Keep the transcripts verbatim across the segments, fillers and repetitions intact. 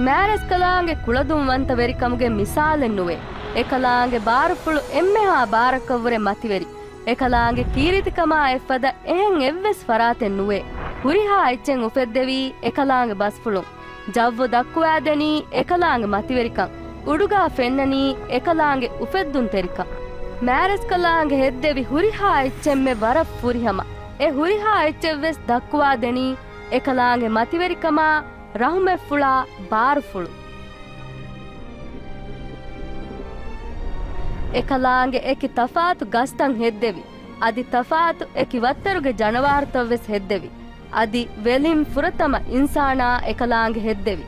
މާރަސްކަލާނގެ ކުޅަދުންވަންތަވެރިކަމުގެ މިސާލެއް ނުވޭ. އެކަލާނގެ ބާރުފުޅު އެންމެހާ ބާރަކަށްވުރެ މަތިވެރި. އެކަލާނގެ ކީރިތިކަމާ އެއްފަދަ އެހެން އެއްވެސް ފަރާތެއް ނުވޭ. ހުރިހާ އެއްޗެއް އުފެއްދެވީ އެކަލާނގެ ބަސްފުޅުން. ޖައްވު ދައްކުވާދެނީ އެކަލާނގެ މަތިވެރިކަން. އުޑުގާ ފެންނަނީ އެކަލާނގެ އުފެއްދުންތެރިކަން. މާރަސްކަލާނގެ ހެއްދެވި ހުރިހާ އެއްޗެއްމެ ވަރަށް ފުރިހަމަ. އެ ހުރިހާ އެއްޗެއްވެސް ދައްކުވާދެނީ އެކަލާނގެ މަތިވެރިކަމާ، ރަހުމަތްފުޅާ، ބާރުފުޅު. އެކަލާނގެ އެކި ތަފާތު ގަސްތައް ހެއްދެވި، އަދި ތަފާތު އެކި ވައްތަރުގެ ޖަނަވާރުތައްވެސް ހެއްދެވި. އަދި ވެލިން ފުރަތަމަ އިންސާނާ އެކަލާނގެ ހެއްދެވި.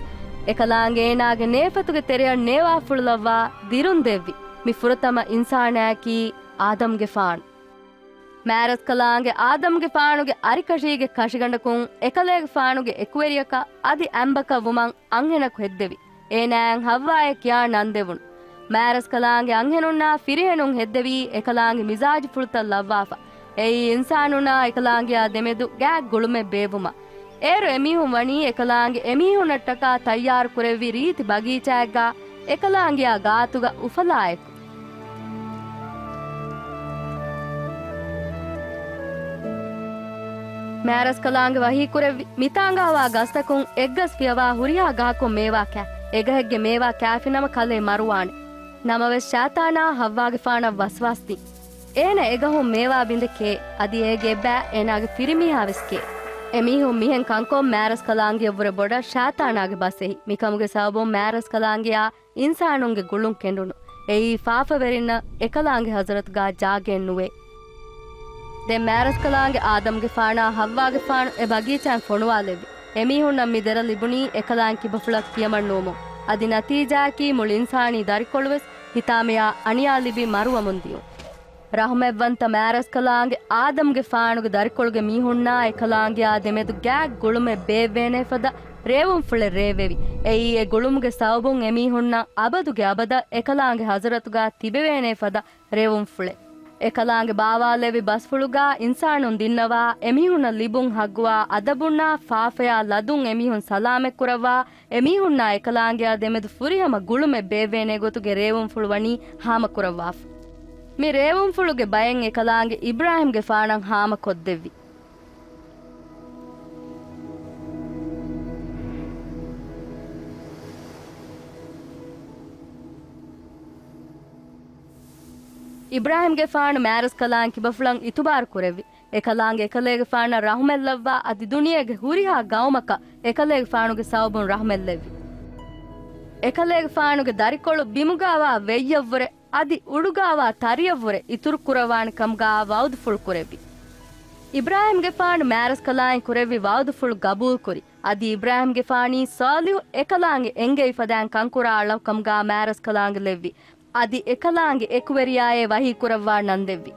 އެކަލާނގެ އޭނާގެ ނޭފަތުގެ ތެރެއަށް ނޭވާފުޅުލައްވާ ދިރުން ދެއްވި. މި ފުރަތަމަ އިންސާނާއަކީ އާދަމްގެފާނު. މާރަސްކަލާނގެ އާދަމްގެފާނުގެ އަރިކަށީގެ ކަށިގަނޑަކުން އެކަލޭގެފާނުގެ އެކުވެރިޔަކަށް އަދި އަނބަކަށް ވުމަށް އަންހެނަކު ހެއްދެވި. އޭނާއަށް ހައްވާއޭ ކިޔާ ނަން ދެވުނު. މާރަސްކަލާނގެ އަންހެނުންނާ ފިރިހެނުން ހެއްދެވީ އެކަލާނގެ މިޒާޖުފުޅުތައް ލައްވާފަ. އެއީ އިންސާނުންނާ އެކަލާނގެއާ ދެމެދު ގާތް ގުޅުމެއް ބޭއްވުމަށް. އޭރު އެމީހުން ވަނީ އެކަލާނގެ އެމީހުންނަށްޓަކާ ތައްޔާރު ކުރެއްވި ރީތި ބަގީޗާއެއްގާ އެކަލާނގެއާ ގާތުގަ އުފަލާއެކު. މާރަސްކަލާނގެ ވަހީކުރެއްވި މިތާނގާވާ ގަސްތަކުން އެއްގަސް ފިޔަވާ ހުރިހާ ގަހަކުން މޭވާ ކާ. އެގަހެއްގެ މޭވާ ކާފިނަމަ ކަލޭ މަރުވާނެ. ނަމަވެސް ޝައިޠާނާ ހައްވާގެފާނަށް ވަސްވާސް ދިން. އޭނަ އެގަހުން މޭވާ ބިނދެ ކޭ. އަދި އޭގެ އެއްބައި އޭނާގެ ފިރިމީހާވެސް ކޭ. އެމީހުން މިހެން ކަންކޮށް މާރަސްކަލާނގެއަށްވުރެ ބޮޑަށް ޝައިޠާނާގެ ބަސް އެހި. މިކަމުގެ ސަބަބުން މާރަސްކަލާނގެއާ އިންސާނުންގެ ގުޅުން ކެނޑުނު. އެއީ ފާފަވެރިންނަށް އެކަލާނގެ ޙަޟްރަތުގާ ޖާގައެއް ނުވޭ. ދެން މާރަސްކަލާނގެ އާދަމްގެފާނާ ޙައްވާގެފާނު އެ ބަގީޗާއިން ފޮނުވާލެއްވި. އެމީހުންނަށް މި ދެރަ ލިބުނީ އެކަލާނގެ ކިބަފުޅަށް ކިޔަމަން ނުވުމުން. އަދި ނަތީޖާއަކީ މުޅި އިންސާނީ ދަރިކޮޅުވެސް ހިތާމަޔާ އަނިޔާ ލިބި މަރުވަމުން ދިޔުން. ރަޙުމަތްވަންތަ މާރަސްކަލާނގެ އާދަމްގެފާނުގެ ދަރިކޮޅުގެ މީހުންނާ އެކަލާނގެއާ ދެމެދު ގާތް ގުޅުމެއް ބޭއްވޭނޭ ފަދަ ރޭވުންފުޅެއް ރޭވެވި. އެއީ އެ ގުޅުމުގެ ސަބަބުން އެމީހުންނަށް އަބަދުގެ އަބަދަށް އެކަލާނގެ ޙަޟްރަތުގާ ތިބެވޭނޭ ފަދަ ރޭވުންފުޅެއް. އެކަލާނގެ ބާވާލެއްވި ބަސްފުޅުގާ އިންސާނުން ދިންނަވާ، އެމީހުންނަށް ލިބުން ޙައްޤުވާ އަދަބުންނާ ފާފަޔާ ލަދުން އެމީހުން ސަލާމަތްކުރައްވާ، އެމީހުންނާ އެކަލާނގެއާ ދެމެދު ފުރިހަމަ ގުޅުމެއް ބޭއްވޭނޭ ގޮތުގެ ރޭވުންފުޅު ވަނީ ހާމަކުރައްވާފަ. މި ރޭވުންފުޅުގެ ބައެއް އެކަލާނގެ އިބްރާހިމްގެފާނަށް ހާމަކޮށްދެއްވި. އިބްރާހިމްގެފާނު މާރަސްކަލާނގެ ކިބަފުޅަށް އިތުބާރު ކުރެއްވި. އެކަލާނގެ އެކަލޭގެފާނަށް ރަޙުމަތްލައްވާ އަދި ދުނިޔޭގެ ހުރިހާ ގައުމަކަށް އެކަލޭގެފާނުގެ ސަބަބުން ރަޙުމަތްލެއްވި. އެކަލޭގެފާނުގެ ދަރިކޮޅު ބިމުގާވާ ވެއްޔަށްވުރެ އަދި އުޑުގާވާ ތަރިޔަށްވުރެ އިތުރު ކުރައްވާނެ ކަމުގާ ވަޢުދުފުޅު ކުރެއްވި. އިބްރާހިމްގެފާނު މާރަސްކަލާނގެ ކުރެއްވި ވަޢުދުފުޅު ގަބޫލުކުރި. އަދި އިބްރާހިމްގެފާނީ ޞާލިޙު އެކަލާނގެ އެނގެވި ފަދައިން ކަންކުރާ އަޅަކު ކަމުގާ މާރަސްކަލާނގެ ލެއްވި. އަދި އެކަލާނގެ އެކުވެރިޔާއޭ ވަޙީކުރައްވާ ނަން ދެއްވި.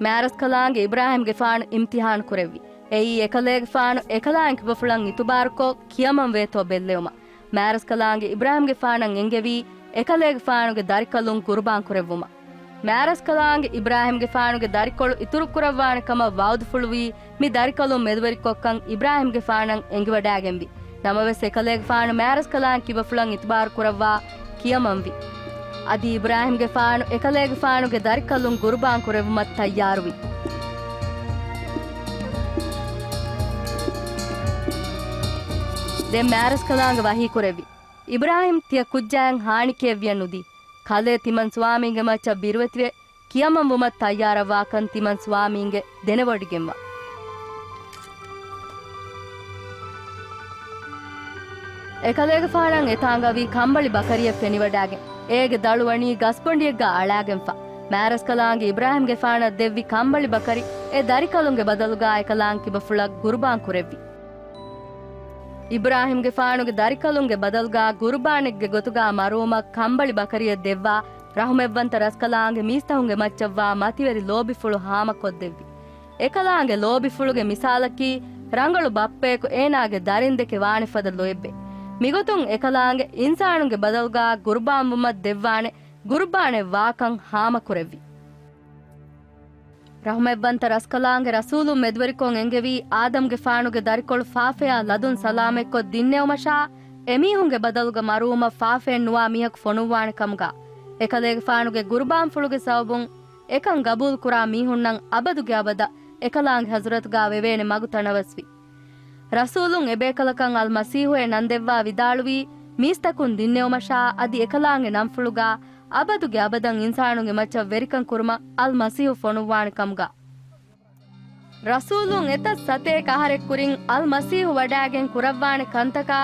މާރަސްކަލާނގެ އިބްރާހިމްގެފާނު އިމްތިޙާނު ކުރެއްވި. އެއީ އެކަލޭގެފާނު އެކަލާނގެ ކިބަފުޅަށް އިތުބާރުކޮށް ކިޔަމަން ވޭތޯ ބެއްލެވުމަށް. މާރަސްކަލާނގެ އިބްރާހިމްގެފާނަށް އެންގެވީ އެކަލޭގެފާނުގެ ދަރިކަލުން ޤުރުބާން ކުރެއްވުމަށް. މާރަސްކަލާނގެ އިބްރާހިމްގެފާނުގެ ދަރިކޮޅު އިތުރު ކުރައްވާނެ ކަމަށް ވަޢުދުފުޅުވީ، މި ދަރިކަލުން މެދުވެރިކޮށްކަން އިބްރާހިމްގެފާނަށް އެނގިވަޑާގެންވި. ނަމަވެސް އެކަލޭގެފާނު މާރަސްކަލާނގެ ކިބަފުޅަށް އިތުބާރު ކުރައްވާ ކިޔަމަންވި. އަދި އިބްރާހިމްގެފާނު އެކަލޭގެފާނުގެ ދަރިކަލުން ޤުރުބާން ކުރެއްވުމަށް ތައްޔާރުވި. ދެން މާރަސްކަލާނގެ ވަޙީކުރެއްވި. އިބްރާހިމް ތިޔަ ކުއްޖާއަށް ހާނިކެއެއް ވިޔަ ނުދީ. ކަލޭ ތިމަން ސުވާމީންގެ މައްޗަށް ބިރުވެތިވެ، ކިޔަމަންވުމަށް ތައްޔާރަށްވާކަން ތިމަން ސުވާމީންގެ ދެނެވޮޑިގެންވާ. އެކަލޭގެފާނަށް އެތާނގަވީ ކަނބަޅި ބަކަރިއެއް ފެނިވަޑާގެން، އޭގެ ދަޅު ވަނީ ގަސްބޮނޑިއެއްގާ އަޅާގެންފަ. މާރަސްކަލާނގެ އިބްރާހިމްގެފާނަށް ދެއްވި ކަނބަޅި ބަކަރި އެ ދަރިކަލުންގެ ބަދަލުގާ އެކަލާނގެ ކިބަފުޅަށް ޤުރުބާން ކުރެއްވި. އިބްރާހިމްގެފާނުގެ ދަރިކަލުންގެ ބަދަލުގާ ޤުރުބާނެއްގެ ގޮތުގާ މަރުވުމަށް ކަނބަޅި ބަކަރިއެއް ދެއްވާ، ރަޙުމަތްވަންތަ ރަސްކަލާނގެ މީސްތަކުންގެ މައްޗަށްވާ މަތިވެރި ލޯބިފުޅު ހާމަކޮށްދެއްވި. އެކަލާނގެ ލޯބިފުޅުގެ މިސާލަކީ، ރަނގަޅު ބައްޕަޔަކު އޭނާގެ ދަރިންދެކެ ވާނެ ފަދަ ލޯތްބެއް. މިގޮތުން އެކަލާނގެ އިންސާނުންގެ ބަދަލުގާ ޤުރުބާންވުމަށް ދެއްވާނެ ޤުރުބާނެއް ވާކަން ހާމަކުރެއްވި. ރަޙުމަތްވަންތަ ރަސްކަލާނގެ ރަސޫލުން މެދުވެރިކޮށް އެންގެވީ، އާދަމްގެފާނުގެ ދަރިކޮޅު ފާފަޔާ ލަދުން ސަލާމަތްކޮށް ދިންނެވުމަށާ، އެމީހުންގެ ބަދަލުގަ މަރުވުމަށް ފާފައެއް ނުވާ މީހަކު ފޮނުއްވާނެ ކަމުގާ. އެކަލޭގެފާނުގެ ގުރުބާންފުޅުގެ ސަބަބުން އެކަން ގަބޫލު ކުރާ މީހުންނަށް އަބަދުގެ އަބަދަށް އެކަލާނގެ ޙަޟްރަތުގާ ވެވޭނެ މަގު ތަނަވަސްވި. ރަސޫލުން އެބޭކަލަކަށް އަލްމަސީޙުއޭ ނަން ދެއްވާ ވިދާޅުވީ، މީސްތަކުން ދިންނެވުމަށާ އަދި އެކަލާނގެ ނަންފުޅުގާ އަބަދުގެ އަބަދަށް އިންސާނުންގެ މައްޗަށް ވެރިކަން ކުރުމަށް އަލްމަސީޙު ފޮނުއްވާނެ ކަމުގާ. ރަސޫލުން އެތައް ސަތޭކަ އަހަރެއް ކުރިން އަލްމަސީޙު ވަޑާގެން ކުރައްވާނެ ކަންތަކާ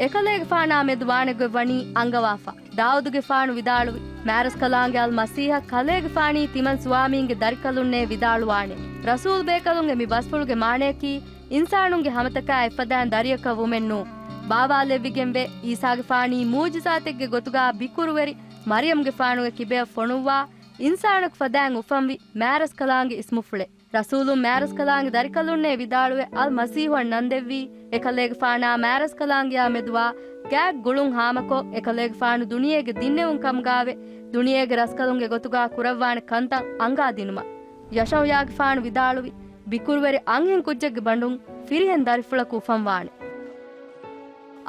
އެކަލޭގެފާނާ މެދު ވާނެ ގޮތް ވަނީ އަންގަވާފަ. ދާއޫދުގެފާނު ވިދާޅުވި، މާރަސްކަލާނގެ އަލްމަސީޙަށް ކަލޭގެފާނީ ތިމަން ސުވާމީންގެ ދަރިކަލުންނޭ ވިދާޅުވާނެ. ރަސޫލު ބޭކަލުންގެ މި ބަސްފުޅުގެ މާނަޔަކީ، އިންސާނުންގެ ހަމަތަކާ އެއްފަދައިން ދަރިޔަކަށް ވުމެއް ނޫން. ބާވާލެއްވިގެންވޭ، އީސާގެފާނީ މުޢުޖިޒާތެއްގެ ގޮތުގާ ބިކުރުވެރި މަރިޔަމްގެފާނުގެ ކިބަޔަށް ފޮނުއްވާ، އިންސާނަކު ފަދައިން އުފަންވި މާރަސްކަލާނގެ އިސްމުފުޅެއް. ރަސޫލުން މާރަސްކަލާނގެ ދަރިކަލުންނޭ ވިދާޅުވެ، އަލްމަސީޙުއަށް ނަން ދެއްވީ، އެކަލޭގެފާނާ މާރަސްކަލާނގެޔާ މެދުވާ ގާތް ގުޅުން ހާމަކޮށް، އެކަލޭގެފާނު ދުނިޔޭގެ ދިންނެވުން ކަމުގާވެ، ދުނިޔޭގެ ރަސްކަލުންގެ ގޮތުގާ ކުރައްވާނެ ކަންތައް އަނގާ ދިނުމަށް. ޔަޝަޢުޔާގެފާނު ވިދާޅުވި، ބިކުރުވެރި އަންހެން ކުއްޖެއްގެ ބަނޑުން ފިރިހެން ދަރިފުޅަކު އުފަންވާނެ.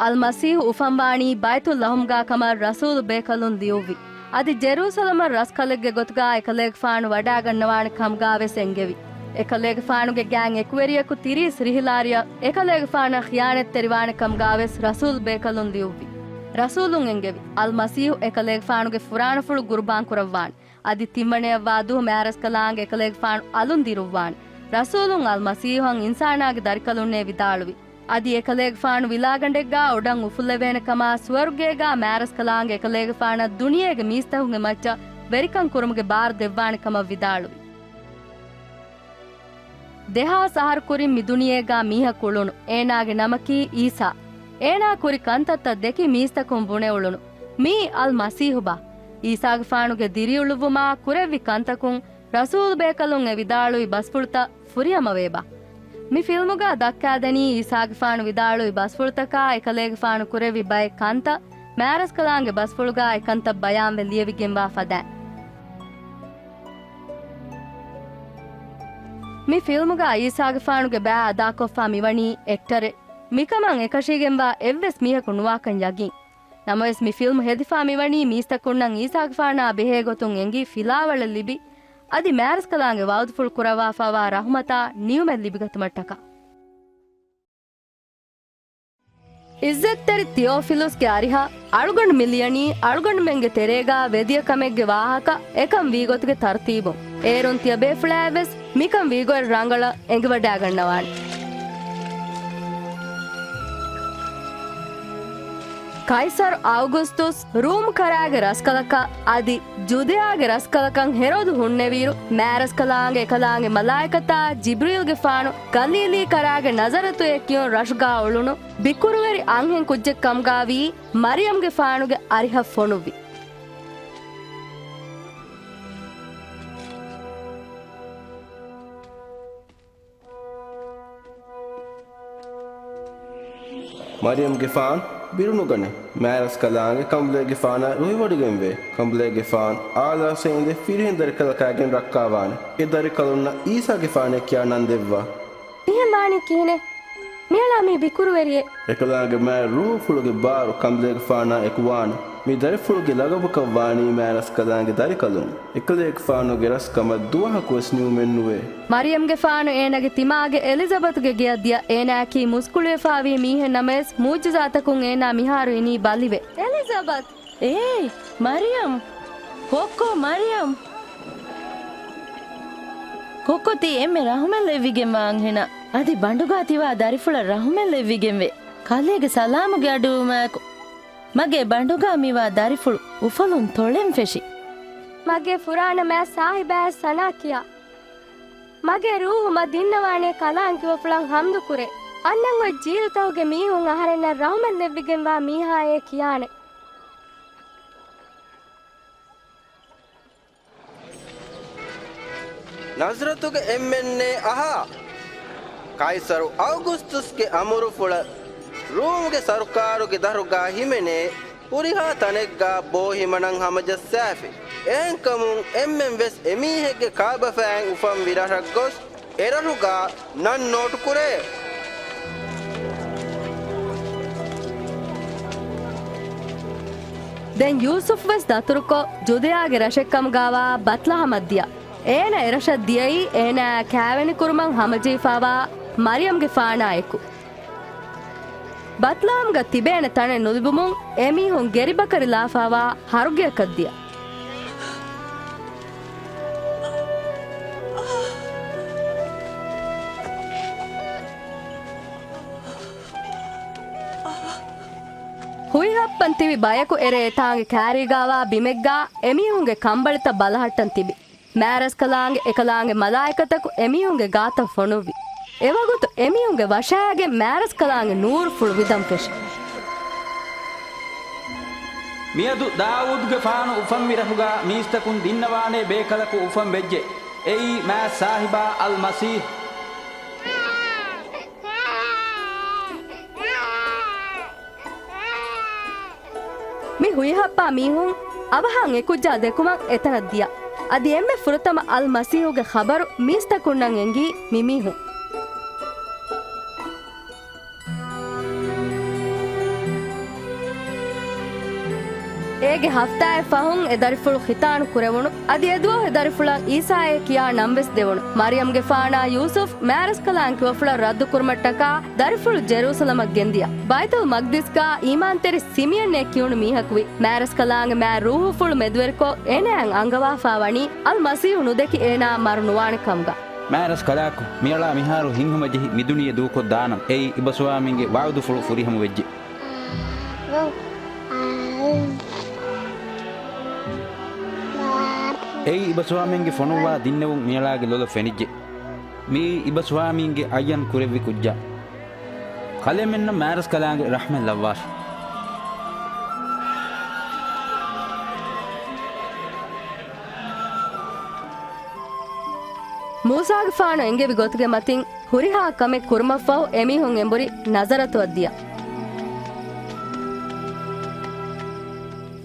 އަލްމަސީޙު އުފަންވާނީ ބައިތުއްލަޙުމްގާ ކަމަށް ރަސޫލު ބޭކަލުން ލިޔުއްވި. އަދި ޖެރޫސަލަމަށް ރަސްކަލެއްގެ ގޮތުގާ އެކަލޭގެފާނު ވަޑާގަންނަވާނެ ކަމުގާވެސް އެންގެވި. އެކަލޭގެފާނުގެ ގާތް އެކުވެރިޔަކު ތިރީސް ރިހިލާރިއަށް އެކަލޭގެފާނަށް ޚިޔާނަތްތެރިވާނެ ކަމުގާވެސް ރަސޫލު ބޭކަލުން ލިޔުއްވި. ރަސޫލުން އެންގެވި، އަލްމަސީޙު އެކަލޭގެފާނުގެ ފުރާނަފުޅު ގުރުބާން ކުރައްވާނެ. އަދި ތިންވަނަޔަށްވާ ދުވަހު މާރަސްކަލާނގެ އެކަލޭގެފާނު އަލުން ދިރުއްވާނެ. ރަސޫލުން އަލްމަސީޙުއަށް އިންސާނާގެ ދަރިކަލުންނޭ ވިދާޅުވި. އަދި އެކަލޭގެފާނު ވިލާގަނޑެއްގާ އޮޑަށް އުފުއްލެވޭނެ ކަމާ، ސުވަރުގޭގާ މާރަސްކަލާނގެ އެކަލޭގެފާނަށް ދުނިޔޭގެ މީސްތަކުންގެ މައްޗަށް ވެރިކަން ކުރުމުގެ ބާރު ދެއްވާނެ ކަމަށް ވިދާޅުވި. ދެހާސް އަހަރު ކުރިން މި ދުނިޔޭގާ މީހަކު އުޅުނު. އޭނާގެ ނަމަކީ އީސާ. އޭނާ ކުރި ކަންތައްތައް ދެކި މީސްތަކުން ބުނެ އުޅުނު. މީ އަލްމަސީޙުބާ؟ އީސާގެފާނުގެ ދިރިއުޅުއްވުމާ ކުރެއްވި ކަންތަކުން ރަސޫލު ބޭކަލުން އެ ވިދާޅުވި ބަސްފުޅުތައް ފުރިހަމަވޭބާ؟ މި ފިލްމުގާ ދައްކާދެނީ އީސާގެފާނު ވިދާޅުވި ބަސްފުޅުތަކާ އެކަލޭގެފާނު ކުރެއްވި ބައެއް ކަންތައް، މާރަސްކަލާނގެ ބަސްފުޅުގާ އެކަންތައް ބަޔާންވެ ލިޔެވިގެންވާ ފަދައިން. މި ފިލްމުގާ އީސާގެފާނުގެ ބައި އަދާކޮށްފާ މިވަނީ އެކްޓަރެއް. މިކަމަށް އެކަށީގެންވާ އެއްވެސް މީހަކު ނުވާކަން ޔަގީން. ނަމަވެސް، މި ފިލްމު ހެދިފާ މިވަނީ މީސްތަކުންނަށް އީސާގެފާނާ ބެހޭ ގޮތުން އެނގި ފިލާވަޅެއް ލިބި، އަދި މާރަސްކަލާނގެ ވައުދުފުޅު ކުރައްވާފާވާ ރަޙުމަތާ ނިޢުމަތް ލިބިގަތުމަށްޓަކާ. އިއްޒަތްތެރި ތިއޯފިލުސްގެ އަރިހަށް އަޅުގަނޑު މި ލިޔަނީ އަޅުގަނޑުމެންގެ ތެރޭގާ ވެދިޔަ ކަމެއްގެ ވާހަކަ އެކަން ވީގޮތުގެ ތަރުތީބުން. އޭރުން ތިޔަ ބޭފުޅާއެއްވެސް މިކަން ވީގޮތް ރަނގަޅަށް އެނގިވަޑައިގަންނަވާނެ. ކައިސަރު އައުގުސްތުސް ރޫމް ކަރާގެ ރަސްކަލަކަށް އަދި ޖުދެޔާގެ ރަސްކަލަކަށް ހެރޯދު ހުންނެވިއިރު، މާރަސްކަލާނގެ އެކަލާނގެ މަލާއިކަތާ ޖިބްރީލްގެފާނު ގަލީލީ ކަރާގެ ނަޒަރަތުއޭ ކިޔުން ރަށުގާ އުޅުނު ބިކުރުވެރި އަންހެން ކުއްޖެއް ކަމުގާވީ މަރިޔަމްގެފާނުގެ އަރިހަށް ފޮނުއްވި. މަރިޔަމްގެފާން ބިރުނުގަނެ، މާރަސްކަލާނގެ ކަނބުލޭގެފާނަށް ރުހިވޮޑިގެންވޭ. ކަނބުލޭގެފާން އާލާސް އިނދެ ފިރިހެން ދަރިކަލަކާގެން ރައްކާވާނެ. އެ ދަރިކަލުންނަށް އީސާގެފާނޭ ކިޔާ ނަން ދެއްވާ. މިހެން ވާނީ ކިހިނެއް؟ މިއަޅާ މީ ބިކުރުވެރިއެއް. އެކަލާނގެ މާތް ރޫހުފުޅުގެ ބާރު ކަނބުލޭގެފާނާ އެކު ވާނެ. މި ދަރިފުޅުގެ ލަގަބުކަށް ވާނީ މާރަސްކަލާނގެ ދަރިކަލުން. އެކަލޭގެފާނުގެ ރަސްކަމަށް ދުވަހަކުވެސް ނިމުމެއް ނުވޭ. މަރިޔަމްގެފާނު އޭނާގެ ތިމާގެ އެލިޒަބަތުގެ ގެޔަށް ދިޔަ. އޭނާއަކީ މުސްކުޅިވެފާވީ މީހެއް ނަމަވެސް، މުޢުޖިޒާތަކުން އޭނާ މިހާރު އިނީ ބަލިވެ. އެލިޒަބަތް! އޭ، މަރިޔަމް! ކޮއްކޮ މަރިޔަމް! ކޮއްކޮ ތީ އެންމެ ރަހުމަތް ލެއްވިގެންވާ އަންހެނާ. އަދި ބަނޑުގާ ތިވާ ދަރިފުޅަށް ރަހުމަތް ލެއްވިގެންވޭ. ކަލޭގެ ސަލާމުގެ އަޑުއިވުމާއެކު، މަގޭ ބަނޑުގާ މިވާ ދަރިފުޅު އުފަލުން ތޮޅެން ފެށި. މަގޭ ފުރާނަ މާތް ސާހިބާއަށް ސަނާ ކިޔާ. މަގޭ ރޫހު މަ ދިންނަވާނޭ ކަލާނގެ ކިބަފުޅަށް ޙަމްދު ކުރޭ. އަންނަން އޮތް ޖީލުތަކުގެ މީހުން އަހަރެންނަށް ރަހުމަތް ލެއްވިގެންވާ މީހާއޭ ކިޔާނެ. ނަޒަރަތުގެ އެންމެންނޭ އަހާ! ކައިސަރު އައުގުސްތުސްގެ އަމުރުފުޅަށް ރޫމްގެ ސަރުކާރުގެ ދަރުގާ ހިމެނޭ ހުރިހާ ތަނެއްގާ ބޯހިމަނަން ހަމަޖައްސާފި. އެހެންކަމުން އެންމެން ވެސް އެމީހެއްގެ ކާބަފައިން އުފަންވި ރަށަށް ގޮސް އެރަށުގާ ނަން ނޯޓުކުރޭ. ދެން ޔޫސުފް ވެސް ދަތުރުކޮށް، ޖުދެޔާގެ ރަށެއްކަމުގާވާ ބަތްލަހަމަށް ދިޔަ. އޭނަ އެރަށަށް ދިޔައީ އޭނާއާ ކާވެނިކުރުމަށް ހަމަޖެހިފާވާ މަރިޔަމްގެފާނާ އެކު. ބަތްލަހަމްގަ ތިބޭނެ ތަނެއް ނުލިބުމުން އެމީހުން ގެރިބަކަރިލާފާވާ ހަރުގެއަކަށް ދިޔަ. ހުއިހައްޕަން ތިބި ބަޔަކު އެރޭ އެތާނގެ ކާރީގާވާ ބިމެއްގާ އެމީހުންގެ ކަނބަޅިތައް ބަލަހައްޓަން ތިބި. މާރަސްކަލާނގެ އެކަލާނގެ މަލާއިކަތަކު އެމީހުންގެ ގާތަށް ފޮނުއްވި. އެވަގުތު އެމީހުންގެ ވަށާގެން މާރަސްކަލާނގެ ނޫރުފުޅު ވިދަން ފެށި. މިއަދު ދާވޫދުގެފާނު އުފަންވި ރަށުގާ މީސްތަކުން ދިންނަވާނޭ ބޭކަލަކު އުފަން ވެއްޖެ. އެއީ މާތް ސާހިބާ އަލް މަސީހް. މި ހުއިހައްޕާ މީހުން އަވަހަށް އެކުއްޖާ ދެކުމަށް އެތަނަށް ދިޔަ. އަދި އެންމެ ފުރަތަމަ އަލް މަސީހުގެ ޚަބަރު މީސްތަކުންނަށް އެނގީ މި މީހުން. އޭގެ ހަފްތާއެއް ފަހުން އެ ދަރިފުޅު ޚިތާނު ކުރެވުނު. އަދި އެދުވަހު އެ ދަރިފުޅަށް އީސާއޭ ކިޔާ ނަންވެސް ދެވުނު. މަރިޔަމްގެފާނާ ޔޫސުފް މާރަސްކަލާނގެ ކިބަފުޅަށް ރައްދުކުރުމަށްޓަކާ ދަރިފުޅު ޖެރޫސަލަމަށް ގެންދިޔަ. ބައިތުލް މަގްދިސްގާ އީމާންތެރި ސިމިއަންއޭ ކިޔުނު މީހަކުވި. މާރަސްކަލާނގެ މާތް ރޫހުފުޅު މެދުވެރިކޮށް އޭނާއަށް އަންގަވާފާވަނީ އަލް މަސީހު ނުދެކި އޭނާ މަރު ނުވާނެ ކަމުގަ. މާރަސްކަލާކޮ، މިއަޅާ މިހާރު ހިތްހަމަޖެހި މިދުނިޔެ ދޫކޮށް ދާނަން. އެއީ އިބަސްވާމީންގެ ވަޢުދުފުޅު ފުރިހަމަވެއްޖެ. އެއީ އިބަސްވާމީންގެ ފޮނުއްވާ ދިންނެވުން މިއަޅާގެ ލޮލަށް ފެނިއްޖެ. މިއީ އިބަސްވާމީންގެ އައްޔަން ކުރެއްވި ކުއްޖާ. ކަލޭމެންނަށް މާރަސްކަލާނގެ ރަޙްމަތް ލައްވާށި. މޫސާގެފާނު އެންގެވި ގޮތުގެ މަތިން ހުރިހާ ކަމެއް ކުރުމަށްފަހު އެމީހުން އެނބުރި ނަޒަރަތުއަށް ދިޔަ.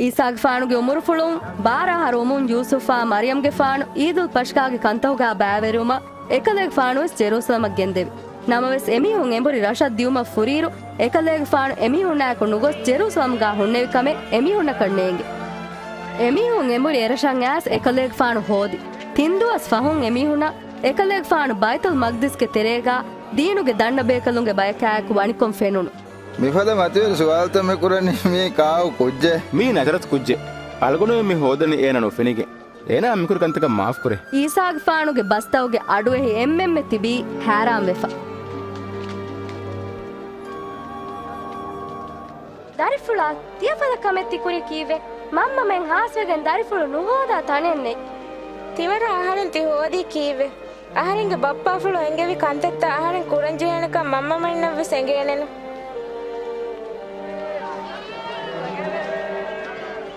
އީސާގެފާނުގެ އުމުރުފުޅުން ބާރަ އަހަރު ވުމުން ޔޫސުފާ މަރިޔަމްގެފާނު އީދުލް ފަށްކާގެ ކަންތަހުގާ ބައިވެރިވުމަށް އެކަލޭގެފާނުވެސް ޖެރޫސަލަމަށް ގެންދެވި. ނަމަވެސް އެމީހުން އެނބުރި ރަށަށް ދިޔުމަށް ފުރިއިރު، އެކަލޭގެފާނު އެމީހުންނާއެކު ނުގޮސް ޖެރޫސަލަމްގާ ހުންނެވި ކަމެއް އެމީހުންނަކަށް ނޭނގެ. އެމީހުން އެނބުރި އެރަށަށް އައިސް އެކަލޭގެފާނު ހޯދި. ތިން ދުވަސް ފަހުން އެމީހުންނަށް އެކަލޭގެފާނު ބައިތުލް މަގްދިސްގެ ތެރޭގާ ދީނުގެ ދަންނަ ބޭކަލުންގެ ބަޔަކާއެކު ވަނިކޮށް ފެނުނު. މިފަދަ މަތިވެރި ސުވާލުތައް މި ކުރަނީ މީ ކާކު ކުއްޖެއް؟ މީ ނަޒަރަތު ކުއްޖެއް. އަޅުގަނޑުމެން މި ހޯދަނީ އޭނާ ނުފެނިގެން. އޭނާ މިކުރި ކަންތަކަށް މާފުކުރޭ. އީސާގެފާނުގެ ބަސްތަކުގެ އަޑުއެހި އެންމެންމެ ތިބީ ހައިރާންވެފަ. ދަރިފުޅާ، ތިޔަފަދަ ކަމެއް ތި ކުރީ ކީއްވެ؟ މަންމަމެން ހާސްވެގެން ދަރިފުޅު ނުހޯދާ ތަނެއް ނެތް. ތިވަރަށް އަހަރެން ތި ހޯދީ ކީއްވެ؟ އަހަރެންގެ ބައްޕާފުޅު އެންގެވި ކަންތައްތައް އަހަރެން ކުރަންޖެހޭނެކަން މަންމަމެންނަށްވެސް އެނގޭނެނު.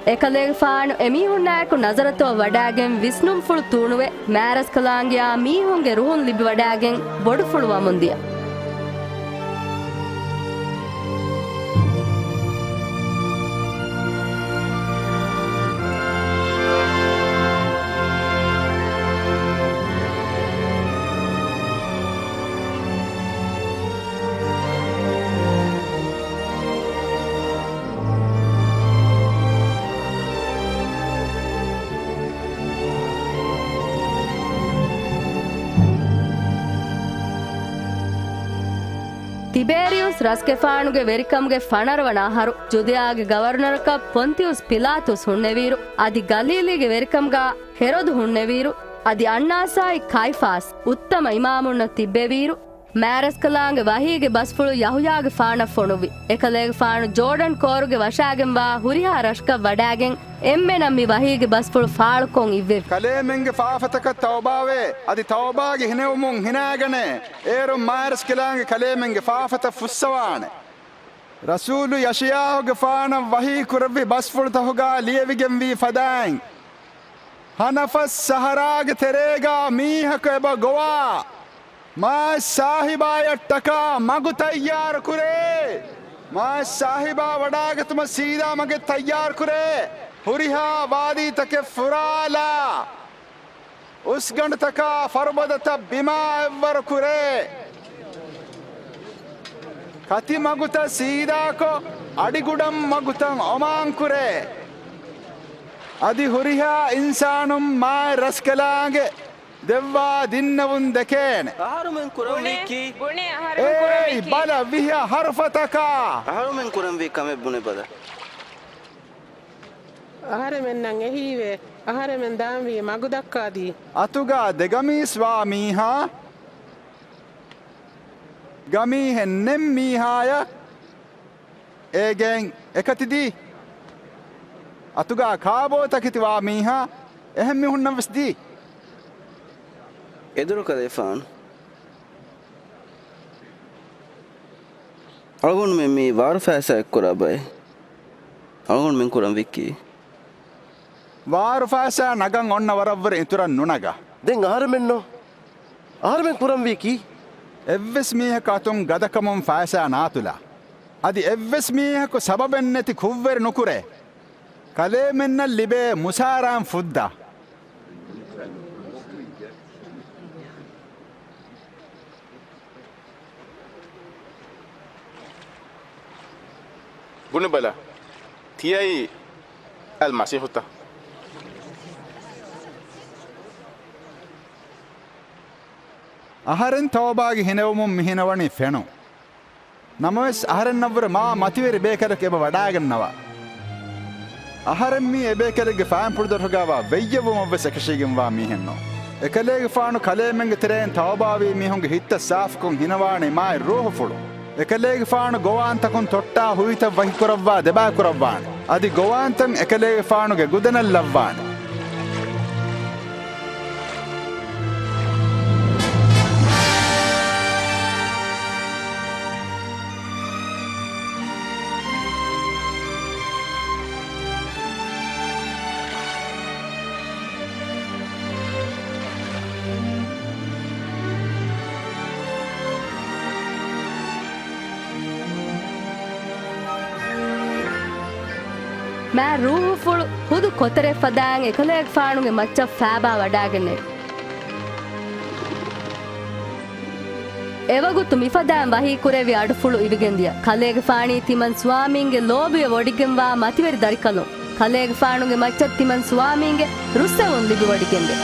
އެކަލޭގެފާނު އެމީހުންނާއެކު ނަޒަރަތުއަށް ވަޑާގެން ވިސްނުންފުޅު ތޫނުވެ، މާރަސްކަލާނގެއާ މީހުންގެ ރުހުން ލިބިވަޑާގެން ބޮޑުފުޅު ވަމުންދިޔަ. ތިބޭރިއުސް ރަސްގެފާނުގެ ވެރިކަމުގެ ފަނަރަ ވަނަ އަހަރު، ޖުދެޔާގެ ގަވަރުނަރަކަށް ޕޮންތިއުސް ޕިލާތުސް ހުންނެވިއިރު، އަދި ގަލީލީގެ ވެރިކަމުގާ ހެރޮދު ހުންނެވިއިރު، އަދި އަންނާސާއި ކައިފާސް އުއްތަމަ އިމާމުންނަށް ތިއްބެވިއިރު، މާރަސްކަލާނގެ ވަޙީގެ ބަސްފުޅު ޔަހުޔާގެފާނަށް ފޮނުއްވި. އެކަލޭގެފާނު ޖޯޑަން ކޯރުގެ ވަށާގެންވާ ހުރިހާ ރަށަކަށް ވަޑާގެން، އެންމެނަށް މި ވަޙީގެ ބަސްފުޅު ފާޅުކޮށް އިއްވެވި. ކަލޭމެންގެ ފާފަތަކަށް ތައުބާވޭ، އަދި ތައުބާގެ ހިނެވުމުން ހިނާގަނޭ. އޭރުން މާރަސްކަލާނގެ ކަލޭމެންގެ ފާފަތައް ފުއްސަވާނެ. ރަސޫލު ޔަޝަޔާހުގެފާނަށް ވަޙީ ކުރެއްވި ބަސްފުޅުތަކުގާ ލިޔެވިގެންވީ ފަދައިން، ހަނަފަސް ސަހަރާގެ ތެރޭގާ މީހަކު އެބަ ގޮވާ، މާތް ސާހިބާޔަށްޓަކާ މަގު ތައްޔާރުކުރޭ. މާތް ސާހިބާ ވަޑާގަތުމަށް ސީދާ މަގެއް ތައްޔާރުކުރޭ. ހުރިހާ ވާދީތަކެއް ފުރާލާ، އުސްގަނޑުތަކާ ފަރުބަދަތައް ބިމާ އެއްވަރު ކުރޭ. ކަތި މަގުތައް ސީދާކޮށް، އަޑިގުޑަން މަގުތައް އޮމާން ކުރޭ. އަދި ހުރިހާ އިންސާނުން މާތް ރަސްކަލާނގެ ދެއްވާ ދިންނެވުން ދެކޭނެ. އަހަރުމެން ކުރަންވީކީ؟ ބުނޭ، އަހަރުމެން ކުރަންވީކީ؟ ބަލަ ވިހަ ހަރުފަތަކާ. އަހަރުމެން ކުރަންވީ ކަމެއް ބުނެބަލަ. އަހަރެމެންނަށް އެހީވޭ، އަހަރެމެން ދާންވީ މަގު ދައްކާދީ. އަތުގާ ދެގަމީސް ވާ މީހާ، ގަމީހެއް ނެތް މީހާޔަށް އޭގެން އެކަތި ދީ. އަތުގާ ކާބޯތަކެތި ވާ މީހާ އެހެން މީހުންނަށް ވެސް ދީ. އެދުރުކަލޭފާނު. އަޅުގަނޑުމެން މީ ވާރު ފައިސާ އެއްކުރާ ބައެއް. އަޅުގަނޑުމެން ކުރަން ވީކީ؟ ވާރު ފައިސާ ނަގަން އޮންނަ ވަރަށްވުރެ އިތުރަށް ނުނަގާ. ދެން އަހަރެމެންނޯ؟ އަހަރެމެން ކުރަން ވީކީ؟ އެއްވެސް މީހަކު އަތުން ގަދަކަމުން ފައިސާ ނާތުލާ. އަދި އެއްވެސް މީހަކު ސަބަބެއް ނެތި ކުށްވެރި ނުކުރޭ. ކަލޭމެންނަށް ލިބޭ މުސާރާން ފުއްދާ. ބުނެބަލަ. ތިޔައީ އަލްމަސީޙުތަ؟ އަހަރެން ތައުބާގެ ހިނެވުމުން މިހިނަވަނީ ފެނުން. ނަމަވެސް، އަހަރެންނަށްވުރެ މާ މަތިވެރި ބޭކަލަކު އެބަ ވަޑާގަންނަވާ. އަހަރެން މީ އެބޭކަލެއްގެ ފައިންޕުޅުދޮރުގަވާ ވެއްޔެއްވުމަށްވެސް އެކަށީގެންވާ މީހެއްނޫން. އެކަލޭގެފާނު ކަލޭމެންގެ ތެރެއިން ތައުބާވީ މީހުންގެ ހިތްތައް ސާފުކޮށް ހިނަވާނީ މާތް ރޫހުފުޅު. އެކަލޭގެފާނު ގޮވާންތަކުން ތޮއްޓާ ހުއިތައް ވަކިކުރައްވާ ދެބައިކުރައްވާނެ. އަދި ގޮވާންތައް އެކަލޭގެފާނުގެ ގުދަނަށް ލައްވާނެ. މާތް ރޫހުފުޅު ހުދު ކޮތަރެއް ފަދައިން އެކަލޭގެފާނުގެ މައްޗަށް ފައިބާ ވަޑާގެންނެވި. އެވަގުތު މިފަދައިން ވަޙީ ކުރެއްވި އަޑުފުޅު އިވިގެންދިޔަ، ކަލޭގެފާނީ ތިމަން ސުވާމީންގެ ލޯބިވެ ވޮޑިގެންވާ މަތިވެރި ދަރިކަލުން، ކަލޭގެފާނުގެ މައްޗަށް ތިމަން ސުވާމީންގެ ރުއްސެވުން ލިބިވޮޑިގެންވޭ.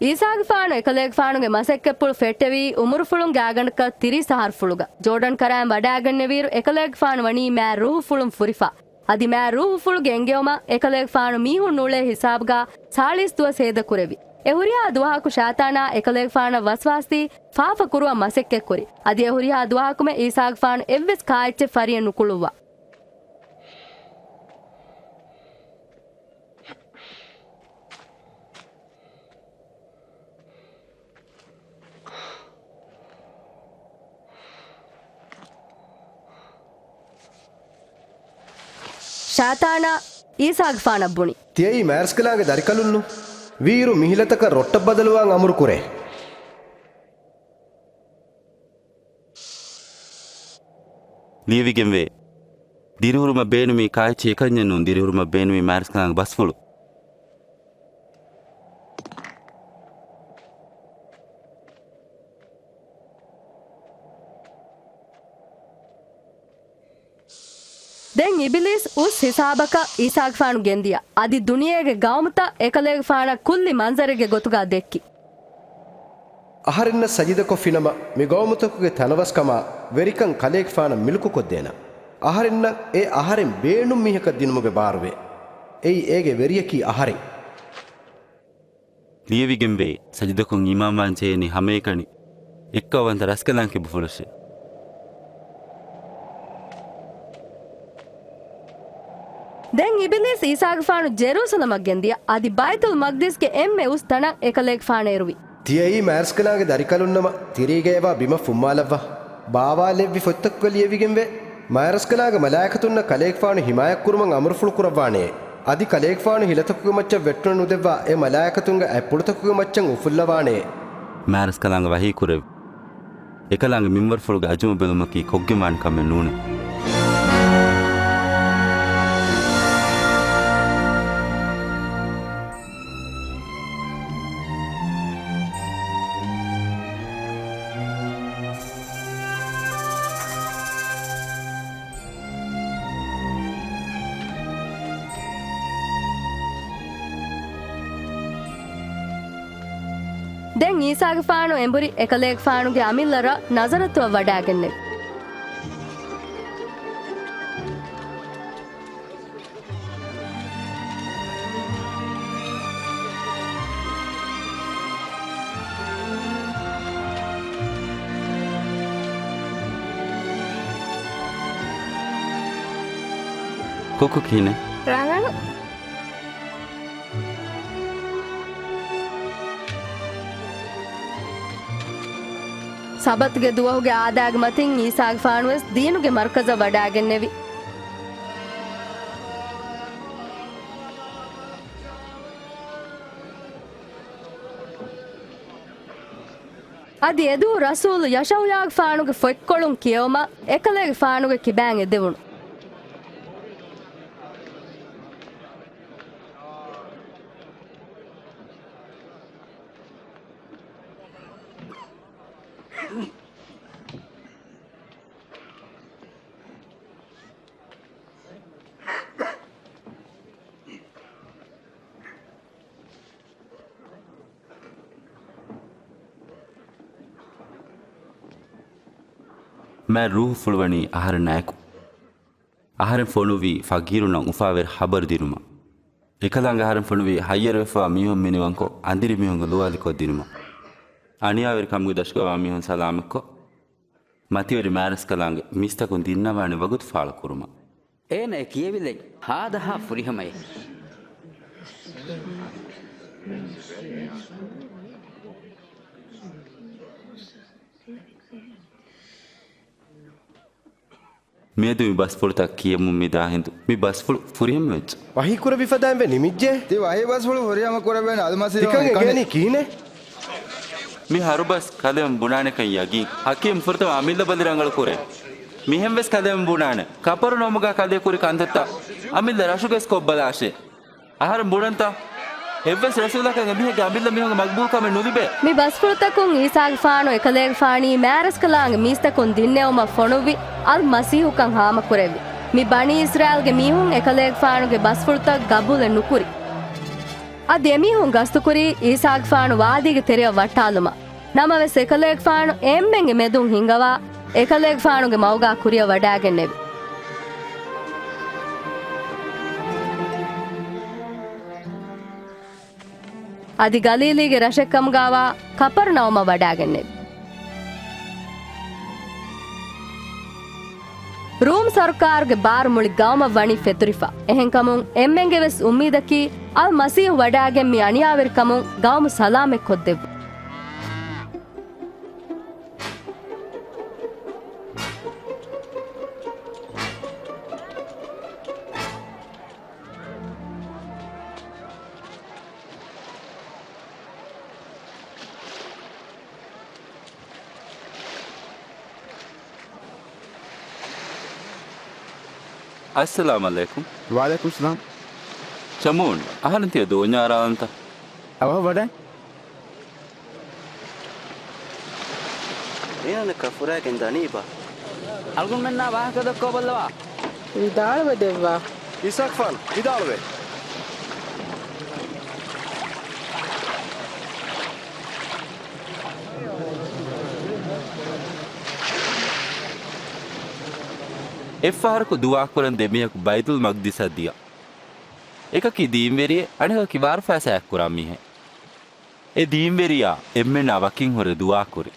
އީސާގެފާނު އެކަލޭގެފާނުގެ މަސައްކަތްޕުޅު ފެއްޓެވީ އުމުރުފުޅުން ގާގަނޑަކަށް ތިރީސް އަހަރުފުޅުގަ. ޖޯޑަން ކަރައިން ވަޑާގެންނެވިއިރު އެކަލޭގެފާނު ވަނީ މާތް ރޫހުފުޅުން ފުރިފަ. އަދި މާތް ރޫހުފުޅުގެ އެންގެވުމަށް އެކަލޭގެފާނު މީހުން އުޅޭ ހިސާބުގަ ސާޅީސް ދުވަސް ހޭދަކުރެއްވި. އެ ހުރިހާ ދުވަހަކު ޝައިޠާނާ އެކަލޭގެފާނަށް ވަސްވާސްދީ ފާފަ ކުރުވަން މަސައްކަތްކުރި. އަދި އެ ހުރިހާ ދުވަހަކުމެ އީސާގެފާނު އެއްވެސް ކާއެއްޗެއް ފަރިއެއް ނުކުޅުއްވާ. ޝައިޠާނާ އީސާގެފާނަށް ބުނި. ތިޔައީ މާތްރަސްކަލާނގެ ދަރިކަލުންނު؟ ވީއިރު މިހިލަތަކަށް ރޮއްޓަށް ބަދަލުވާން އަމުރު ކުރޭ. ލިޔެވިގެންވޭ. ދިރިހުރުމަށް ބޭނުމީ ކާއެއްޗެއް އެކަންޏެއް ނޫން، ދިރިހުރުމަށް ބޭނުމީ މާތްރަސްކަލާނގެ ބަސްފުޅު. ދެން އިބިލީސް އުސް ހިސާބަކަށް އީސާގެފާނު ގެންދިޔަ. އަދި ދުނިޔޭގެ ގައުމުތައް އެކަލޭގެފާނަށް ކުއްލި މަންޒަރެއްގެ ގޮތުގަ ދެއްކި. އަހަރެންނަށް ސަޖިދަކޮށްފިނަމަ، މި ގައުމުތަކުގެ ތަނަވަސްކަމާ ވެރިކަން ކަލޭގެފާނަށް މިލުކުކޮށްދޭނަން. އަހަރެންނަށް އެ އަހަރެން ބޭނުން މީހަކަށް ދިނުމުގެ ބާރުވޭ. އެއީ އޭގެ ވެރިޔަކީ އަހަރެން. ލިޔެވިގެންވޭ، ސަޖިދަކޮށް އީމާންވާން ޖެހޭނީ ހަމައެކަނި އެއްކައުވަންތަ ރަސްކަލާނގެ ކިބަފުޅަށޭ. ދެން އިބިލީސް އީސާގެފާނު ޖެރޫސަލަމަށް ގެންދިޔަ، އަދި ބައިތުލް މަގްދިސްގެ އެންމެ އުސް ތަނަށް އެކަލޭގެފާނަށް އެރުވި. ތިޔައީ މާތްރަސްކަލާނގެ ދަރިކަލުންނަމަ، ތިރީގައިވާ ބިމަށް ފުއްމާލައްވާ. ބާވާލެއްވި ފޮތްތަކުގަ ލިޔެވިގެންވޭ. މާތްރަސްކަލާނގެ މަލާއިކަތުންނަށް ކަލޭގެފާނު ހިމާޔަތްކުރުމަށް އަމުރުފުޅު ކުރައްވާނެ. އަދި ކަލޭގެފާނު ހިލަތަކުގެ މައްޗަށް ވެއްޓުން ނުދެއްވާ އެ މަލާއިކަތުންގެ އަތްޕުޅުތަކުގެ މައްޗަށް އުފުއްލަވާނެ. މާތްރަސްކަލާނގެ ވަޙީކުރެއްވި. އެކަލާނގެ މިންވަރުފުޅުގެ އަޒުމު ބެލުމަކީ ކޮށްގެންވާނެ ކަމެއް ނޫނޭ. ދެން އީސާގެފާނު އެނބުރި އެކަލޭގެފާނުގެ އަމިއްލަ ރަށް ނަޒަރަތުއަށް ވަޑާގެންނެވި. ކޮކު ކިހިނެއް؟ ރަނގަޅު. ސަބަތުގެ ދުވަހުގެ އާދާގެ މަތިން އީސާގެފާނުވެސް ދީނުގެ މަރުކަޒަށް ވަޑާގެންނެވި. އަދި އެދުވަހު ރަސޫލު ޔަޝައުޔާގެފާނުގެ ފޮތްކޮޅުން ކިޔެވުމަށް އެކަލޭގެފާނުގެ ކިބައިން އެދެވުނު. މާތް ރޫހުފުޅުވަނީ އަހަރެންނާއެކު. އަހަރެން ފޮނުއްވީ ފަގީރުންނަށް އުފާވެރި ޚަބަރު ދިނުމަށް. އެކަލާނގެ އަހަރެން ފޮނުއްވީ ހައްޔަރުވެފަވާ މީހުން މިނިވަންކޮށް، އަނދިރި މީހުންގެ ލުވާލިކޮށްދިނުމަށް. އަނިޔާވެރިކަމުގެ ދަށުގަވާ މީހުން ސަލާމަތްކޮށް، މަތިވެރި މާތްރަސްކަލާނގެ މީސްތަކުން ދިންނަވާނެ ވަގުތު ފާޅުކުރުމަށް. އޭނައަށް ކިޔެވިލެއް ހާދަހާ ފުރިހަމައެއް. މިއަދު މި ބަސްފުޅުތައް ކިޔަމުން މިދާ ހިނދު މި ބަސްފުޅު ފުރިހަމަވެއްޖެ. ވަޙީ ކުރެވިފަދައިން ވެ ނިމިއްޖެ. ތި ވަޙީ ބަސްފުޅު ފުރިހަމަ ކުރެވޭނެ އަލްމަސީހު ތިކަން އެކަނި. އެނގޭނީ ކިހިނެއް؟ މި ހަރުބަސް ކަލޭމެން ބުނާނެކަން ޔަގީން. ޙަކީމް ފުރަތަމަ އަމިއްލަ ބަލި ރަނގަޅު ކުރޭ. މިހެން ވެސް ކަލޭމެން ބުނާނެ. ކަޕަރުނައުމުގާ ކަލޭ ކުރި ކަންތައްތައް އަމިއްލަ ރަށުގަސް ކޮށްބަލާށޭ. އަހަރެން ބުނަންތަ؟ އެއްވެސް ރަސޫލަކަށް އެމީހެއްގެ އަމިއްލަ މީހުންގެ މަގްބޫލްކަމެއް ނުލިބޭ. މި ބަސްފުޅުތަކުން އީސާގެފާނު އެކަލޭގެފާނީ މާތްރަސްކަލާނގެ މީސްތަކުން ދިންނެވުމަށް ފޮނުއްވި އަލްމަސީހުކަން ހާމަކުރެއްވި. މި ބަނީ އިސްރާއީލްގެ މީހުން އެކަލޭގެފާނުގެ ބަސްފުޅުތައް ގަބޫލެއް ނުކުރި. އަދި އެމީހުން ގަސްތުކުރީ އީސާގެފާނު ވާދީގެ ތެރެއަށް ވައްޓާލުމަށް. ނަމަވެސް އެކަލޭގެފާނު އެންމެންގެ މެދުން ހިނގަވާ، އެކަލޭގެފާނުގެ މަގުގާ ކުރިއަށް ވަޑާގެންނެވި. އަދި ގަލީލީގެ ރަށެއްކަމުގާވާ ކަޕަރުނައުމަށް ވަޑާގެންނެވި. ރޫމް ސަރުކާރުގެ ބާރު މުޅި ގައުމަށް ވަނީ ފެތުރިފަ. އެހެންކަމުން އެންމެންގެ ވެސް އުއްމީދަކީ އަލް މަސީހު ވަޑާގެން މި އަނިޔާވެރިކަމުން ގައުމު ސަލާމަތްކޮށްދެއްވުން. އައްސަލާމް ޢަލައިކުމް. ވަޢަލައިކުމް ސަލާމް. ޝަމޫން، އަހަރެން ތިޔަ ދޯންޏަށް އަރާލަންތަ؟ އަވަހަށް ވަޑައި. އޭނަ ކަފުރާގެން ދަނީބާ؟ އަޅުގަނޑުމެންނާ ވާހަކަ ދައްކަވަބައްލަވާ. ވިދާޅުވެ ދެއްވާ. އީސާގެފާނު، ވިދާޅުވެ. އެއްފަހަރަކު ދުޢާކުރަން ދެމީހަކު ބައިތުލް މަޤްދިސަށް ދިޔަ. އެކަކީ ދީންވެރިއެއް، އަނެކަކީ ވާރުފައިސާ އެއްކުރާ މީހެއް. އެ ދީންވެރިޔާ އެންމެންނާ ވަކިން ހުރެ ދުޢާކުރި.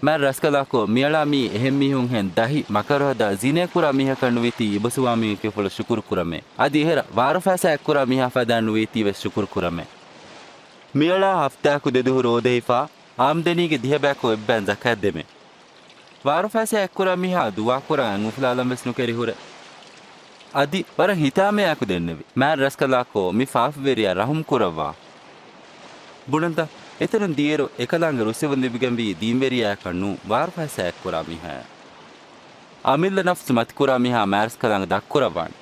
މާތް ރަސްކަލާކޯ، މިއަޅާ މީ އެހެން މީހުންހެން ދަހި މަކަރުހަދާ ޒިނޭކުރާ މީހަކަށް ނުވީތީ އިބަސުވާ މީހެކޭ ފުޅަށް ޝުކުރު ކުރަމޭ. އަދި އެހެރަ ވާރުފައިސާ އެއްކުރާ މީހާ ފަދައިން ނުވީތީ ވެސް ޝުކުރު ކުރަމޭ. މިއަޅާ ހަފްތާއަކު ދެދުވަހު ރޯދަހިފާ، އާމްދަނީގެ ދިހަ ބަޔަކު އެއްބައިން ޒަކާތް ދެމޭ. ވާރުފައިސާ އެއްކުރާ މީހާ ދުޢާކުރާ އަތް އުފުލާލަން ވެސް ނުކެރި ހުރޭ. އަދި ވަރަށް ހިތާމަޔާއެކު ދެންނެވި. މާތް ރަސްކަލާކޯ މި ފާފަވެރިޔާ ރަޙުމް ކުރައްވާ. ބުނަންތަ؟ އެތަނުން ދިޔައިރު އެކަލާނގެ ރުއްސެވުން ލިބިގެންވީ ދީންވެރިޔާއަކަށް ނޫން، ވާރުފައިސާ އެއްކުރާ މީހާއަށް. އަމިއްލަ ނަފްސު މަތިކުރާ މީހާ މާތް ރަސްކަލާނގެ ދަށްކުރައްވާނެ.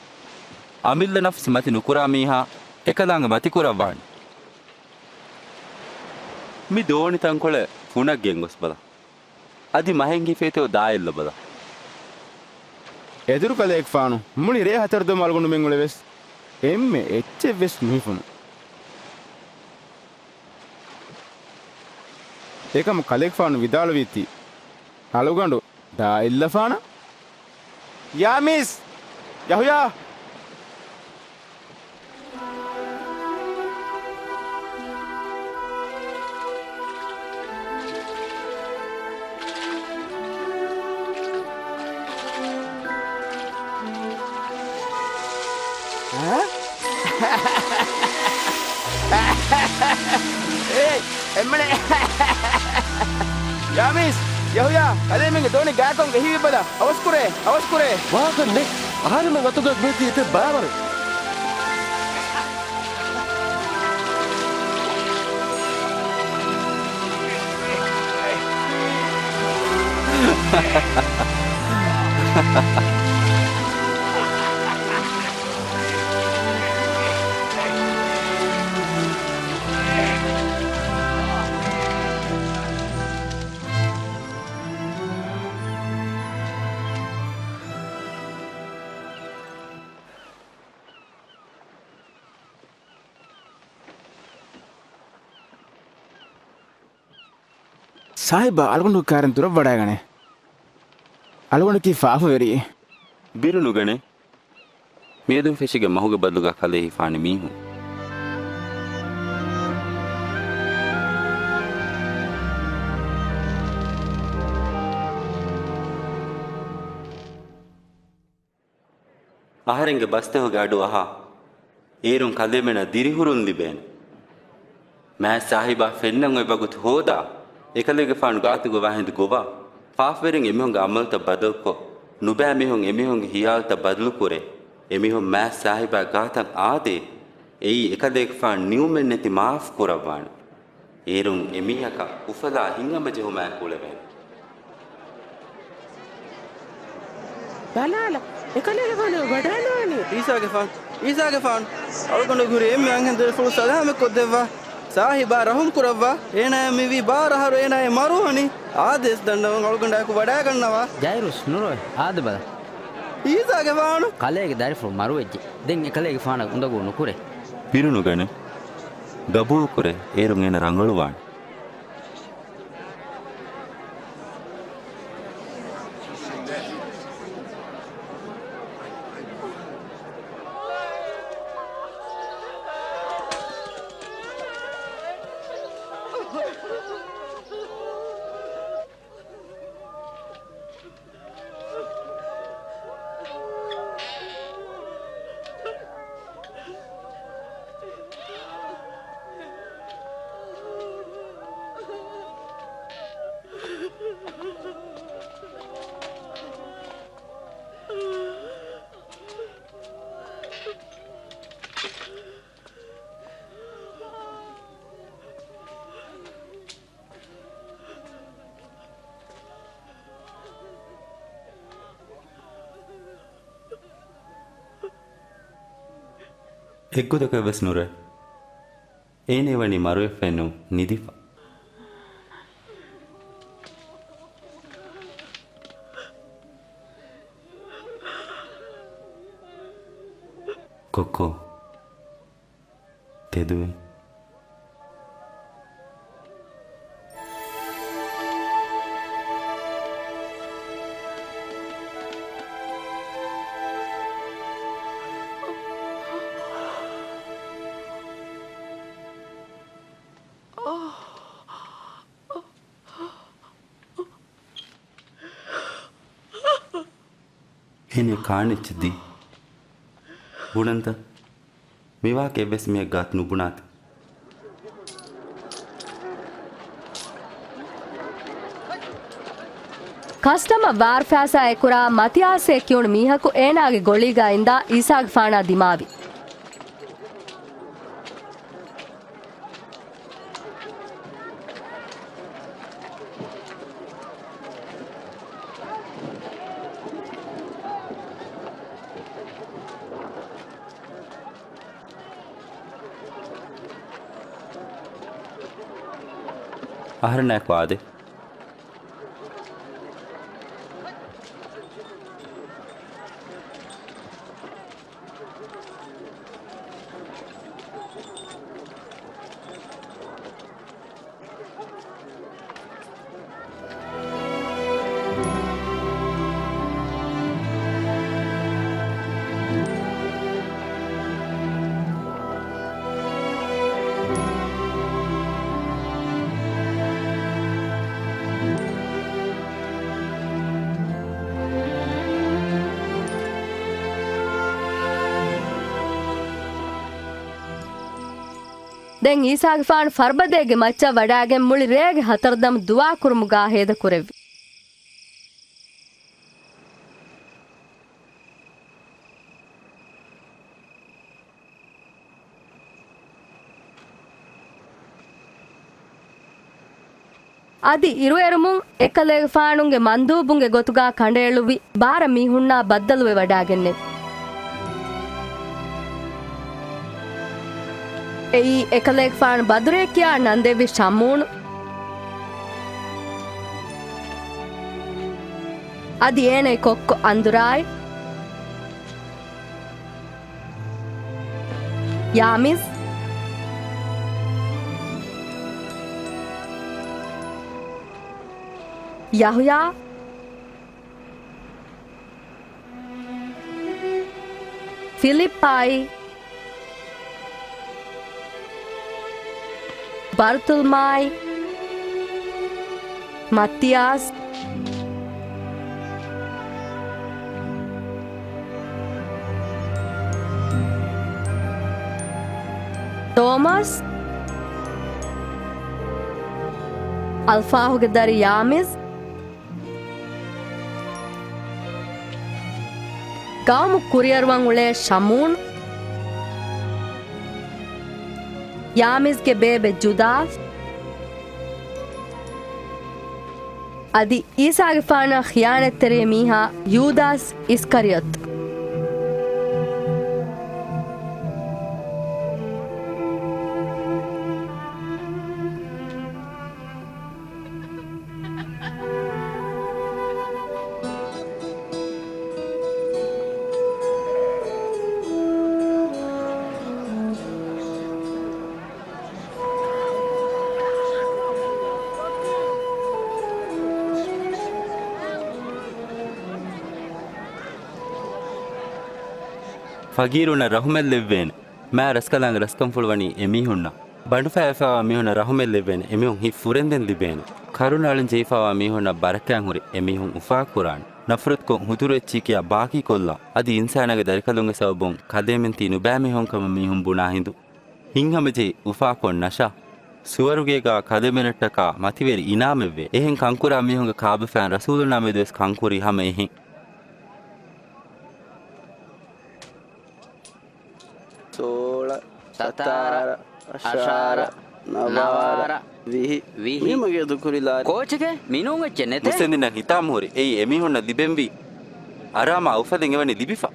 އަމިއްލަ ނަފްސު މަތި ނުކުރާ މީހާ އެކަލާނގެ މަތިކުރައްވާނެ. މި ދޯނި ތަންކޮޅެއް ފުނަށް ގެންގޮސްބަލަ. އަދި މަހެއް ހިފޭތޯ ދާއިއްލަބަލަ. އެދުރުކަލޭގެފާނު، މުޅި ރޭ ހަތަރު ދޮމަ އަޅުގަނޑުމެން އުޅެވެސް އެންމެ އެއްޗެއްވެސް ނުހިފުނު. އެކަމަކު ކަލޭގެފާނު ވިދާޅުވީތީ އަޅުގަނޑު ދާ އިއްލަފާނަށް. ޔާމީސް! ޔަހުޔާ! އޭ، އެންމެނެ. ޔާމީސް، ޔަހުޔާ، ކަލޭމެންގެ ދޯނި ގާތުން އެހީވި ބަލަ. އަވަސްކުރޭ، އަވަސްކުރޭ. ވާހަކަ ނެތް. އަހަރެމެން އަތުގަ މިއޮތީ އެތައް ބާވަރެއް. ސާހިބާ، އަޅުގަނޑު ކާރެން ދުރަށް ވަޑައިގަނޭ. އަޅުގަނޑަކީ ފާފަވެރިއެއް. ބިރު ނުގަނޭ. މިއަދުން ފެށިގެން މަހުގެ ބަދަލުގަ ކަލޭ ހިފާނެ މީހުން. އަހަރެންގެ ބަސްތަކުގެ އަޑު އަހާ، އޭރުން ކަލޭމެނަށް ދިރިހުރުން ލިބޭނެ. މާތް ސާހިބާ ފެންނަން އޮތް ވަގުތު ހޯދާ، އެކަލޭގެފާނު ގާތުގަ ވާހިނދު ގޮވާ، ފާފަވެރިން އެމީހުންގެ އަމަލުތައް ބަދަލުކޮށް، ނުބައި މީހުން އެމީހުންގެ ހިޔާލުތައް ބަދަލުކުރޭ، އެމީހުން މާތް ސާހިބާ ގާތަށް އާދޭ، އެއީ އެކަލޭގެފާނު ނިޢުމެއް ނެތި މާފް ކުރައްވާނެ. އޭރުން އެމީހަކަށް އުފަލާ ހިތްހަމަޖެހުމާއެކު އުޅެވޭނެ. ބަލާލަ، އެކަލޭގެފާނު ވަޑައިގަންނަވަނީ. އީސާގެފާނު، އީސާގެފާނު، އަޅުގަނޑު ހުރި އެންމެ އަންހެން ދަރިފުޅު ސަލާމަތްކޮށްދެއްވާ. ސާހިބާ ރަހުމް ކުރައްވާ. އޭނާއަށް މިވީ ބާރަ އަހަރު އޭނާއޭ މަރުވަނީ. އާދޭސް ދަންނަވަން އަޅުގަނޑާއެކު ވަޑައިގަންނަވާ. ޖައިރުސް، ނުރޮއެ، އާދެ ބަލަ. އީސާގެފާނު. ކަލޭގެ ދަރިފުޅު މަރުވެއްޖެ. ދެން އެކަލޭގެފާނަށް އުނދަގޫ ނުކުރޭ. ބިރު ނުގަނެ. ގަބޫލުކުރޭ، އޭރުން އޭނަ ރަނގަޅުވާނެ. އެއްގޮތަކަށް ވެސް ނުރެ. އޭނަ ވަނީ މަރުވެފައެއްނު ނިދިފަ. ކޮއްކޮ. ތެދުވެ. އޭނަ ކާނެއްޗެއް ދީ. ބުނަންތަ؟ މިވާހަކަ އެއްވެސް މީހަކު ގާތު ނުބުނާތި. ކަސްޓަމަށް ވާރުފައިސާ އެކުރާ މަތިއާސްއޭ ކިޔުނު މީހަކު އޭނާގެ ގޮޅީގާ އިންދާ އީސާގެފާނާ ދިމާވި. އަހަރެންނާއެކު އާދޭ. ދެން އީސާގެފާނު ފަރުބަދައިގެ މައްޗަށް ވަޑާގެން މުޅި ރޭގެ ހަތަރު ދަމު ދުޢާ ކުރުމުގާ ހޭދަ ކުރެއްވި. އަދި އިރުއެރުމުން އެކަލޭގެފާނުގެ މަންދޫބުންގެ ގޮތުގާ ކަނޑައެޅުއްވި ބާރަ މީހުންނާ ބައްދަލުވެވަޑާގެންނެވި. އެއީ އެކަލޭގެފާނު ބަދުރޭ ކިޔާ ނަން ދެއްވި ޝަމޫނު. އަދި އޭނައި ކޮއްކޮ އަންދުރާއި. ޔާމިޒް، ޔަހުޔާ، ފިލިއްޕާއި، ބަރުތުލްމާއި، މައްތިޔާސް، ތޯމަސް، އަލްފާހުގެ ދަރި ޔާމިޒް، ގައުމު ކުރިއަރުވަން އުޅޭ ޝަމޫން، ޔާމިޒްގެ ބޭބެ ޖުދާސް، އަދި އީސާގެފާނާ ޚިޔާނަތްތެރި މީހާ ޔޫދާސް އިސްކަރިއޮތް. ފަގީރުންނަށް ރަހުމަތް ލެއްވޭނެ. މާތް ރަސްކަލާނގެ ރަސްކަންފުޅު ވަނީ އެމީހުންނަށް. ބަނޑުފައިވެފައިވާ މީހުންނަށް ރަހުމަތް ލެއްވޭނެ. އެމީހުން ހިތް ފުރެންދެން ލިބޭނެ. ކަރުނަ އަޅަން ޖެހިފައިވާ މީހުންނަށް ބަރަކާތް ހުރި. އެމީހުން އުފާކުރާނެ. ނަފްރަތުކޮށް ހުދުރު އެއްޗިއް ކިޔާ ބާކީ ކޮށްލާ. އަދި އިންސާނާގެ ދަރިކަލުންގެ ސަބަބުން ކަލޭމެން ތީ ނުބައި މީހުން ކަމަށް މީހުން ބުނާ ހިނދު. ހިތްހަމަޖެހި އުފާކޮށް ނަށާ. ސުވަރުގޭގާ ކަލޭމެނަށްޓަކާ މަތިވެރި އިނާމެއްވޭ. އެހެން ކަންކުރާ މީހުންގެ ކާބަފައިން ރަސޫލުންނާ މެދުވެސް ކަންކުރީ ހަމަ އެހެން. ސޯޅަ، ސަތާރަ، ސަތާރަ، އަށާރަ، އަށާރަ، ނަވާރަ، ނަވާރަ، ވިހި. ވިހި. މީ މަގޭ ދުކުރި ލާރި. ކޯޗެކޭ؟ މިނޫން އެއްޗެއް ނެތޭ. މުއްސަނދިންނަށް ހިތާމަ ހުރި. އެއީ އެމީހުންނަށް ލިބެންވީ. އަރާމާ އުފަލެއް އެވަނީ ލިބިފަ.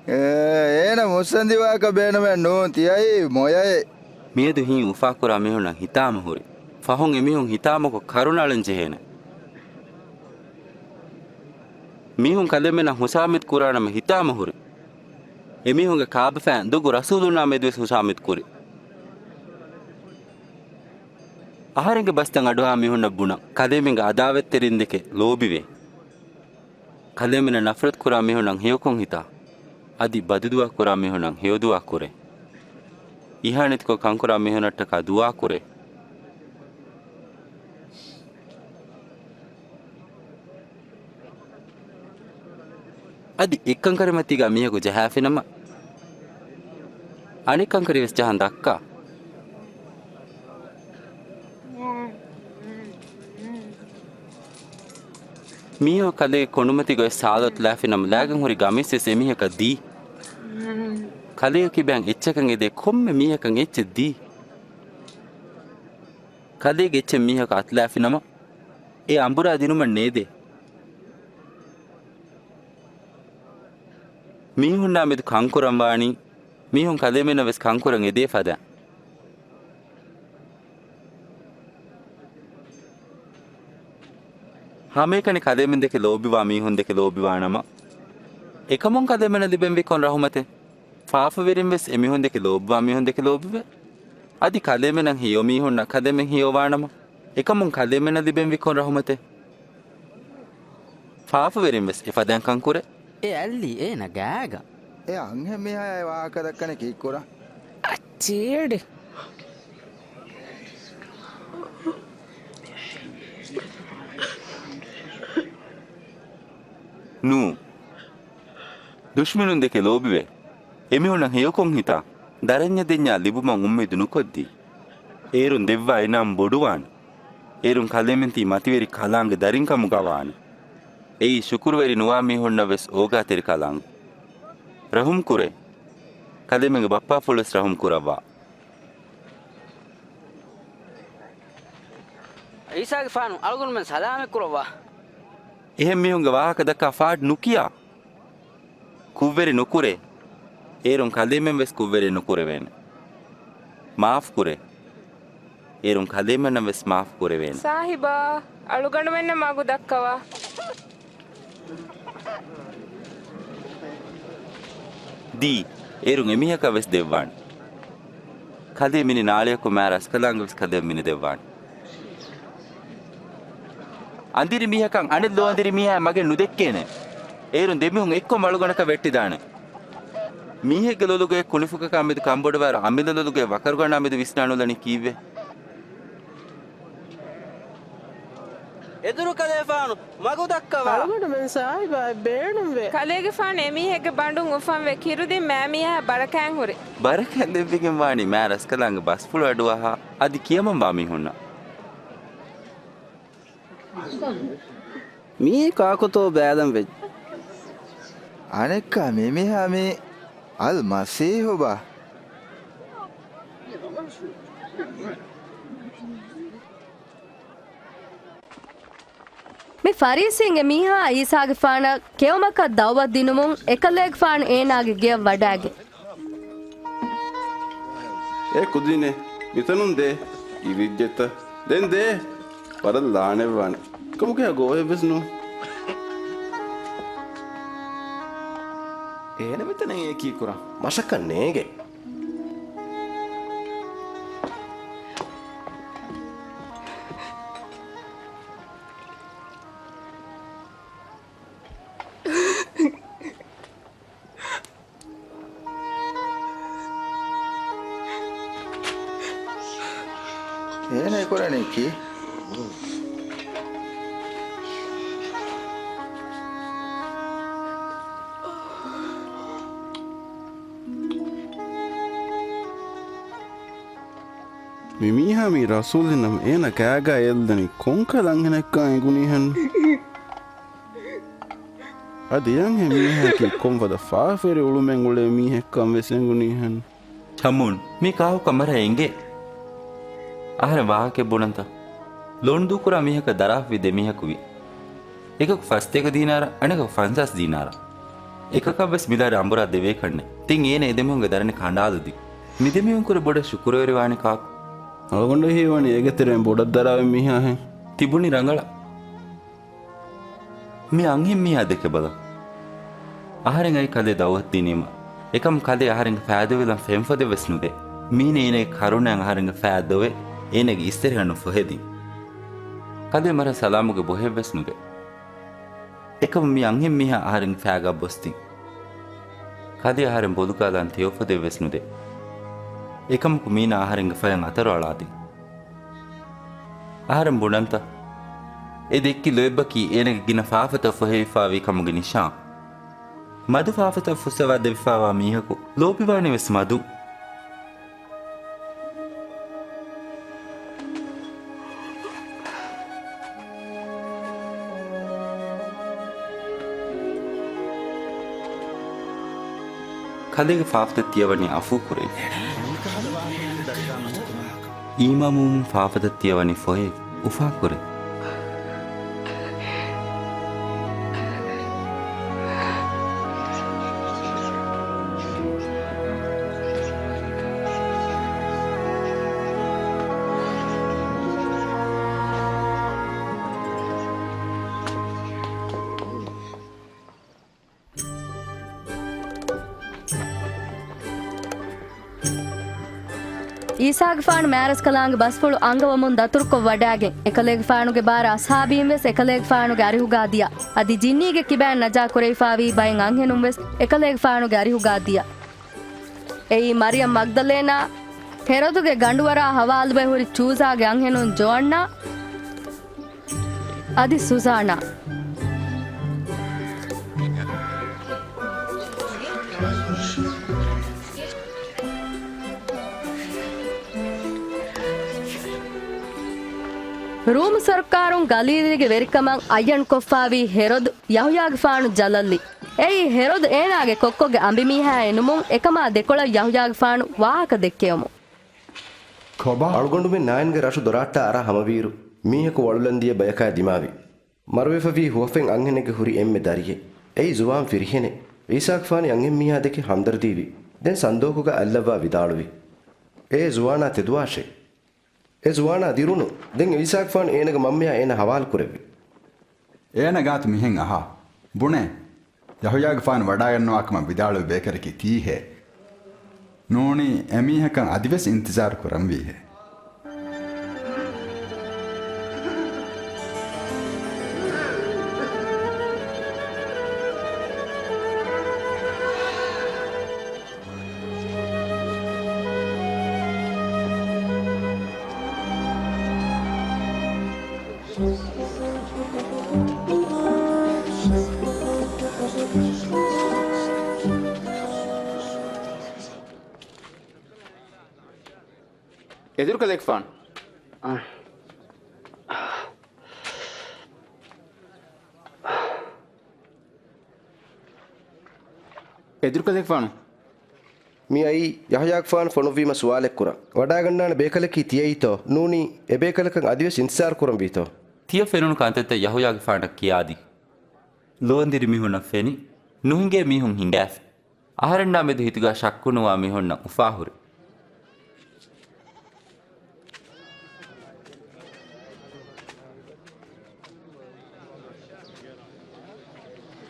އޭނަ މުއްސަނދިވާކަށް ބޭނުމެއް ނޫން. ތިޔައީ މޮޔައެއް. މިއަދު ހިތް އުފާކުރާ މީހުންނަށް ހިތާމަ ހުރި. ފަހުން އެމީހުން ހިތާމަކޮށް ކަރުނަ އަޅަން ޖެހޭނެ. މީހުން ކަލޭމެނަށް ހުށަހަމަތު ކުރާނަމަ ހިތާމަ ހުރި. އެމީހުންގެ ކާބަފައިން ދޮގު ރަސޫލުންނާ މެދުވެސް ހުށަހަމަތު ކުރި. އަހަރެންގެ ބަސްތައް އަޑުއަހާ މީހުންނަށް ބުނަން، ކަލޭމެންގެ އަދާވަތްތެރިން ދެކެ ލޯބިވޭ. ކަލޭމެނަށް ނަފްރަތު ކުރާ މީހުންނަށް ހެޔޮކޮށް ހިތާ. އަދި ބަދުދުޢާ ކުރާ މީހުންނަށް ހެޔޮދުޢާ ކުރޭ. އިހާނެތިކޮށް ކަންކުރާ މީހުންނަށްޓަކާ ދުޢާ ކުރޭ. އަދި އެއްކަންކަރިމަތީގަ މީހަކު ޖަހާފިނަމަ، އަނެއްކަންކަރިވެސް ޖަހަން ދައްކާ. މީހަކު ކަލޭގެ ކޮނޑުމަތީގަ އޮތް ސާލޯ އަތުލާފިނަމަ، ލާގެން ހުރި ގަމީސްވެސް އެމީހަކަށް ދީ. ކަލޭގެ ކިބައިން އެއްޗަކަށް އެދޭ ކޮންމެ މީހަކަށް އެއްޗެއް ދީ. ކަލޭގެ އެއްޗެއް މީހަކަށް އަތުލާފިނަމަ، އެ އަނބުރާ ދިނުމަށް ނޭދޭ. މީހުންނާ މެދު ކަންކުރަން ވާނީ، މީހުން ކަލޭމެނަށް ވެސް ކަންކުރަން އެދޭ ފަދަ. ހަމައެކަނި ކަލޭމެން ދެކެ ލޯބިވާ މީހުން ދެކެ ލޯބިވާނަމަ، އެކަމުން ކަލޭމެނަށް ލިބެންވީ ކޮން ރަހުމަތެއް؟ ފާފަވެރިން ވެސް އެމީހުން ދެކެ ލޯބިވާ މީހުން ދެކެ ލޯބިވޭ. އަދި ކަލޭމެނަށް ހެޔޮ މީހުންނަށް ކަލޭމެން ހެޔޮވާނަމަ، އެކަމުން ކަލޭމެނަށް ލިބެންވީ ކޮން ރަހުމަތެއް؟ ފާފަވެރިން ވެސް އެފަދައިން ކަންކުރޭ. އެ އައްލީ އޭނަ ގާގަ. އެ އަންހެން މީހާ އެ ވާހަކަ ދައްކަނީ ކީއްކުރަން؟ އައްޗޭޑި. ނޫ. ދުޝްމިނުން ދެކެ ލޯބިވެ، އެމީހުންނަށް ހެޔޮކޮށް ހިތާ، ދަރަންޏަ ދެންޏާ ލިބުމަށް އުއްމީދު ނުކޮށްދީ. އޭރުން ދެއްވާ އިނާމް ބޮޑުވާނެ. އޭރުން ކަލޭމެން ތީ މަތިވެރި ކަލާނގެ ދަރިން ކަމުގަ ވާނެ. އެއީ ޝުކުރުވެރި ނުވާ މީހުންނަށް ވެސް އޯގާތެރި ކަލާނގެ. ރަހުމް ކުރޭ. ކަލޭމެންގެ ބައްޕާފުޅު ވެސް ރަހުމް ކުރައްވާ. އީސާގެފާނު އަޅުގަނޑުމެން ސަލާމަތް ކުރައްވާ. އެހެން މީހުންގެ ވާހަކަ ދައްކާ ފާޑް ނުކިޔާ. ކުށްވެރި ނުކުރޭ. އޭރުން ކަލޭމެން ވެސް ކުށްވެރި ނުކުރެވޭނެ. މާފް ކުރޭ. އޭރުން ކަލޭމެންނަށް ވެސް މާފް ކުރެވޭނެ. ސާހިބާ، އަޅުގަނޑުމެންނަށް މަގު ދައްކަވާ. ދީ، އޭރުން އެމީހަކަށް ވެސް ދެއްވާނެ. ކަލޭ މިނި ނާޅިއަކު މާ ރަސްކަލާނގެ ވެސް ކަލޭ މިނި ދެއްވާނެ. އަނދިރި މީހަކަށް އަނެއް ލޯ އަނދިރި މީހާ މަގެއް ނުދެއްކޭނެ. އޭރުން ދެމީހުން އެއްކޮށް މަޅުގަނޑަކަށް ވެއްޓިދާނެ. މީހެއްގެ ލޮލުގައި ކުނިފުކަކާ މެދު ކަނބޮޑުވާއިރު އަމިއްލަ ލޮލުގައި ވަކަރުގަނޑާ މެދު ވިސްނާނުލަނީ ކީއްވެ؟ އެދުރުކަލޭފާނު މަގު ދައްކަވާ. އަޅުގަނޑުމެން ސާހިބާއަށް ބޭނުންވޭ. ކަލޭގެފާނު އެމީހެއްގެ ބަނޑުން އުފަންވެ ކިރުދިން މާމީހާ ބަރަކާތް ހުރި. ބަރަކާތް ދެއްވިގެން ވާނީ މާ ރަސްކަލާނގެ ބަސްފުޅު އަޑުއަހާ އަދި ކިޔަމަންވާ މީހުންނަށް. މީ ކާކުތޯ ބޭލަން ވެއްޖެ؟ އަނެއްކާ މި މީހާ މީ އަލް މަސީހުބާ؟ މި ފަރީސީންގެ މީހާ އީސާގެފާނަށް ކެއުމަކަށް ދައުވަތު ދިނުމުން އެކަލޭގެފާނު އޭނާގެ ގެޔަށް ވަޑައިގެން. އޭ ކުދިންނޭ، މިތަނުން ދޭ، އިވިއްޖެތަ؟ ދެން ދޭ، ވަރަށް ލާނެއްވާނެ. ކަމުގެ ގޯހެއްވެސް ނޫން. އޭނަ މިތަނަށް އެއީ ކީއްކުރަން؟ މަސައްކަތް ނޭނގެ. އޭނަ ކުރަނީ ކީ؟ މި މީހާ މީ ރަސޫލެއް ނަމަ، އޭނަ ކާގާ އެއްލަނީ ކޮންކަލަ އަންހެނެއްކާ އެނގުނީހެން؟ އަދި އަންހެން މީހާއަކީ ކޮންފަދަ ފާފަވެރި އުޅުމެއް އުޅޭ މީހެއްކަން ވެސް އެނގުނީހެން. ޝަމޫން، މީ ކާކު ކަމަރަށް އެނގޭ. އަހަރެން ވާހަކައެއް ބުނަންތަ؟ ލޯން ދޫކުރާ މީހަކަށް ދަރާފަވި ދެ މީހަކު ވި. އެކަކު ފަސްދޭކަ ދީނާރަށް، އަނެކަކު ފަންސާސް ދީނާރަށް. އެކަކަށް ވެސް މިލާރި އަނބުރާ ދެވޭކަށްނެ. ތިން އޭނަ އެދެމީހުންގެ ދަރަނި ކަނޑާލުދީ. މިދެމީހުން ކުރެ ބޮޑަށް ޝުކުރުވެރިވާނީ ކާކު؟ އަޅުގަނޑަށް ހީވަނީ އޭގެ ތެރެއިން ބޮޑަށް ދަރާވި މީހާހެން. ތިބުނީ ރަނގަޅަށް. މި އަންހެން މީހާ ދެކެބަލަ. އަހަރެން އައި ކަލޭ ދައުވަތު ދިނީމަ. އެކަމް ކަލޭ އަހަރެންގެ ފައިދަވެލަން ފެންފޮދެއް ވެސް ނުދޭ. މީނަ އޭނަގެ ކަރުނައަށް އަހަރެންގެ ފައި ދޮވެ، އޭނަގެ އިސްތެރެހަ ނުފޮހެދިން. ކަލޭ މަރަށް ސަލާމުގެ ބޮހެއް ވެސް ނުދޭ. އެކަމް މި އަންހެން މީހާ އަހަރެންގެ ފައިގާ ބޮސްދިން. ކަލޭ އަހަރެން ބޮލުގާލާން ތެޔޮފޮދެއް ވެސް ނުދޭ. އެކަމަކު މީނަ އަހަރެންގެ ފަޔަށް އަތަރު އަޅާދިން. އަހަރެން ބުނަންތަ؟ އެ ދެއްކި ލޯތްބަކީ އޭނަގެ ގިނަ ފާފަތައް ފޮހެވިފާވީ ކަމުގެ ނިޝާން. މަދު ފާފަތައް ފުއްސަވާ ދެވިފާވާ މީހަކު ލޯބިވާނެ ވެސް މަދު. ކަލޭގެ ފާފަތައް ތިޔަވަނީ އަފޫކުރެވި. އީމާންވުމުން ފާފަތައް ތިޔަވަނީ ފޮހެވި، އުފާކުރެވި. އީސާގެފާނު މާރަސްކަލާނގެ ބަސްފުޅު އަންގަވަމުން ދަތުރުކޮށް ވަޑައިގެން، އެކަލޭގެފާނުގެ ބާރަ އަޞްޙާބީން ވެސް އެކަލޭގެފާނުގެ އަރިހުގާ ދިޔަ. އަދި ޖިންނީގެ ކިބައިން ނަޖާ ކުރެވިފާވީ ބައެއް އަންހެނުން ވެސް އެކަލޭގެފާނުގެ އަރިހުގާ ދިޔަ. އެއީ މަރިޔަމް މަގްދަލޭނާ، ހެރޮދުގެ ގަނޑުވަރާ ހަވާލުވެ ހުރި ޗޫޒާގެ އަންހެނުން ޖޯއަންނާ، އަދި ސުޒާނާ. ރޫމު ސަރުކާރުން ގަލީލީގެ ވެރިކަމަށް އައްޔަންކޮށްފާވީ ހެރޮދު ޔަހުޔާގެފާނު ޖަލަށްލި. އެއީ ހެރޮދު އޭނާގެ ކޮއްކޮގެ އަނބިމީހާއެއް ނުމުން އެކަމާ ދެކޮޅަށް ޔަހުޔާގެފާނު ވާހަކަ ދެއްކެވުމުން. ކޮބާ؟ އަޅުގަނޑުމެން ނާއިންގެ ރަށު ދޮރާއްޓާ އަރާ ހަމަވީއިރު، މީހަކު ވަޅުލަން ދިޔަ ބަޔަކާ ދިމާވި. މަރުވެފަވީ ހުވަފެން އަންހެނެއްގެ ހުރި އެންމެ ދަރިއެއް. އެއީ ޒުވާން ފިރިހެނެއް. އީސާގެފާނު އަންހެންމީހާ ދެކެ ހަމްދަރްދީވި. ދެން ސަންދޫގުގަ އަތްލައްވާ ވިދާޅުވި. އޭ ޒުވާނާ ތެދުވާށޭ. އެ ޒުވާނާ ދިރުނު. ދެން އީސާގެފާނު އޭނަގެ މަންމަޔާ އޭނަ ހަވާލު ކުރެއްވި. އޭނަ ގާތު މިހެން އަހާ. ބުނޭ. ޔަހުޔާގެފާނު ވަޑާގަންނަވާ ކަމަށް ވިދާޅުވި ބޭކަލަކީ ކީހޭ؟ ނޫނީ އެމީހަކަށް އަދިވެސް އިންތިޒާރު ކުރަންވީހޭ. އެދުރުކަލޭގެފާނު. އެދުރުކަލޭގެފާނު. މިއައީ ޔަހުޔާގެފާނު ފޮނުއްވީމަ ސުވާލެއްކުރަން. ވަޑާގަންނާނެ ބޭކަލަކީ ތިޔައީތޯ؟ ނޫނީ އެބޭކަލަކަށް އަދިވެސް އިންތިޒާރު ކުރަންވީތޯ؟ ތިޔަ ފެނުނު ކަންތައްތައް ޔަހުޔާގެފާނަށް ކިޔާދީ. ލުވަންދިރި މީހުންނަށް ފެނި، ނުހިނގޭ މީހުން ހިނގާފި. އަހަރެންނާ މެދު ހިތުގަ ޝައްކުނުވާ މީހުންނަށް އުފާހުރި.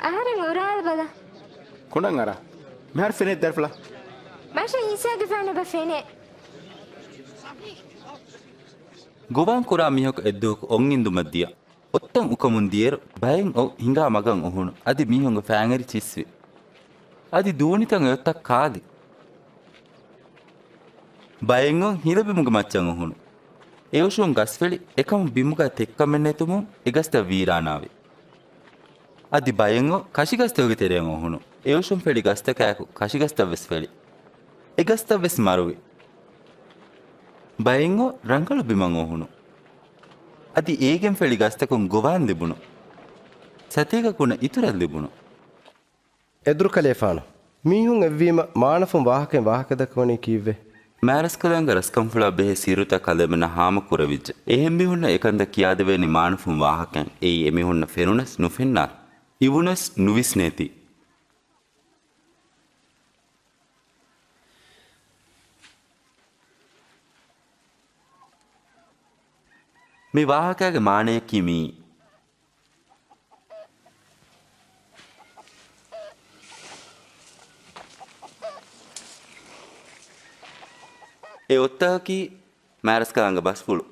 އަހަރެން އުރާލަބަލަ. ކުނޑަން އަރާ. މިހާރު ފެނޭ ދަރިފުޅާ. މަށަށް އީސާގެފާނު އެބަ ފެނޭ. ގޮވާން ކުރާ މީހަކު އެއްދުވަހަކު އޮން އިންދުމަށް ދިޔަ. އޮށްތައް އުކަމުން ދިޔައިރު ބައެއް އޮށް ހިނގާ މަގަށް އޮހުނު. އަދި މީހުންގެ ފައިންއެރި ޗިއްސި. އަދި ދޫނިތައް އެ އޮށްތައް ކާލި. ބައެއް އޮށް ހިލަބިމުގެ މައްޗަށް އޮހުނު. އެއޮށުން ގަސްފެޅި އެކަމު ބިމުގަ ތެއްކަމެއް ނެތުމުން އެ ގަސްތައް ވީރާނާވި. އަދި ބައެއް އޮށް ކަށިގަސްތަކުގެ ތެރެއަށް އޮހުނު. އެއޮށުން ފެޅި ގަސްތަކާއެކު ކަށިގަސްތައްވެސް ފެޅި. އެ ގަސްތައްވެސް މަރުވި. ބައެއް އޮށް ރަނގަޅު ބިމަށް އޮހުނު. އަދި އޭގެން ފެޅި ގަސްތަކުން ގޮވާން ލިބުނު. ސަތޭކަ ކުނަ އިތުރަށް ލިބުނު. އެދުރުކަލޭފާނު. މީހުން އެއްވީމަ މާނަފުން ވާހަކައިން ވާހަކަދައްކަވަނީ ކީއްވެ؟ މާރަސްކަލާނގެ ރަސްކަންފުޅާ ބެހޭ ސިއްރުތައް ކަލޭމެންނަށް ހާމަކުރެވިއްޖެ. އެހެން މީހުންނަށް އެކަންތައް ކިޔާދެވޭނީ މާނަފުން ވާހަކައިން. އެއީ އެމީހުންނަށް ފެނުނަސް ނުފެންނާ، އިވުނަސް ނުވިސްނޭތީ. މި ވާހަކައިގެ މާނަޔަކީ މިއީ. އެ އޮށްތަކަކީ މާރަސްކަލާނގެ ބަސްފުޅު.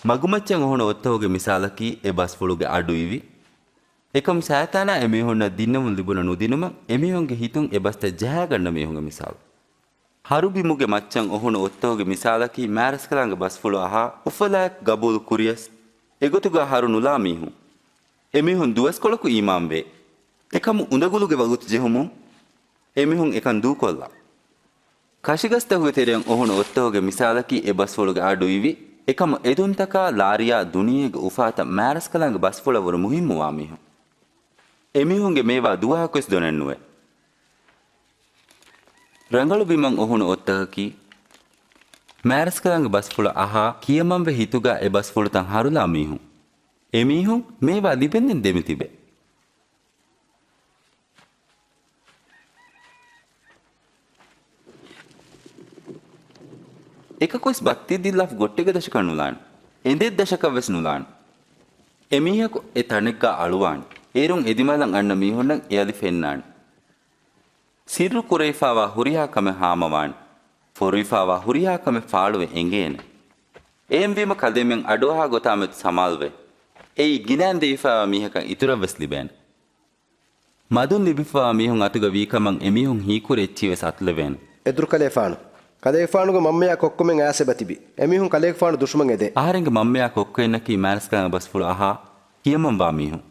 މަގުމައްޗަށް އޮހުނު އޮށްތަކުގެ މިސާލަކީ އެ ބަސްފުޅުގެ އަޑު އިވި. އެކަމު ސައިތާނާ އެމީހުންނަށް ދިންނަމުން ލިބުނު ނުދިނުމަށް އެމީހުންގެ ހިތުން އެ ބަސްތައް ޖަހާގަންނަ މީހުންގެ މިސާލު. ހަރުބިމުގެ މައްޗަށް އޮހުނު އޮށްތަކުގެ މިސާލަކީ މާރަސްކަލާނގެ ބަސްފުޅު އަހާ އުފަލާއެކު ގަބޫލު ކުރިޔަސް، އެގޮތުގަ ހަރު ނުލާ މީހުން. އެމީހުން ދުވަސްކޮޅަކު އީމާންވޭ. އެކަމު އުނދަގުލުގެ ވަގުތު ޖެހުމުން އެމީހުން އެކަން ދޫކޮށްލާ. ކަށިގަސްތަކުގެ ތެރެއަށް އޮހުނު އޮށްތަކުގެ މިސާލަކީ އެ ބަސްފުޅުގެ އަޑު އިވި، އެކަމު އެދުންތަކާ ލާރިޔާ ދުނިޔޭގެ އުފާތައް މާރަސްކަލާނގެ ބަސްފުޅަށް ވުރެ މުހިއްމުވާ މީހުން. އެމީހުންގެ މޭވާ ދުވަހަކުވެސް ދޮނެއްނުވޭ. ރަނގަޅު ބިމަށް އޮހުނު އޮށްތަކަކީ، މާރަސްކަލާނގެ ބަސްފުޅަށް އަހާ ކިޔަމަންވެ ހިތުގަ އެ ބަސްފުޅުތައް ހަރުލާ މީހުން. އެމީހުން މޭވާ ލިބެންދެން ދެމިތިބޭ. އެކަކުވެސް ބައްތި ދިއްލާފަ ގޮއްޓެއްގެ ދަށަކަށް ނުލާނެ. އެނދެއް ދަށަކަށްވެސް ނުލާނެ. އެމީހަކު އެ ތަނެއްގަ އަޅުވާނެ. އޭރުން އެދިމާލަށް އަންނަ މީހުންނަށް އެއަލި ފެންނާނެ. ސިއްރު ކުރެވިފާވާ ހުރިހާ ކަމެއް ހާމަވާނެ. ފޮރުވިފާވާ ހުރިހާ ކަމެއް ފާޅުވެ އެނގޭނެ. އެހެންވީމަ ކަލޭމެން އަޑުއަހާ ގޮތާމެދު ސަމާލުވެ، އެއީ ގިނައިން ދެވިފާވާ މީހަކަށް އިތުރަށްވެސް ލިބޭނެ. މަދުން ލިބިފާވާ މީހުން އަތުގަ ވީކަމަށް އެމީހުން ހީކުރި އެއްޗިހިވެސް އަތުލެވޭނެ. އެދުރުކަލޭފާނު. ކަލޭގެފާނުގެ މަންމަޔާ ކޮއްކޮމެން އަޔާސް އެބަތިބި. އެމީހުން ކަލޭގެފާނު ދުޝުމަން އެދޭ. އަހަރެންގެ މަންމަޔާ ކޮއްކޮއިންނަކީ މާރަސްކަލާނގެ ބަސްފުޅު އަހާ ކިޔަމަންވާ މީހުން.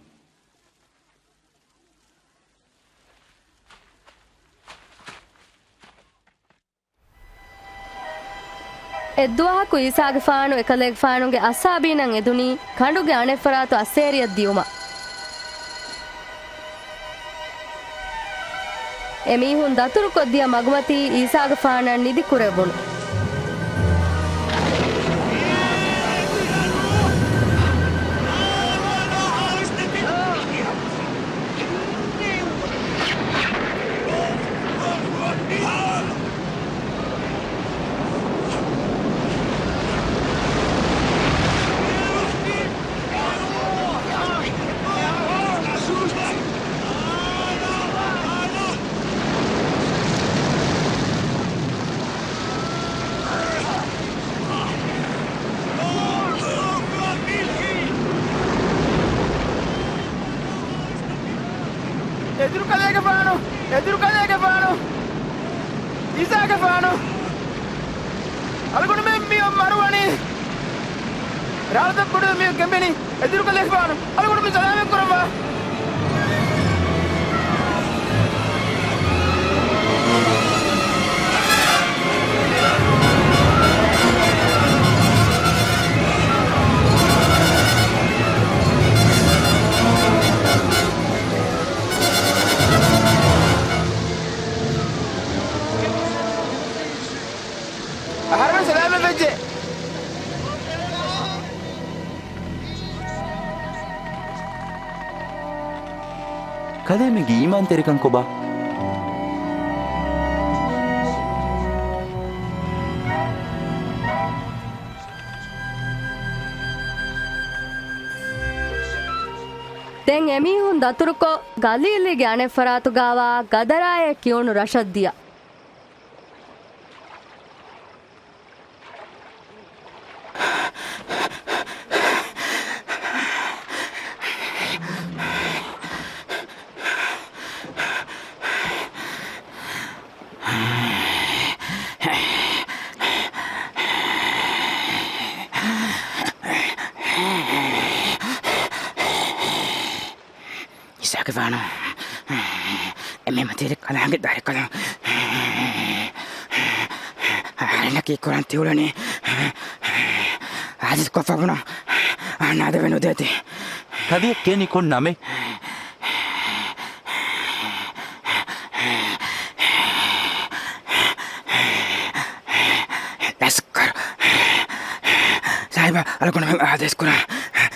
އެއްދުވަހަކު ޢީސާގެފާނު އެކަލޭގެފާނުގެ އަޞްޙާބީންނަށް އެދުނީ ކަނޑުގެ އަނެއްފަރާތު އައްސޭރިއަށް ދިޔުމަށް. އެމީހުން ދަތުރުކޮށްދިޔަ މަގުމަތީ ޢީސާގެފާނަށް ނިދިކުރެވުނު. އެދުރުކަލޭގެފާނު! އެދުރުކަލޭގެފާނު! ޢީސާގެފާނު! އަޅުގަނޑުމެން މިއޮށް މަރުވަނީ! ރާޅުތައް ބޮޑުވެ މިއޮށް ގެނބެނީ! އެދުރުކަލޭގެފާނު! އަޅުގަނޑުމެން ސަލާމަތް ކުރައްވާ! އަހަރެމެން ސަލާމަތް ވެއްޖެ. ކަލޭމެންގެ އީމާންތެރިކަން ކޮބާ؟ ދެން އެމީހުން ދަތުރުކޮށް، ގަލީލީގެ އަނެއްފަރާތުގާވާ ގަދަރާއޭ ކިޔުނު ރަށަށް ދިޔަ. އީސާގެފާނު، އެމީ މަތީ ކަލާނގެ ދަރިކަލުން އަހަރެންނަކީ ކުރަން ތިއުޅެނީ އާދެސްކޮށްފަ ބުނަ އަންނާދެވެ ނުދޭތީ. ކަލެއަށް ކިޔަނީ ކޮން ނަމެއް؟ ލަސްކަރު. ސާހިބާ، އަޅުގަނޑުމެން އާދޭސް ކުރާ.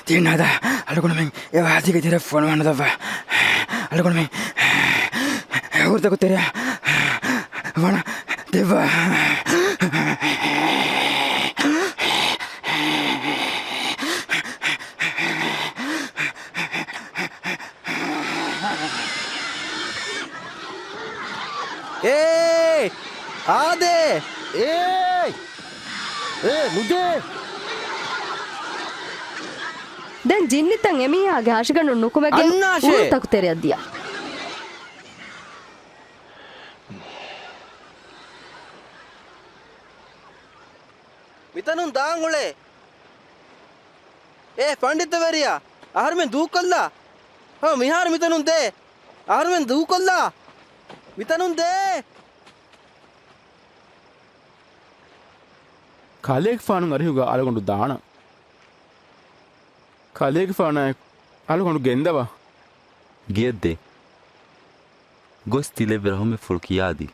ތިން ހަދާ، އަޅުގަނޑުމެން އެ ވާދީގެ ތެރެއަށް ފޮނުވާ ނުލައްވާ. އަޅުގަނޑުމެން ހުރުތަކު ތެރެއަށް ވަނަ ދެއްވާ. އޭ! އާދޭ! އޭ! އޭ! ނުދޭ! ދެން ޖިންނިތައް އެމީހާގެ ހަށިގަނޑުން ނުކުމެގެން އަންނާށޭ! ހުރުތަކު ތެރެއަށް ދިޔަ. މިތަނުން ދާން އުޅޭ. އޭ ފަންޑިތަވެރިޔާ، އަހަރުމެން ދޫކޮށްލާ. ހަމަ މިހާރު މިތަނުން ދޭ. އަހަރުމެން ދޫކޮށްލާ. މިތަނުން ދޭ. ކަލޭގެފާނު އަރިހުގަ އަޅުގަނޑު ދާނަން. ކަލޭގެފާނާއެކު އަޅުގަނޑު ގެންދަވާ. ގެޔަށްދޭ. ގޮސް ތިލެއްވި ރަހުމަތްފުޅު ކިޔާދީ.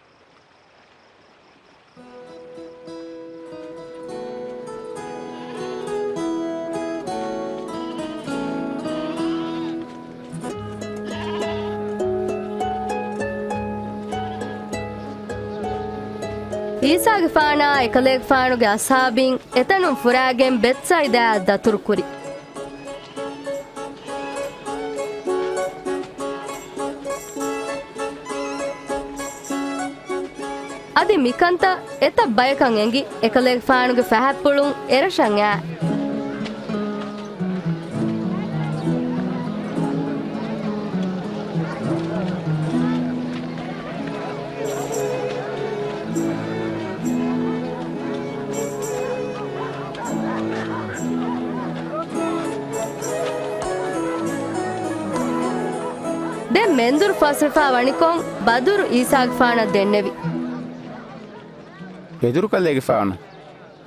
އީސާގެފާނާ އެކަލޭގެފާނުގެ އަޞްޙާބީން އެތަނުން ފުރާގެން ބެތްސައިދާއަށް ދަތުރުކުރި. އަދި މިކަންތައް އެތައް ބަޔަކަށް އެނގި، އެކަލޭގެފާނުގެ ފަހަތްޕުޅުން އެރަށަށް އައި. ދެން މެންދުރު ފަސްވެފަ ވަނިކޮށް ބަދުރު އީސާގެފާނަށް ދެންނެވި. އެދުރުކަލޭގެފާނު،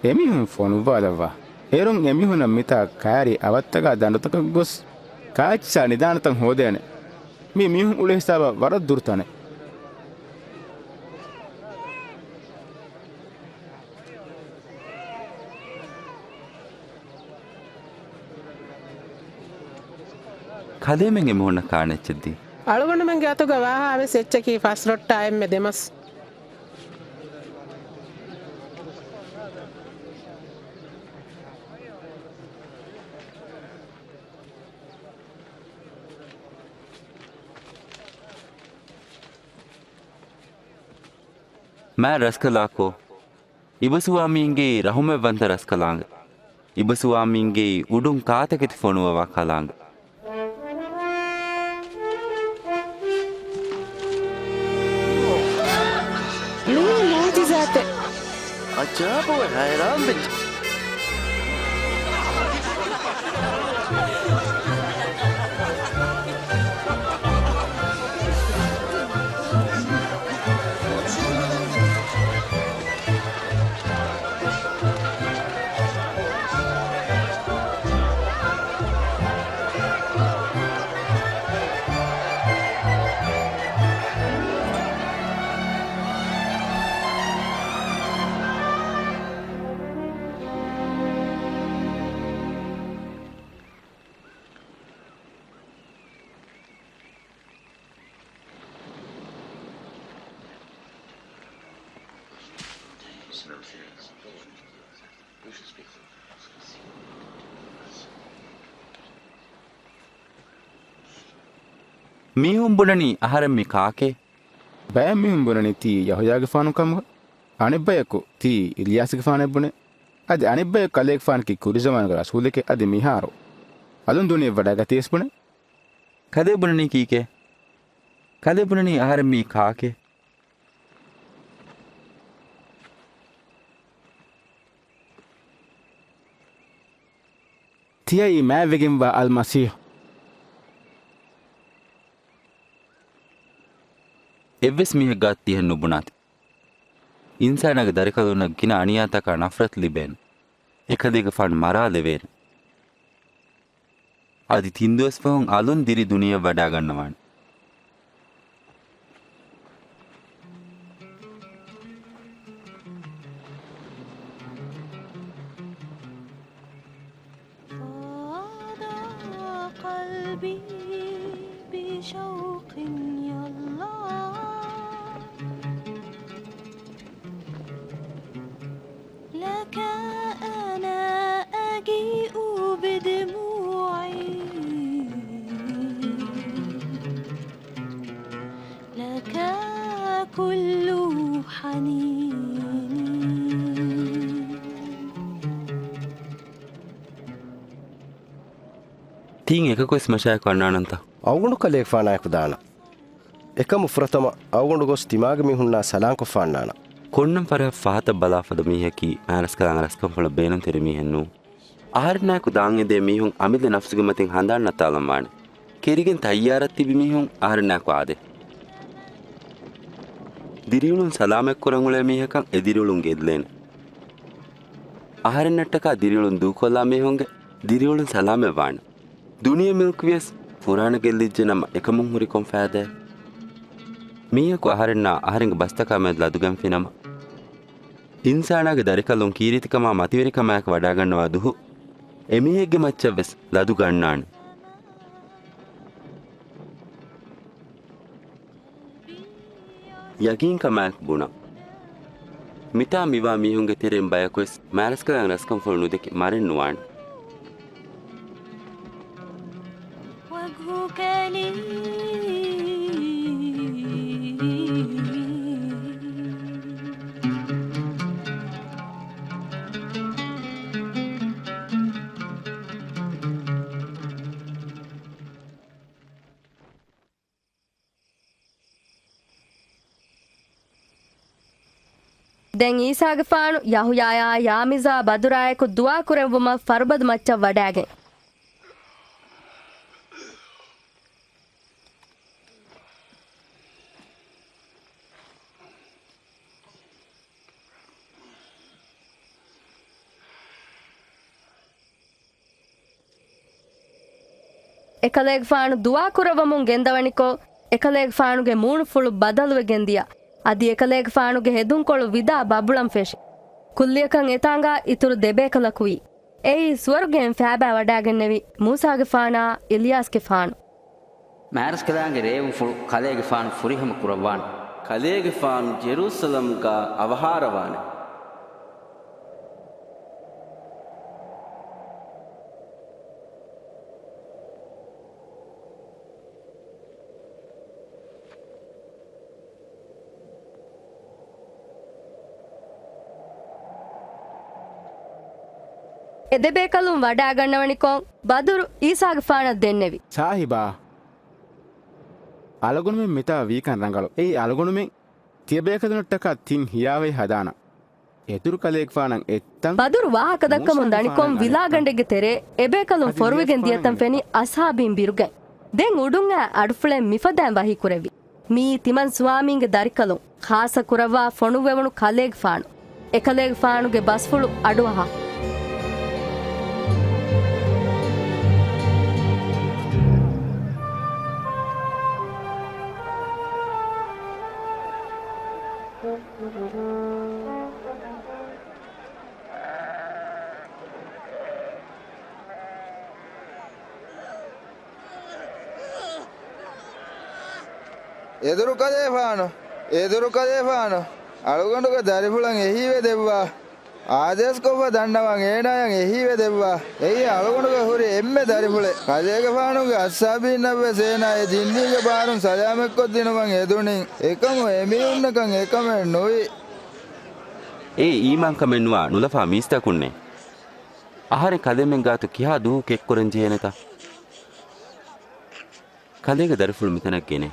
އެމީހުން ފޮނުއްވާލައްވާ. އޭރުން އެމީހުންނަށް މިތާ ކައިރި އަވަށްތަކާ ދަނޑުތަކަށް ގޮސް ކާއެއްޗިސާ ނިދާނެތަން ހޯދޭނެ. މީ މީހުން އުޅޭ ހިސާބަށް ވަރަށް ދުރު ތަނެއް. ކަލޭމެން އެމީހުންނަށް ކާނެ އެއްޗެއް ދީ. އަޅުގަނޑުމެންގެ އަތުގަ ވާހާވެސް އެއްޗަކީ ފަސް ރޮއްޓާ އެންމެ ދެމަސް. މާ ރަސްކަލާކޯ. އިބަސުވާމީންގެ ރަހުމަތްވަންތަ ރަސްކަލާނގެ. އިބަސުވާމީންގެ އުޑުން ކާތަކެތި ފޮނުވަވާ ކަލާނގެ. މީ މުޢުޖިޒާތެއް. އަޖާބު ހައިރާން ވެއްޖެ. މީހުން ބުނަނީ އަހަރެން މީ ކާކޭ؟ ބައެއް މީހުން ބުނަނީ ތީ ޔަހުޔާގެފާނު ކަމުގަ. އަނެއްބަޔަކު ތީ އިލްޔާސްގެފާނެއް ބުނޭ. އަދި އަނެއްބަޔަކު ކަލޭގެފާނަކީ ކުރިޒަމާނުގެ ރަސޫލެކޭ. އަދި މިހާރު އަލުން ދުނިޔެ ވަޑައިގަތީވެސް ބުނޭ. ކަލޭ ބުނަނީ ކީކޭ؟ ކަލޭ ބުނަނީ އަހަރެން މީ ކާކޭ؟ ތިޔައީ މާތްވެގެންވާ އަލްމަސީޙު. އެއްވެސް މީހެއްގަ ތިހެން ނުބުނާތި. އިންސާނާގެ ދަރިކަލުންނަށް ގިނަ އަނިޔާތަކާ ނަފްރަތު ލިބޭނެ. އެކަލޭގެފާނު މަރާލެވޭނެ. އަދި ތިން ދުވަސް ފަހުން އަލުން ދިރި ދުނިޔެ ވަޑާގަންނަވާނެ. فاض قلبي بشوق يا الله. لك أنا أجيء بدموعي، لك كل حنيني. ތިން އެކަކުވެސް މަށާއެކު އަންނާނަންތަ؟ އަޅުގަނޑު ކަލޭގެފާނާއެކު ދާނަން. އެކަމު ފުރަތަމަ އަޅުގަނޑު ގޮސް ތިމާގެ މީހުންނާ ސަލާންކޮށްފާންނާނަން. ކޮންނަން ފަރަހަށް ފަހަތަށް ބަލާފަދަ މީހަކީ މާރަސްކަލާނގެ ރަސްކަންފުޅަށް ބޭނުންތެރި މީހެއް ނޫން. އަހަރެންނާއެކު ދާން އެދޭ މީހުން އަމިއްލަ ނަފްސުގެ މަތިން ހަނދާން ނައްތާލަން ވާނެ. ކެރިގެން ތައްޔާރަށް ތިބި މީހުން އަހަރެންނާއެކު އާދޭ. ދިރިއުޅުން ސަލާމަތްކުރަން އުޅޭ މީހަކަށް އެ ދިރިއުޅުން ގެއްލޭނެ. އަހަރެންނަށްޓަކާ ދިރިއުޅުން ދޫކޮށްލާ މީހުންގެ ދިރިއުޅުން ސަލާމަތްވާނެ. ދުނިޔެ މިލްކުވިޔަސް ފުރާނަ ގެއްލިއްޖެ ނަމަ އެކަމުން ހުރި ކޮން ފައިދައެއް؟ މީހަކު އަހަރެންނާ އަހަރެންގެ ބަސްތަކާ މެދު ލަދުގެންފި ނަމަ، އިންސާނާގެ ދަރިކަލުން ކީރިތިކަމާ މަތިވެރިކަމާއެކު ވަޑާގަންނަވާ ދުހު، އެމީހެއްގެ މައްޗަށްވެސް ލަދު ގަންނާނެ. ޔަގީންކަމާއެކު ބުނަން. މިތާ މިވާ މީހުންގެ ތެރެއިން ބަޔަކުވެސް މާރަސްކަލާނގެ ރަސްކަންފުޅު ނުދެކެ މަރެއް ނުވާނެ. وجهك لي. ދެން އީސާގެފާނު ޔަހުޔާއާ ޔާމީޒާ ބަދުރާއެކު ދުޢާ ކުރެއްވުމަށް ފަރުބަދު މައްޗަށް ވަޑާގެން. އެކަލޭގެފާނު ދުޢާ ކުރައްވަމުން ގެންދަވަނިކޮށް، އެކަލޭގެފާނުގެ މޫނުފުޅު ބަދަލުވެގެން ދިޔަ. އަދި އެކަލޭގެފާނުގެ ހެދުންކޮޅު ވިދާ ބަބުޅަން ފެށި. ކުއްލިއަކަށް އެތާނގާ އިތުރު ދެބޭކަލަކު ވި. އެއީ ސުވަރުގެއިން ފައިބާ ވަޑާގެންނެވި މޫސާގެފާނާ އިލްޔާސްގެފާނު. މާރަސްކަލާނގެ ރޭވުންފުޅު ކަލޭގެފާނު ފުރިހަމަ ކުރައްވާނެ. ކަލޭގެފާނު ޖެރޫސަލަމްގަ އަވަހާރަވާނެ. އެ ދެބޭކަލުން ވަޑާގަންނަވަނިކޮށް، ބަދުރު އީސާގެފާނަށް ދެންނެވި. ސާހިބާ، އަޅުގަނޑުމެން މިތާ ވީކަން ރަނގަޅު. އެއީ އަޅުގަނޑުމެން ތިޔަބޭކަލުންނަށްޓަކާ ތިން ހިޔާވަހި ހަދާނަން. އެދުރު ކަލޭގެފާނަށް އެއްތަން. ބަދުރު ވާހަކަ ދައްކަމުން ދަނިކޮށް، ވިލާގަނޑެއްގެ ތެރޭ އެބޭކަލުން ފޮރުވިގެން ދިޔަތަން ފެނި އަޞްޙާބީން ބިރުގައި. ދެން އުޑުން އައި އަޑުފުޅެއް މިފަދައިން ވަޙީ ކުރެއްވި. މިއީ ތިމަން ސުވާމީންގެ ދަރިކަލުން، ޚާއްޞަ ކުރައްވާ ފޮނުއްވެވުނު ކަލޭގެފާނު. އެކަލޭގެފާނުގެ ބަސްފުޅު އަޑުއަހާ. އެދުރުކަލޭފާނު، އެދުރުކަލޭފާނު، އަޅުގަނޑުގެ ދަރިފުޅަށް އެހީވެ ދެއްވާ. އާދޭސްކޮށްފަ ދަންނަވަން އޭނާޔަށް އެހީވެ ދެއްވާ. އެއީ އަޅުގަނޑުގެ ހުރި އެންމެ ދަރިފުޅެއް. ކަލޭގެފާނުގެ އައްސާބީންނަށްވެސް އޭނާ އެ ދިންދީގެ ބާރުން ސަލާމަތްކޮށްދިނުމަށް އެދުނިން. އެކަމު އެމީހުންނަކަށް އެކަމެއް ނުވި. އެއީ އީމާންކަމެއްނުވާ ނުލަފާ މީސްތަކުންނޭ. އަހަރެން ކަލޭމެން ގާތު ކިހާ ދުވަހު ކެއްކުރަން ޖެހޭނެތަ؟ ކަލޭގެ ދަރިފުޅު މިތަނަށް ގެނޭ.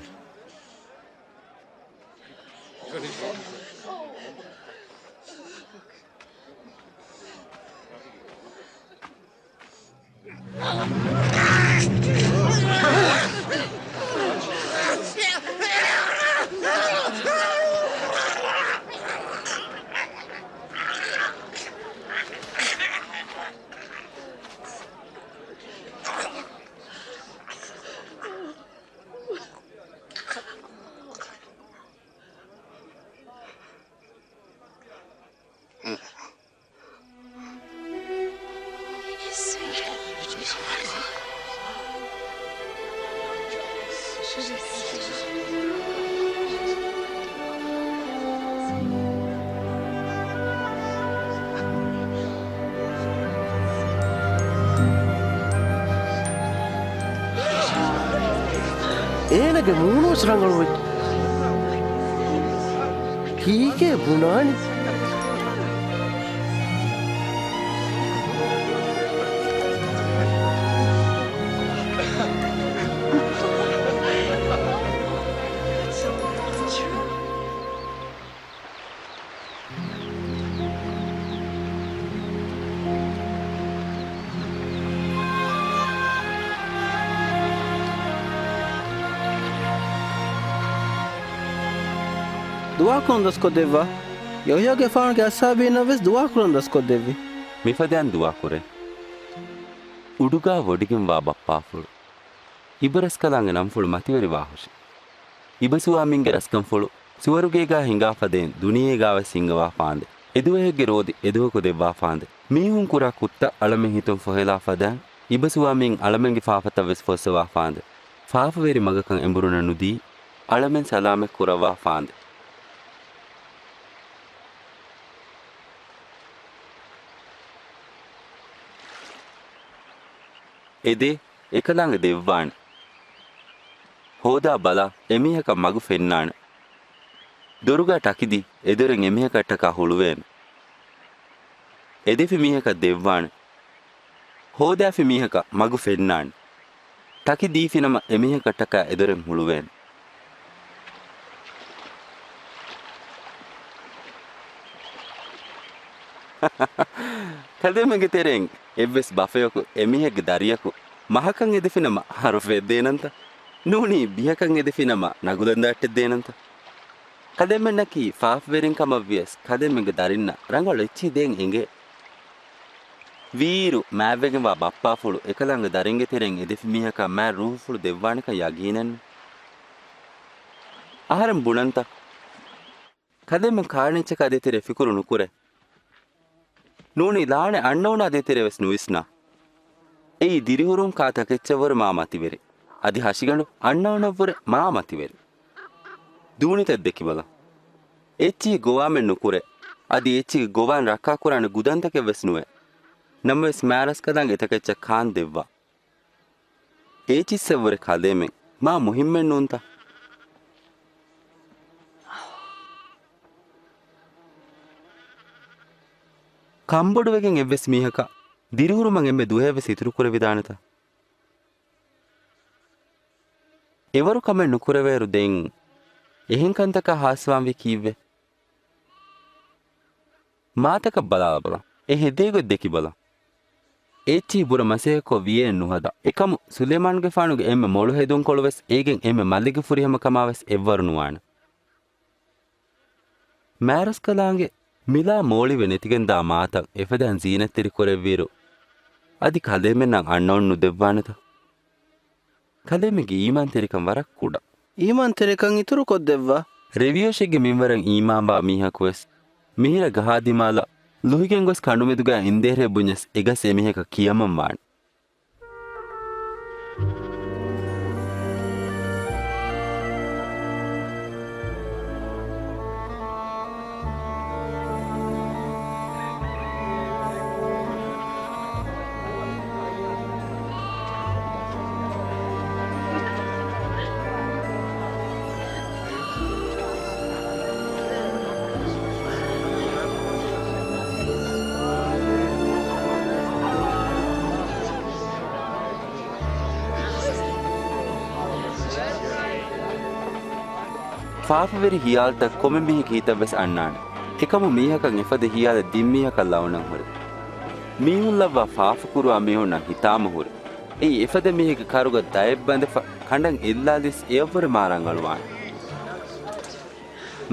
އޭނަގެ މޫނުވެސް ރަނގަޅުވެއްޖެ. ކީކޭ ބުނާނީ؟ ދުޢާކުރަން ދަސްކޮށްދެއްވާ. ޔަޙްޔާގެފާނުގެ އަޞްޙާބީންނަށްވެސް ދުޢާކުރަން ދަސްކޮށްދެއްވި. މިފަދައިން ދުޢާކުރޭ. އުޑުގާ ވޮޑިގެންވާ ބައްޕާފުޅު. އިބަރަސްކަލާނގެ ނަންފުޅު މަތިވެރިވާހުށި. އިބަސުވާމީންގެ ރަސްކަންފުޅު ސުވަރުގޭގާ ހިނގާ ފަދައިން ދުނިޔޭގާވެސް ހިންގަވާ ފާނދެ. އެދުވަހެއްގެ ރޯދި އެދުވަހަކު ދެއްވާ ފާނދެ. މީހުން ކުރާ ކުށްތައް އަޅަމެން ހިތުން ފޮހެލާ ފަދައިން، އިބަސުވާމީން އަޅަމެންގެ ފާފަތައްވެސް ފޮއްސަވާ ފާނދެ. ފާފަވެރި މަގަކަށް އެނބުރުނަށް ނުދީ، އަޅަމެން ސަލާމަތް ކުރައްވާ ފާނދެ. އެދޭ، އެކަލާނގެ ދެއްވާނެ. ހޯދާ ބަލާ، އެމީހަކަށް މަގު ފެންނާނެ. ދޮރުގާ ޓަކިދީ، އެދޮރެން އެމީހަކަށްޓަކާ ހުޅުވޭނެ. އެދެފި މީހަކަށް ދެއްވާނެ. ހޯދާފި މީހަކަށް މަގު ފެންނާނެ. ޓަކި ދީފިނަމަ އެމީހަކަށްޓަކާ އެދޮރެން ހުޅުވޭނެ. ކަލޭމެންގެ ތެރެއިން އެއްވެސް ބަފަޔަކު އެމީހެއްގެ ދަރިޔަކު މަހަކަށް އެދެފިނަމަ ހަރުފައެއް ދޭނަންތަ؟ ނޫނީ ބިހަކަށް އެދެފިނަމަ ނަގުލަންދާއްޓެއް ދޭނަންތަ؟ ކަލޭމެންނަކީ ފާފަވެރިން ކަމަށްވިޔަސް ކަލޭމެންގެ ދަރިންނަށް ރަނގަޅު އެއްޗެހި ދޭން އެނގޭ. ވީއިރު މާތްވެގެންވާ ބައްޕާފުޅު އެކަލާނގެ ދަރިންގެ ތެރެއިން އެދެފި މީހަކާ މާތް ރޫހުފުޅު ދެއްވާނެކަން ޔަގީނެއްނު. އަހަރެން ބުނަންތަ؟ ކަލޭމެން ކާރިންޗަކާ ދޭތެރޭ ފިކުރު ނުކުރޭ. ނޫނީ ލާނެ އަންނައުނާ ދޭތެރޭ ވެސް ނުވިސްނާ. އެއީ ދިރިހުރުން ކާ ތަކެއްޗަށްވުރެ މާ މަތިވެރި. އަދި ހަށިގަނޑު އަންނައުނަށްވުރެ މާ މަތިވެރި. ދޫނިތައް ދެކިބަލަ. އެއްޗިހި ގޮވާމެއް ނުކުރޭ. އަދި އެއްޗިހި ގޮވާން ރައްކާކުރާނެ ގުދަންތަކެއް ވެސް ނުވޭ. ނަމަވެސް މާތް ރަސްކަލާނގެ އެތަކެއްޗަށް ކާން ދެއްވާ. އޭ ޗިއްސަށްވުރެ ކަލޭމެން މާ މުހިއްމެއް ނޫންތަ؟ ކަންބޮޑުވެގެން އެއްވެސް މީހަކަށް ދިރިހުރުމަށް އެންމެ ދުވަހެއްވެސް އިތުރުކުރެވިދާނެތަ؟ އެވަރު ކަމެއް ނުކުރެވޭއިރު ދެން އެހެން ކަންތަކާ ހާސްވާންވީ ކީއްވެ؟ މާތަކަށް ބަލާލަބަލަ. އެ ހެދޭ ގޮތް ދެކިބަލަ. އެއްޗިހި ބުރަ މަސައްކަތްކޮށް ވިޔައެއް ނުހަދާ. އެކަމު ސުލޭމާންގެފާނުގެ އެންމެ މޮޅު ހެދުންކޮޅު ވެސް އޭގެން އެންމެ މަލެއްގެ ފުރިހަމަ ކަމާ ވެސް އެއްވަރު ނުވާނެ. މާތް ރަސްކަލާނގެ މިލާ މޯޅިވެ ނެތިގެންދާ މާތައް އެފަދައިން ޒީނަތްތެރި ކުރެއްވިއިރު، އަދި ކަލޭމެންނަށް އަންނައުން ނުދެއްވާނެތަ؟ ކަލޭމެންގެ އީމާންތެރިކަން ވަރަށް ކުޑަ. އީމާންތެރިކަން އިތުރުކޮށްދެއްވާ. ރެވިޔޯޝެއްގެ މިންވަރަށް އީމާންވާ މީހަކުވެސް މިހިރަ ގަހާ ދިމާލަށް ލުހިގެން ގޮސް ކަނޑުމެދުގަ އިނދޭހެރޭ ބުންޏަސް އެގަސް އެމީހަކަށް ކިޔަމަން ވާނެ. ފާފަވެރި ހިޔާލުތައް ކޮންމެ މީހެއްގެ ހިތަށް ވެސް އަންނާނެ. އެކަމު މީހަކަށް އެފަދަ ހިޔާލެއް ދިން މީހަކަށް ލައުނަން ހުރޭ. މީހުން ލައްވާ ފާފަ ކުރުވާ މީހުންނަށް ހިތާމަ ހުރޭ. އެއީ އެފަދަ މީހެއްގެ ކަރުގަ ދައެއް ބަނދެފަ ކަނޑަން އެއްލާލިޔަސް އެއަށްވުރެ މާ ރަނގަޅުވާނެ.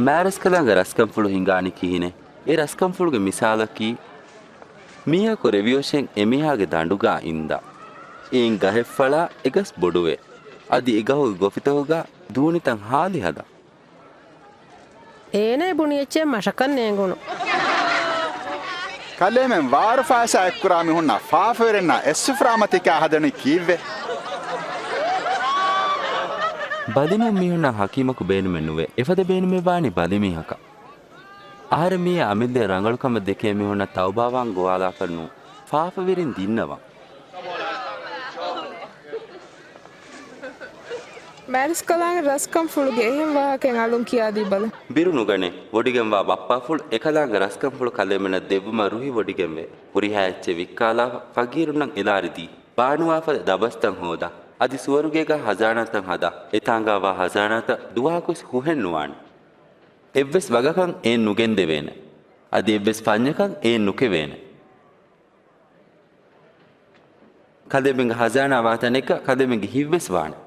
މާތް ރަސްކަލާނގެ ރަސްކަންފުޅު ހިނގާނީ ކިހިނެއް؟ އެ ރަސްކަންފުޅުގެ މިސާލަކީ، މީހަކު ރެވިއޮށެން އެމީހާގެ ދަނޑުގާ އިންދާ. އެއިން ގަހެއް ފަޅާ އެގަސް ބޮޑުވޭ. އަދި އެގަހުގެ ގޮފިތަކުގާ ދޫނިތައް ހާލި ހަދާ. އޭނައަށް ބުނި އެއްޗެއް މަށަކަށް ނޭނގުނު. ކަލޭމެން ވާރު ފައިސާ އެއްކުރާ މީހުންނާ ފާފަވެރިންނާ އެއް ސުފްރާ މަތީ ކާ ހަދަނީ ކީއްވެ؟ ބަލިނޫން މީހުންނަށް ހަކީމަކު ބޭނުމެއް ނުވޭ. އެފަދަ ބޭނުމެއް ވާނީ ބަލިމީހަކަށް. އަހަރެން މީހާ އަމިއްލައަށް ރަނގަޅުކަމެއް ދެކޭ މީހުންނަށް ތައުބާވާން ގޮވާލާކަށް ނޫން، ފާފަވެރިން ދިންނަވާން. މާތް ރަސްކަލާނގެ ރަސްކަންފުޅުގެ އެހެން ވާހަކައެއް އަލުން ކިޔާދީބަލަ. ބިރު ނުގަނޭ، ވޮޑިގެންވާ ބައްޕާފުޅު އެކަލާނގެ ރަސްކަންފުޅު ކަލޭމެނަށް ދެއްވުމަށް ރުހި ވޮޑިގެންވޭ. ހުރިހާ އެއްޗެއް ވިއްކާލާފަ، ފަގީރުންނަށް އެލާރި ދީ. ބާނުވާފަދަ ދަބަސްތައް ހޯދާ. އަދި ސުވަރުގޭގަ ހަޒާނާތައް ހަދާ. އެތާނގާވާ ހަޒާނާތައް ދުވަހަކުވެސް ހުހެއް ނުވާނެ. އެއްވެސް ވަގަކަށް އެއިން ނުގެންދެވޭނެ. އަދި އެއްވެސް ފަންޏަކަށް އެއިން ނުކެވޭނެ. ކަލޭމެންގެ ހަޒާނާ ވާ ތަނެއްގަ ކަލޭމެންގެ ހިތްވެސް ވާނެ.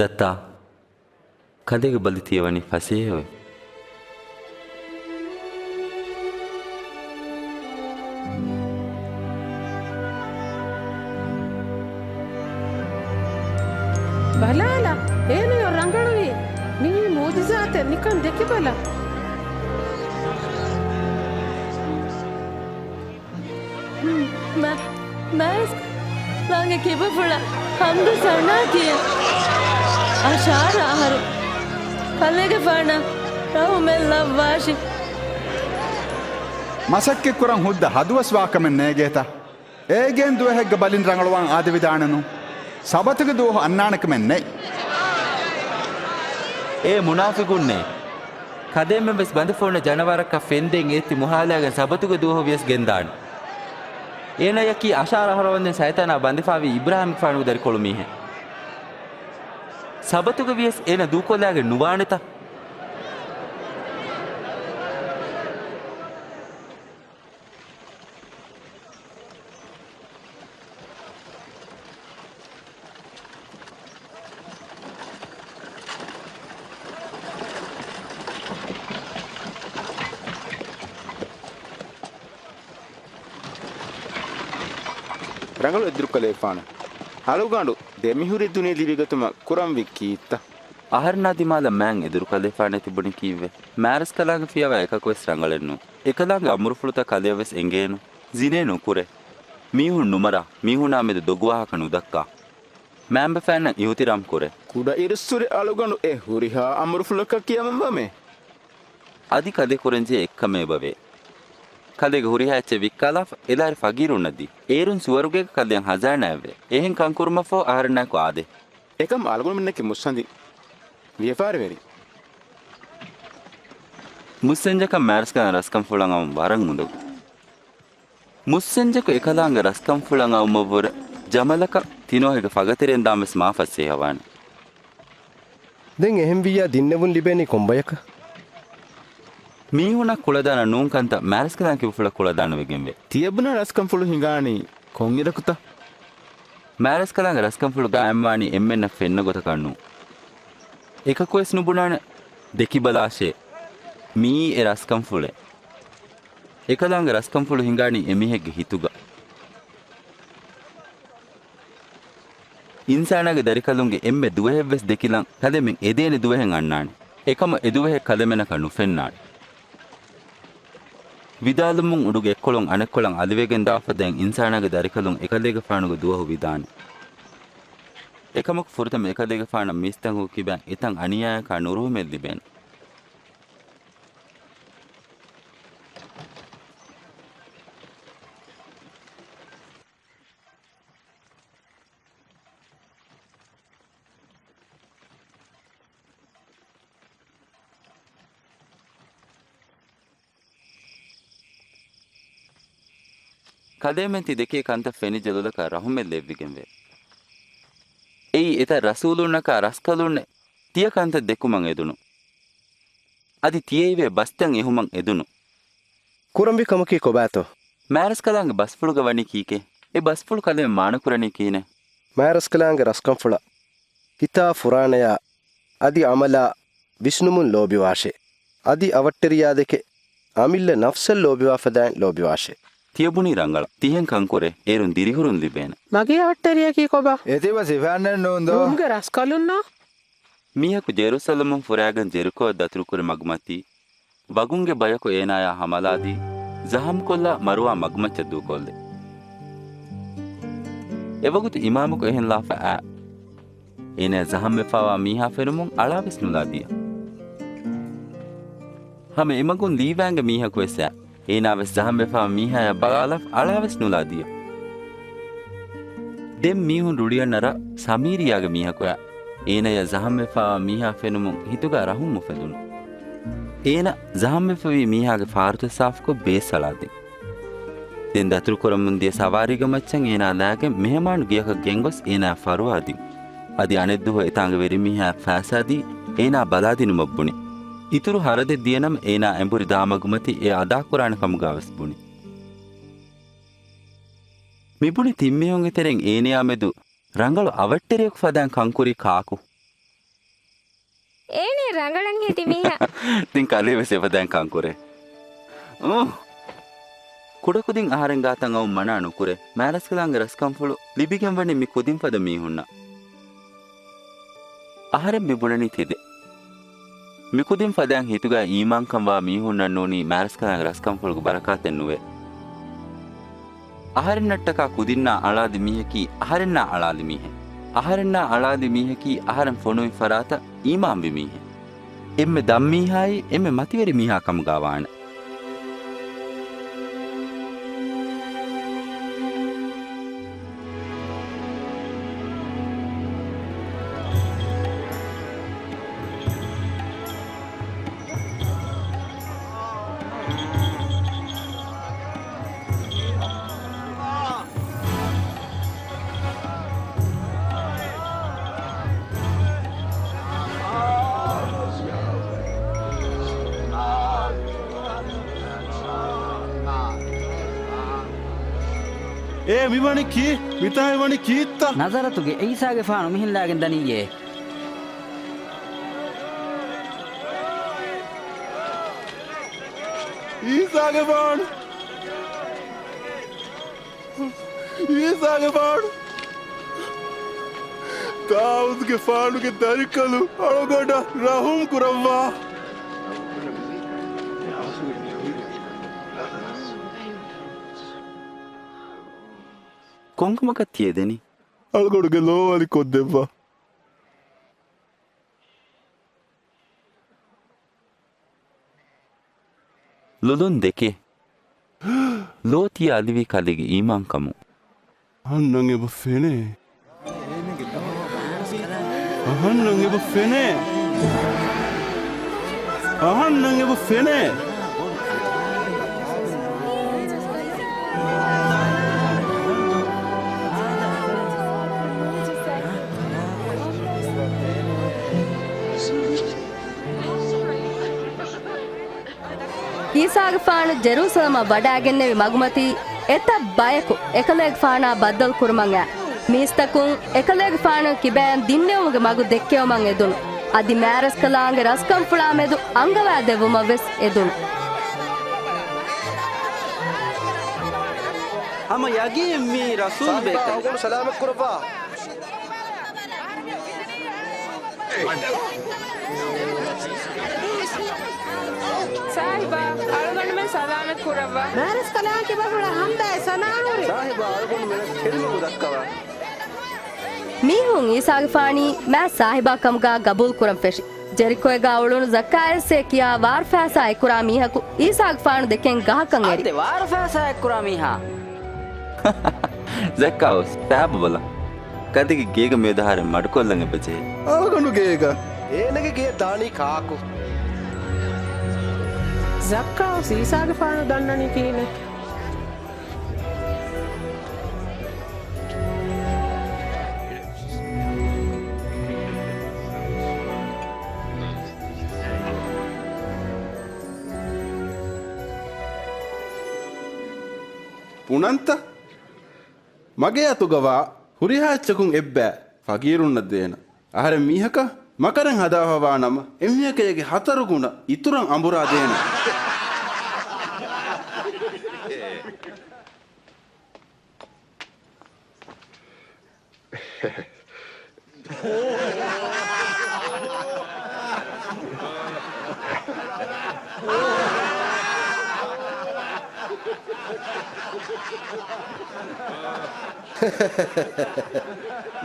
ދައްތާ، ކަލޭގެ ބަލި ތިޔަ ވަނީ ފަސޭހަވެ. ބަލާލަ، އޭނަޔޯ ރަނގަޅުވީ. މިއީ މުޢުޖިޒާތެއް، ނިކަން ދެކިބަލަ. މަ-، މާތް ރަސްކަލާނގެ ކިބަފުޅަށް ޙަމްދު ސަނާ ކިޔަން. އަށާރަ އަހަރު ކަލޭގެފާނަށް ރަޙުމެއް ލައްވާށި. މަސައްކަތްކުރަން ހުއްދަ ހަދުވަސް ވާކަމެއް ނޭގޭތަ؟ އޭގެން ދުވަހެއްގަ ބަލިން ރަނގަޅުވާން އާދެވިދާނެނު. ސަބަތުގެ ދުވަހު އަންނާނެކަމެއް ނެތް. އޭ މުނާފިގުންނޭ! ކަލޭމެން ވެސް ބަނދެފަ އޮންނަ ޖަނަވާރަކަށް ފެންދެން އޭތި މުހާލާގެން ސަބަތުގެ ދުވަހު ވިޔަސް ގެންދާނެ. އޭނަޔަކީ އަށާރަ އަހަރު ވަންދެން ސައިތާނާ ބަނދެފާވި އިބްރާހީމްގެފާނުގެ ދަރިކޮޅު މީހެއް. ސަބަތުގެ ވިޔަސް އޭނަ ދޫކޮށްލާގެން ނުވާނެތަ؟ ރަނގަޅު އެދުރުކަލޭފާނު. އަޅުގަނޑު ދެމިހުރި ދުނިޔެ ލިބިގަތުމަށް ކުރަންވީ ކީއްތަ؟ އަހަރެންނާ ދިމާލަށް މާތް އެދުރުކަލޭފާނޭ ތިބުނީ ކީއްވެ؟ މާރަސްކަލާނގެ ފިޔަވާ އެކަކުވެސް ރަނގަޅެއްނު. އެކަލާނގެ އަމުރުފުޅުތައް ކަލެޔަށްވެސް އެނގޭނު. ޒިނޭ ނުކުރޭ. މީހުން ނުމަރާ، މީހުނާ މެދު ދޮގުވާހަކަ ނުދައްކާ. މައިންބަފައިންނަށް އިހުތިރާމް ކުރޭ. ކުޑަ އިރުއްސުރެ އަޅުގަނޑު އެ ހުރިހާ އަމުރުފުޅަކަށް ކިޔަމަންވަމޭ. އަދި ކަލޭ ކުރަންޖެހޭ އެއްކަމެއް އެބަވޭ. ކަލޭގެ ހުރިހާ އެއްޗެއް ވިއްކާލާފަ އެލާއިރު ފަގީރުންނަށް ދީ. އޭރުން ސުވަރުގޭގަ ކަލެއަށް ހަޒާނާއެއްވޭ. އެހެން ކަންކުރުމަށްފަހު އަހަރެންނާއެކު އާދޭ. އެކަމް އަޅުގަނޑުމެންނަކީ މުއްސަނދި ވިޔަފާރިވެރިން. މުއްސަންޖަކަށް މާރަސްކަލާނގެ ރަސްކަންފުޅަށް އައުން ވަރަށް އުނދަގޫ. މުއްސަންޖަކު އެކަލާނގެ ރަސްކަންފުޅަށް އައުމަށްވުރެ ޖަމަލަކަށް ތިނޯހެގެ ފަގަތެރެއިން ދާންވެސް މާ ފަސޭހަވާނެ. ދެން އެހެންވިއްޔާ ދިންނެވުން ލިބޭނީ ކޮންބަޔަކަށް؟ މީހުންނަށް ކުޅަދާނަ ނޫން ކަންތައް މާރަސްކަލާނގެ ކިބަފުޅަށް ކުޅަދާނަވެގެންވޭ. ތިޔަބުނާ ރަސްކަންފުޅު ހިނގާނީ ކޮންއިރަކުތަ؟ މާރަސްކަލާނގެ ރަސްކަންފުޅު ގާއިމްވާނީ އެންމެންނަށް ފެންނަ ގޮތަކަށްނޫން. އެކަކުވެސް ނުބުނާނެ. ދެކިބަލާށޭ. މިއީ އެ ރަސްކަންފުޅޭ. އެކަލާނގެ ރަސްކަންފުޅު ހިނގާނީ އެމީހެއްގެ ހިތުގަ. އިންސާނާގެ ދަރިކަލުންގެ އެންމެ ދުވަހެއްވެސް ދެކިލަން ކަލެމެން އެދޭނެ ދުވަހެއް އަންނާނެ. އެކަމަށް އެދުވަހެއް ކަލެމެނަކަށް ނުފެންނާނެ. ވިދާލުމުން އުޑުގެ އެއްކޮޅުން އަނެއްކޮޅަށް އަލިވެގެން ދާފަ ދެން އިންސާނާގެ ދަރިކަލުން އެކަލޭގެފާނުގެ ދުވަހު ވިދާނެ. އެކަމަކު ފުރަތަމަ އެކަލޭގެފާނަށް މީސްތަކުގެ ކިބައިން އެތައް އަނިޔާއަކާ ނުރުހުމެއް ލިބޭނެ. ކަލޭމެން ތި ދެކޭ ކަންތައް ފެނި ޖެލުލަކަށް ރަހުމެއް ލެއްވިގެންވޭ. އެއީ އެތައް ރަސޫލުންނަކާ ރަސްކަލުންނެއް ތިޔަ ކަންތައް ދެކުމަށް އެދުނު. އަދި ތިޔައިވޭ ބަސްތައް އެހުމަށް އެދުނު. ކުރަންވީ ކަމަކީ ކޮބާތޯ؟ މާރަސްކަލާނގެ ބަސްފުޅުގަ ވަނީ ކީކޭ؟ އެ ބަސްފުޅު ކަލޭމެން މާނަކުރަނީ ކިހިނެއް؟ މާރަސްކަލާނގެ ރަސްކަންފުޅަށް ހިތާ ފުރާނަޔާ އަދި އަމަލާ ވިސްނުމުން ލޯބިވާށޭ. އަދި އަވަށްޓެރިޔާދެކެ އަމިއްލަ ނަފްސަށް ލޯބިވާފަދައިން ލޯބިވާށޭ. ތިޔަބުނީ ރަނގަޅަށް. ތިހެން ކަންކުރޭ، އޭރުން ދިރިހުރުން ލިބޭނެ. މަގޭ އަވަށްޓެރިޔަކީ ކޮބާ؟ އެ ތިބަ ސިފައިންނެއް ނޫންދޯ؟ ރޫމްގެ ރަސްކަލުންނާ؟ މީހަކު ޖެރުސަލަމުން ފުރާގެން ޖެރިކޯއަށް ދަތުރުކުރި މަގުމަތީ، ވަގުންގެ ބަޔަކު އޭނާޔާ ހަމަލާދީ، ޒަހަމްކޮށްލާ މަރުވާ މަގުމައްޗަށް ދޫކޮށްލި. އެވަގުތު އިމާމަކު އެހެން ލާފަ އައި، އޭނާޔަށް ޒަހަމްވެފާވާ މީހާ ފެނުމުން އަޅާވެސް ނުލާ ދިޔަ. ހަމަ އެމަގުން ލީވާންގެ މީހަކުވެސް އައި، އޭނާވެސް ޒަހަމްވެފާވާ މީހާޔާ ބަލާލާފަ އަޅާވެސް ނުލާ ދިޔަ. ދެން މީހުން ރުޅިއަންނަ ރަށް ސަމީރިޔާގެ މީހަކު އައި، އޭނާޔަށް ޒަހަމްވެފާވާ މީހާ ފެނުމުން ހިތުގަ ރަހުމް އުފެދުނު. އޭނާ ޒަހަމްވެފަވި މީހާގެ ފާރުތައް ސާފުކޮށް ބޭސް އަޅާދިން. ދެން ދަތުރުކުރަމުން ދިޔަ ސަވާރީގެ މައްޗަށް އޭނާ ލާގެން މެހެމާނު ގެއަކަށް ގެންގޮސް އޭނާ ފަރުވާދިން. އަދި އަނެއްދުވަހު އެތާނގެ ވެރިމީހާ ފައިސާދީ އޭނާ ބަލާދިނުމަށް ބުނި. އިތުރު ހަރަދެއް ދިޔަނަމަ އޭނާ އެނބުރި ދާ މަގުމަތީ އެ އަދާކުރާނެ ކަމުގަވެސް ބުނި. މިބުނި ތިންމީހުންގެ ތެރެއިން އޭނަޔާ މެދު ރަނގަޅު އަވަށްޓެރިޔަކު ފަދައިން ކަންކުރީ ކާކު؟ އޭނަ ރަނގަޅަށް ހެދި މީހާ. ދެން ކަލޭ ވެސް އެފަދައިން ކަންކުރޭ. އޫ. ކުޑަކުދިން އަހަރެން ގާތަށް އައުން މަނާ ނުކުރޭ. މާރަސްކަލާނގެ ރަސްކަންފުޅު ލިބިގެންވަނީ މި ކުދިން ފަދަ މީހުންނަށް. އަހަރެން މި ބުނަނީ ތެދެއް. މިކުދިން ފަދައިން ހިތުގަ އީމާންކަން ވާ މީހުންނަށް ނޫނީ މާރަސްކަލާނގެ ރަސްކަންފުޅުގެ ބަރަކާތެއް ނުވޭ. އަހަރެންނަށްޓަކާ ކުދިންނާ އަޅާލި މީހަކީ އަހަރެންނާ އަޅާލި މީހެއް. އަހަރެންނާ އަޅާލި މީހަކީ އަހަރެން ފޮނުވި ފަރާތަށް އީމާންވި މީހެއް. އެންމެ ދަށްމީހާއީ އެންމެ މަތިވެރި މީހާ ކަމުގަ ވާނެ. އޭ މިވަނީ ކީ؟ މިތާ މިވަނީ ކީއްތަ؟ ނަޒަރަތުގެ އީސާގެފާނު މިހެން ލާގެން ދަނީއޭ. އީސާގެފާނު! އީސާގެފާނު، ދާއޫދުގެފާނުގެ ދަރިކަލު އަޅުގަނޑަށް ރަހުމް ކުރައްވާ. ކޮންކަމަކަށް ތިޔަދެނީ؟ އަޅުގަނޑުގެ ލޯ ވަނިކޮށްދެއްވާ. ލޮލުން ދެކޭ. ލޯ ތިޔަ އަލިވީ ކަލޭގެ އީމާންކަމުން. އަހަންނަށް އެބަ ފެނޭ. އަހަންނަށް އެބަ ފެނޭ. އަހަންނަށް އެބަ ފެނޭ. އީސާގެފާނު ޖެރޫސަލަމަށް ވަޑައިގެންނެވި މަގުމަތީ އެތައް ބަޔަކު އެކަލޭގެފާނާ ބައްދަލު ކުރުމަށް އައި، މީސްތަކުން އެކަލޭގެފާނުގެ ކިބައިން ދިންނެވުމުގެ މަގު ދެއްކެވުމަށް އެދުނު. އަދި މާރަސްކަލާނގެ ރަސްކަންފުޅާމެދު އަންގަވާދެއްވުމަށް ވެސް އެދުނު. ހަމަ ޔަގީން މީ ރަސޫލް ބޭކަލެއް. ސާހިބާ، އަޅުގަނޑު ސަލާމަތް ކުރައްވާ. ސާހިބާ، އަޅުގަނޑުމެން ސަލާމަތް ކުރައްވާ. މާރަސްކަލާނގެ ކިބަފުޅަށް ހަމްދާއި ސަނާ ހުރި. ސާހިބާ، އަޅުގަނޑުމެން ކެލިމަގު ދައްކަވާ. މީހުން އީސާގެފާނީ މާތް ސާހިބާ ކަމުގާ ގަބޫލު ކުރަން ފެށި. ޖެރިކޯގާ އުޅުނު ޒައްކާޔަސްއޭ ކިޔާ ވާރުފައިސާ އެއްކުރާ މީހަކު އީސާގެފާނު ދެކެން ގަހަކަށް އެރި. އާދެ، ވާރުފައިސާ އެއްކުރާ މީހާ. ޒައްކާޔަސް، ފައިބަ ބަލަ. ކަދެގެ ގޭގަ މިއަދު އަހަރެން މަޑުކޮށްލަން އެބަޖެހޭ. އަޅުގަނޑު ގޭގަ. އޭނަގެ ގެޔަށް ދާނީ ކާކު؟ ޒައްކާޔަސް އީސާގެފާނު ދަންނަނީ ކިހިނެއް؟ ބުނަންތަ؟ މަގޭ އަތުގަވާ ހުރިހާ އެއްޗަކުން އެއްބައި ފަގީރުންނަށް ދޭނަ. އަހަރެން މީހަކަށް މަކަރެއް ހަދާފަވާ ނަމަ، އެމީހަކަށް އޭގެ ހަތަރު ގުނަ އިތުރަށް އަނބުރާ ދޭނަ.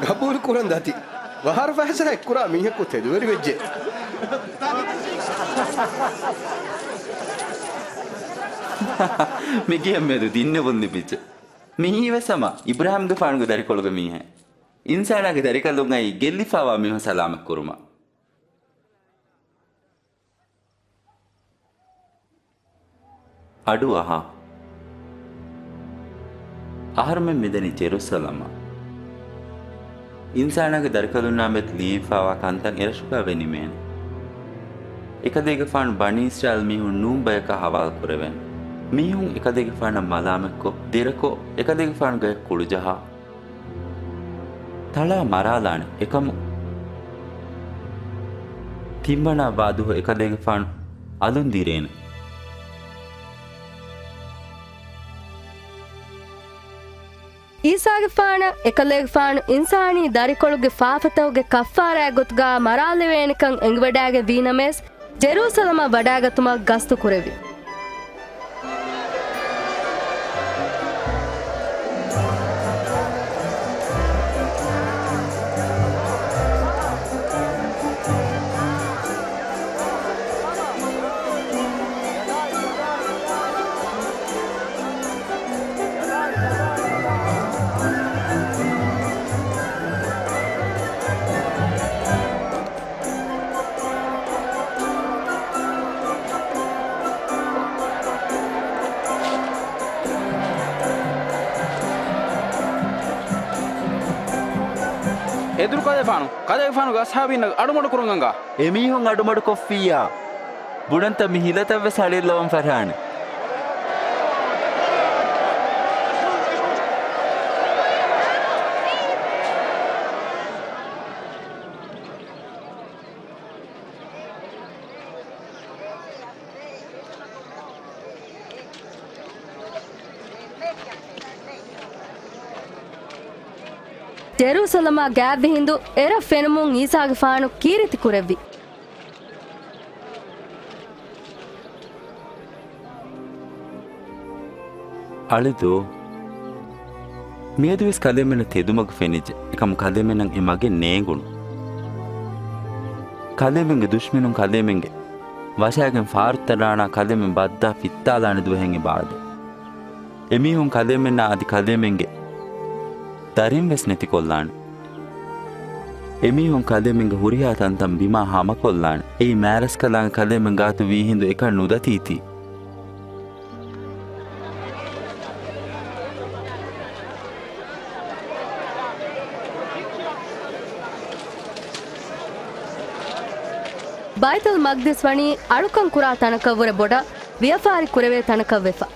ގަބޫލު ކުރަން ދަތި. ވާރުފައިސާ އެއްކުރާ މީހަކު ތެދުވެރިވެއްޖެ. މި ގެޔަށް މެދު ދިންނެވުން ލިބިއްޖެ. މިއީ ވެސް ހަމަ އިބްރާހީމްގެފާނުގެ ދަރިކޮޅުގެ މީހެއް. އިންސާނާގެ ދަރިކަލުން އައި ގެއްލިފާވާ މީހުން ސަލާމަތް ކުރުމަށް. އަޑު އަހާ. އަހަރުމެން މިދަނީ ޖެރުސަލަމަށް. އިންސާނާގެ ދަރިކަލުންނާ މެދު ލިޔެފާވާ ކަންތައް އެރަށުގާ ވެ ނިމޭނެ. އެކަލޭގެފާނު ބަނީ އިސްރާއީލް މީހުން ނޫން ބަޔަކާ ހަވާލު ކުރެވޭނެ. މީހުން އެކަލޭގެފާނަށް މަލާމަތްކޮށް، ދެރަކޮށް، އެކަލޭގެފާނުގެ ކުޅު ޖަހާ، ތަޅާ މަރާލާނެ. އެކަމު ތިންވަނަ ވާދުހު އެކަލޭގެފާނު އަލުން ދިރޭނެ. އީސާގެފާނަށް އެކަލޭގެފާނު އިންސާނީ ދަރިކޮޅުގެ ފާފަތަކުގެ ކައްފާރާއެއް ގޮތުގާ މަރާލެވޭނެކަން އެނގިވަޑައިގެން ވީނަމަވެސް، ޖެރޫސަލަމަށް ވަޑައިގަތުމަށް ގަސްތު ކުރެއްވި. އެދުރު ކަލޭގެފާނު، ކަލޭގެފާނުގެ އަޞްޙާބީންނަށް އަޑުމަޑު ކުރަން އަންގާ. އެމީހުން އަޑުމަޑުކޮށްފިއްޔާ، ބުނަންތަ މި ހިލަތައްވެސް ހަޅޭއްލަވަން ފަށާނެ. ޖެރޫސަލަމާ ގާތްވި ހިނދު އެރަށް ފެނުމުން އީސާގެފާނު ކީރިތި ކުރެއްވި. އަޅެދޯ، މިއަދުވެސް ކަލޭމެންނަށް ތެދުމަގު ފެނިއްޖެ. އެކަމު ކަލޭމެންނަށް އެ މަގެއް ނޭނގުނު. ކަލޭމެންގެ ދުޝްމިނުން ކަލޭމެންގެ ވަށާގެން ފާރުއްތަރާނާ ކަލޭމެން ބައްދާ ފިއްތާލާނެ ދުވަހެއް އެބައާދޭ. އެމީހުން ކަލޭމެންނާ އަދި ކަލޭމެންގެ ދަރިން ވެސް ނެތިކޮށްލާނެ. އެމީހުން ކަލޭމެންގެ ހުރިހާ ތަންތަން ބިމާ ހާމަކޮށްލާނެ. އެއީ މާރަސްކަލާނގެ ކަލޭމެން ގާތު ވީހިނދު އެކަން ނުދަތީތީ. ބައިތުލް މަގްދިސް ވަނީ އަޅުކަން ކުރާ ތަނަކަށްވުރެ ބޮޑަށް ވިޔަފާރި ކުރެވޭ ތަނަކަށްވެފަ.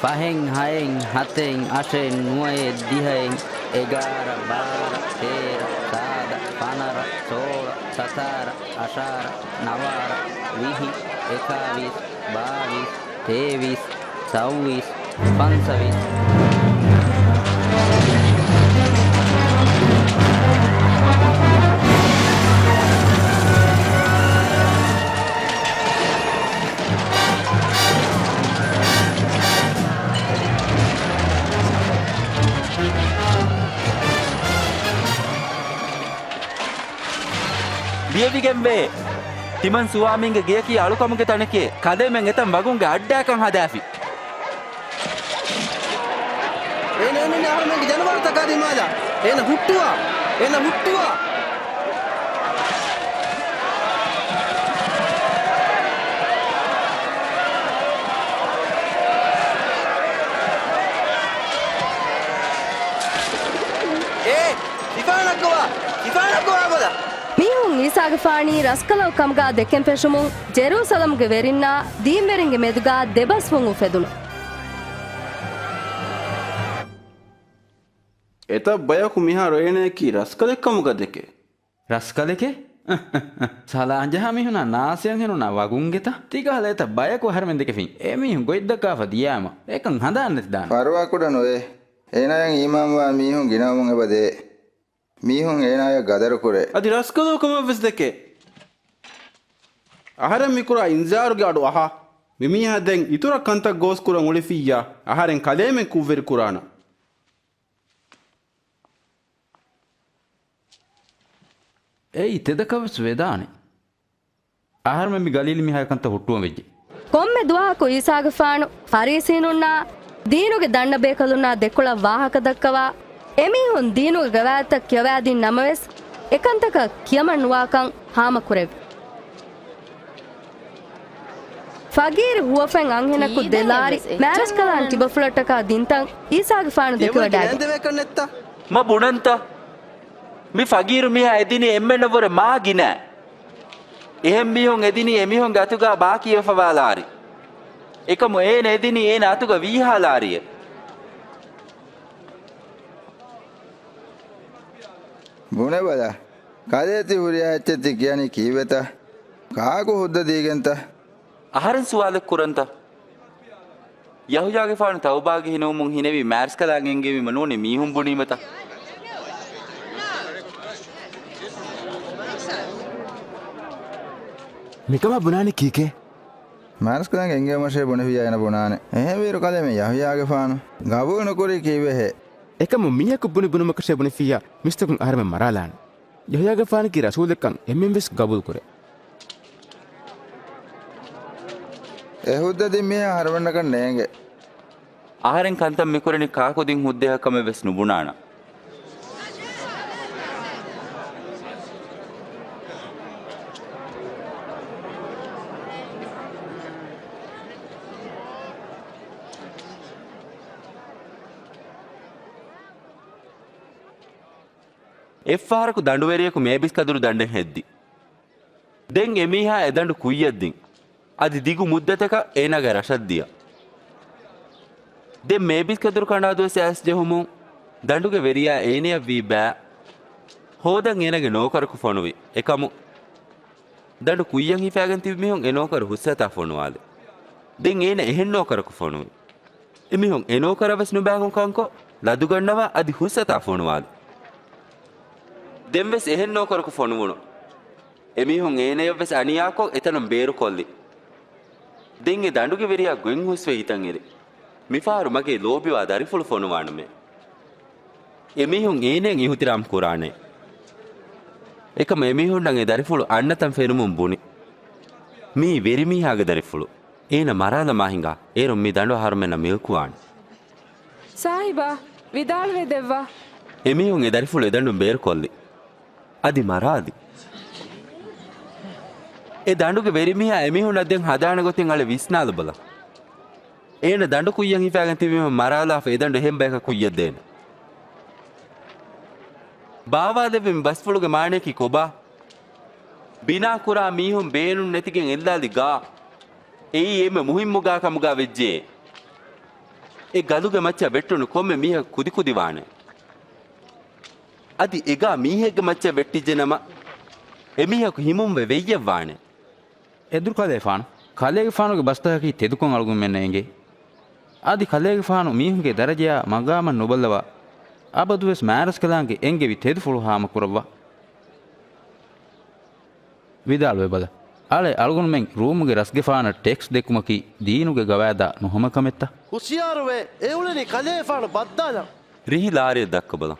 ފަހެއް، ހައެއް، ހަތެއް، އަށެއް، ނުވައެއް، ދިހައެއް، އެގާރަ، ބާރަ، ތޭރަ، ސާދަ، ފަނަރަ، ސޯޅަ، ސަތާރަ، އަށާރަ، ނަވާރަ، ވިހި، އެކާވީސް، ބާވީސް، ތޭވީސް، ސައުވީސް، ފަންސަވީސް. ލިޔެވިގެންވޭ. ތިމަން ސުވާމީންގެ ގެޔަކީ އަޅުކަމުގެ ތަނެކޭ. ކަލޭމެން އެތަން ވަގުންގެ އައްޑާކަން ހަދާފި. އޭނަ އެމީހުން އަހަރުމެންގެ ޖަނަވާރުތަކާ ދިމާލަށް. އޭނަ ހުއްޓުވާ. އޭނަ ހުއްޓުވާ. އޭ، ފިފާނަށް ގޮވާ. ފިފާނަށް ގޮވާ ބަލަ. މީހުން އީސާގެފާނީ ރަސްކަލަކު ކަމުގާ ދެކެން ފެށުމުން ޖެރޫސަލަމްގެ ވެރިންނާ ދީންވެރިންގެ މެދުގާ ދެބަސްވުން އުފެދުނު. އެތައް ބަޔަކު މިހާރު އޭނަޔަކީ ރަސްކަލެއް ކަމުގަ ދެކެ. ރަސްކަލެކޭ؟ ސަލާން ޖަހާ މީހުނާ ނާސިޔަން ހެނުނާ ވަގުންގެތަ؟ ތިކަހަލަ އެތައް ބަޔަކު އަހަރެމެން ދެކެފިން. އެމީހުން ގޮތްދައްކާފަ ދިޔާމަ އެކަން ހަނދާން ނެތިދާނެ. ފަރުވާކުޑަ ނުވޭ. އޭނާޔަށް އީމާންވާ މީހުން ގިނަވަމުން އެބަ ދޭ. މީހުން އޭނާޔަށް ގަދަރު ކުރޭ. އަދި ރަސްކަލޯ ކަމަށް ވެސް ދެކޭ. އަހަރެން މިކުރާ އިންޒާރުގެ އަޑު އަހާ. މިމީހާ ދެން އިތުރަށް ކަންތައް ގޯސް ކުރަން އުޅިފިއްޔާ، އަހަރެން ކަލޭމެން ކުށްވެރި ކުރާނަން. އެއީ ތެދަކަށް ވެސް ވެދާނެ. އަހަރުމެން މި ގަލީލީ މީހާގެ ކަންތައް ހުއްޓުވަން ވެއްޖެ. ކޮންމެ ދުވަހަކު އީސާގެފާނު ފަރީސީނުންނާ ދީނުގެ ދަންނަ ބޭކަލުންނާ ދެކޮޅަށް ވާހަކަ ދައްކަވާ، އެމީހުން ދީނުގެ ގަވާއިދުތައް ކިޔަވާދިން ނަމަވެސް، އެކަންތަކަށް ކިޔަމަން ނުވާކަން ހާމަކުރެއްވި. ފަގީރު ހުވަފެން އަންހެނަކު ދެ ލާރި މާރަސްކަލާން ކިބަފުޅަށްޓަކާ ދިންތަން އީސާގެފާނު ދެކެވަޑައިގެން. މަ ބުނަންތަ؟ މި ފަގީރު މީހާ އެދިނީ އެންމެންނަށްވުރެ މާ ގިނަ. އެހެން މީހުން އެދިނީ އެމީހުންގެ އަތުގާ ބާކީވެފަވާ ލާރި. އެކަމު އޭނަ އެދިނީ އޭނަ އަތުގަ ވީހާ ލާރިއެއް. ބުނެބަލަ. ކަލޭ ތި ހުރިހާ އެއްޗެއް ތި ކިޔަނީ ކީއްވެތަ؟ ކާކު ހުއްދަ ދީގެންތަ؟ އަހަރެން ސުވާލެއް ކުރަންތަ؟ ޔަހުޔާގެފާނު ތައުބާގެ ހިނަވުމުން ހިނެވި މާރަސްކަލާނގެ އެންގެވީމަ ނޫނީ މީހުން ބުނީމަތަ؟ މިކަމާ ބުނާނީ ކީކޭ؟ މާރަސްކަލާނގެ އެންގެވުމަށޭ ބުނެފިއްޔާ އޭނަ ބުނާނެ. އެހެންވީރު ކަލޭމެން ޔަހުޔާގެފާނު ގަބޫލު ނުކުރީ ކީއްވެހޭ؟ އެކަމު މީހަކު ބުނި ބުނުމަކަށޭ ބުނެފިއްޔާ މިސްތަކުން އަހަރެމެން މަރާލާނެ. ޔަހުޔާގެފާނަކީ ރަސޫލެއްކަން އެންމެން ވެސް ގަބޫލުކުރޭ. އެ ހުއްދަ ދިން މީހާ އަހަރެމެންނަކަށް ނޭނގެ. އަހަރެން ކަންތައް މިކުރަނީ ކާކު ދިން ހުއްދައަކަށް ކަމެއް ވެސް ނުބުނާނަން. އެއްފަހަރަކު ދަނޑުވެރިޔަކު މޭބިސްކަދުރު ދަނޑެއް ހެއްދި. ދެން އެމީހާ އެދަނޑު ކުއްޔަށްދިން. އަދި ދިގު މުއްދަތަކަށް އޭނާގެ ރަށަށްދިޔަ. ދެން މޭބިސްކަދުރު ކަނޑާދުވެސް އައިސް ޖެހުމުން ދަނޑުގެ ވެރިޔާ އޭނަޔަށް ވީ ބައި. ހޯދަން އޭނަގެ ނޯކަރަކު ފޮނުވި. އެކަމު ދަނޑު ކުއްޔަށް ހިފާގެން ތިބި މީހުން އެ ނޯކަރު ހުސްއަތާ ފޮނުވާލި. ދެން އޭނަ އެހެން ނޯކަރަކު ފޮނުވި. އެމީހުން އެ ނޯކަރަށް ވެސް ނުބައިކަން ކަންކޮށް، ލަދުގަންނަވާ އަދި ހުސްއަތާ ފޮނުވާލި. ދެން ވެސް އެހެން ނޯކަރަކު ފޮނުވުނު. އެމީހުން އޭނަޔަށް ވެސް އަނިޔާކޮށް، އެތަނުން ބޭރުކޮށްލި. ދެން އެ ދަނޑުގެ ވެރިޔާ ގޮތް ހުސްވެ ހިތަށް އެރި. މިފަހަރު މަގޭ ލޯބިވާ ދަރިފުޅު ފޮނުވާނަމޭ. އެމީހުން އޭނައަށް އިހުތިރާމް ކުރާނެ. އެކަމަ އެމީހުންނަށް އެ ދަރިފުޅު އަންނަތަން ފެނުމުން ބުނި. މީ ވެރިމީހާގެ ދަރިފުޅު. އޭނަ މަރާލަމާ ހިނގާ، އޭރުން މި ދަނޑު އަހަރުމެންނަށް މިލްކުވާނެ. ސާހިބާ، ވިދާޅުވެ ދެއްވާ. އެމީހުން އެ ދަރިފުޅު އެ ދަނޑުން ބޭރުކޮށްލި. އަދި މަރާލި. އެ ދަނޑުގެ ވެރިމީހާ އެމީހުންނަށް ދެން ހަދާނެ ގޮތެއް އަޅެ ވިސްނާލަބަލަ. އޭނަ ދަނޑު ކުއްޔަށް ހިފާގެން ތިބީމަ މަރާލާފަ އެ ދަނޑު އެހެން ބަޔަކަށް ކުއްޔަށް ދޭނެ. ބާވާލެއްވި މި ބަސްފުޅުގެ މާނަޔަކީ ކޮބާ؟ ބިނާ ކުރާ މީހުން ބޭނުން ނެތިގެން އެއްލާލި ގާ. އެއީ އެންމެ މުހިއްމު ގާ ކަމުގާ ވެއްޖެ. އެ ގަލުގެ މައްޗަށް ވެއްޓުނު ކޮންމެ މީހަކު ކުދިކުދިވާނެ. އަދި އެ ގާ މީހެއްގެ މައްޗަށް ވެއްޓިއްޖެ ނަމަ، އެމީހަކު ހިމުންވެ ވެއްޔަށްވާނެ. އެދުރުކަލޭފާނު، ކަލޭގެފާނުގެ ބަސްތަކަކީ ތެދުކޮށް އަޅުގަނޑުމެންނަށް އެނގޭ. އަދި ކަލޭގެފާނު މީހުންގެ ދަރަޖަޔާ މަގާމަށް ނުބައްލަވާ، އަބަދުވެސް މާރަސްކަލާނގެ އެންގެވި ތެދުފުޅު ހާމަކުރައްވާ. ވިދާޅުވެބަލަ. އަޅެ އަޅުގަނޑުމެން ރޫމުގެ ރަސްގެފާނަށް ޓެކްސް ދެއްކުމަކީ ދީނުގެ ގަވާއިދާ ނުހަމަ ކަމެއްތަ؟ ހުސިޔާރުވެ، އެ އުޅެނީ ކަލޭފާނު ބައްދާލަން. ރިހި ލާރިއެއް ދައްކަބަލަ.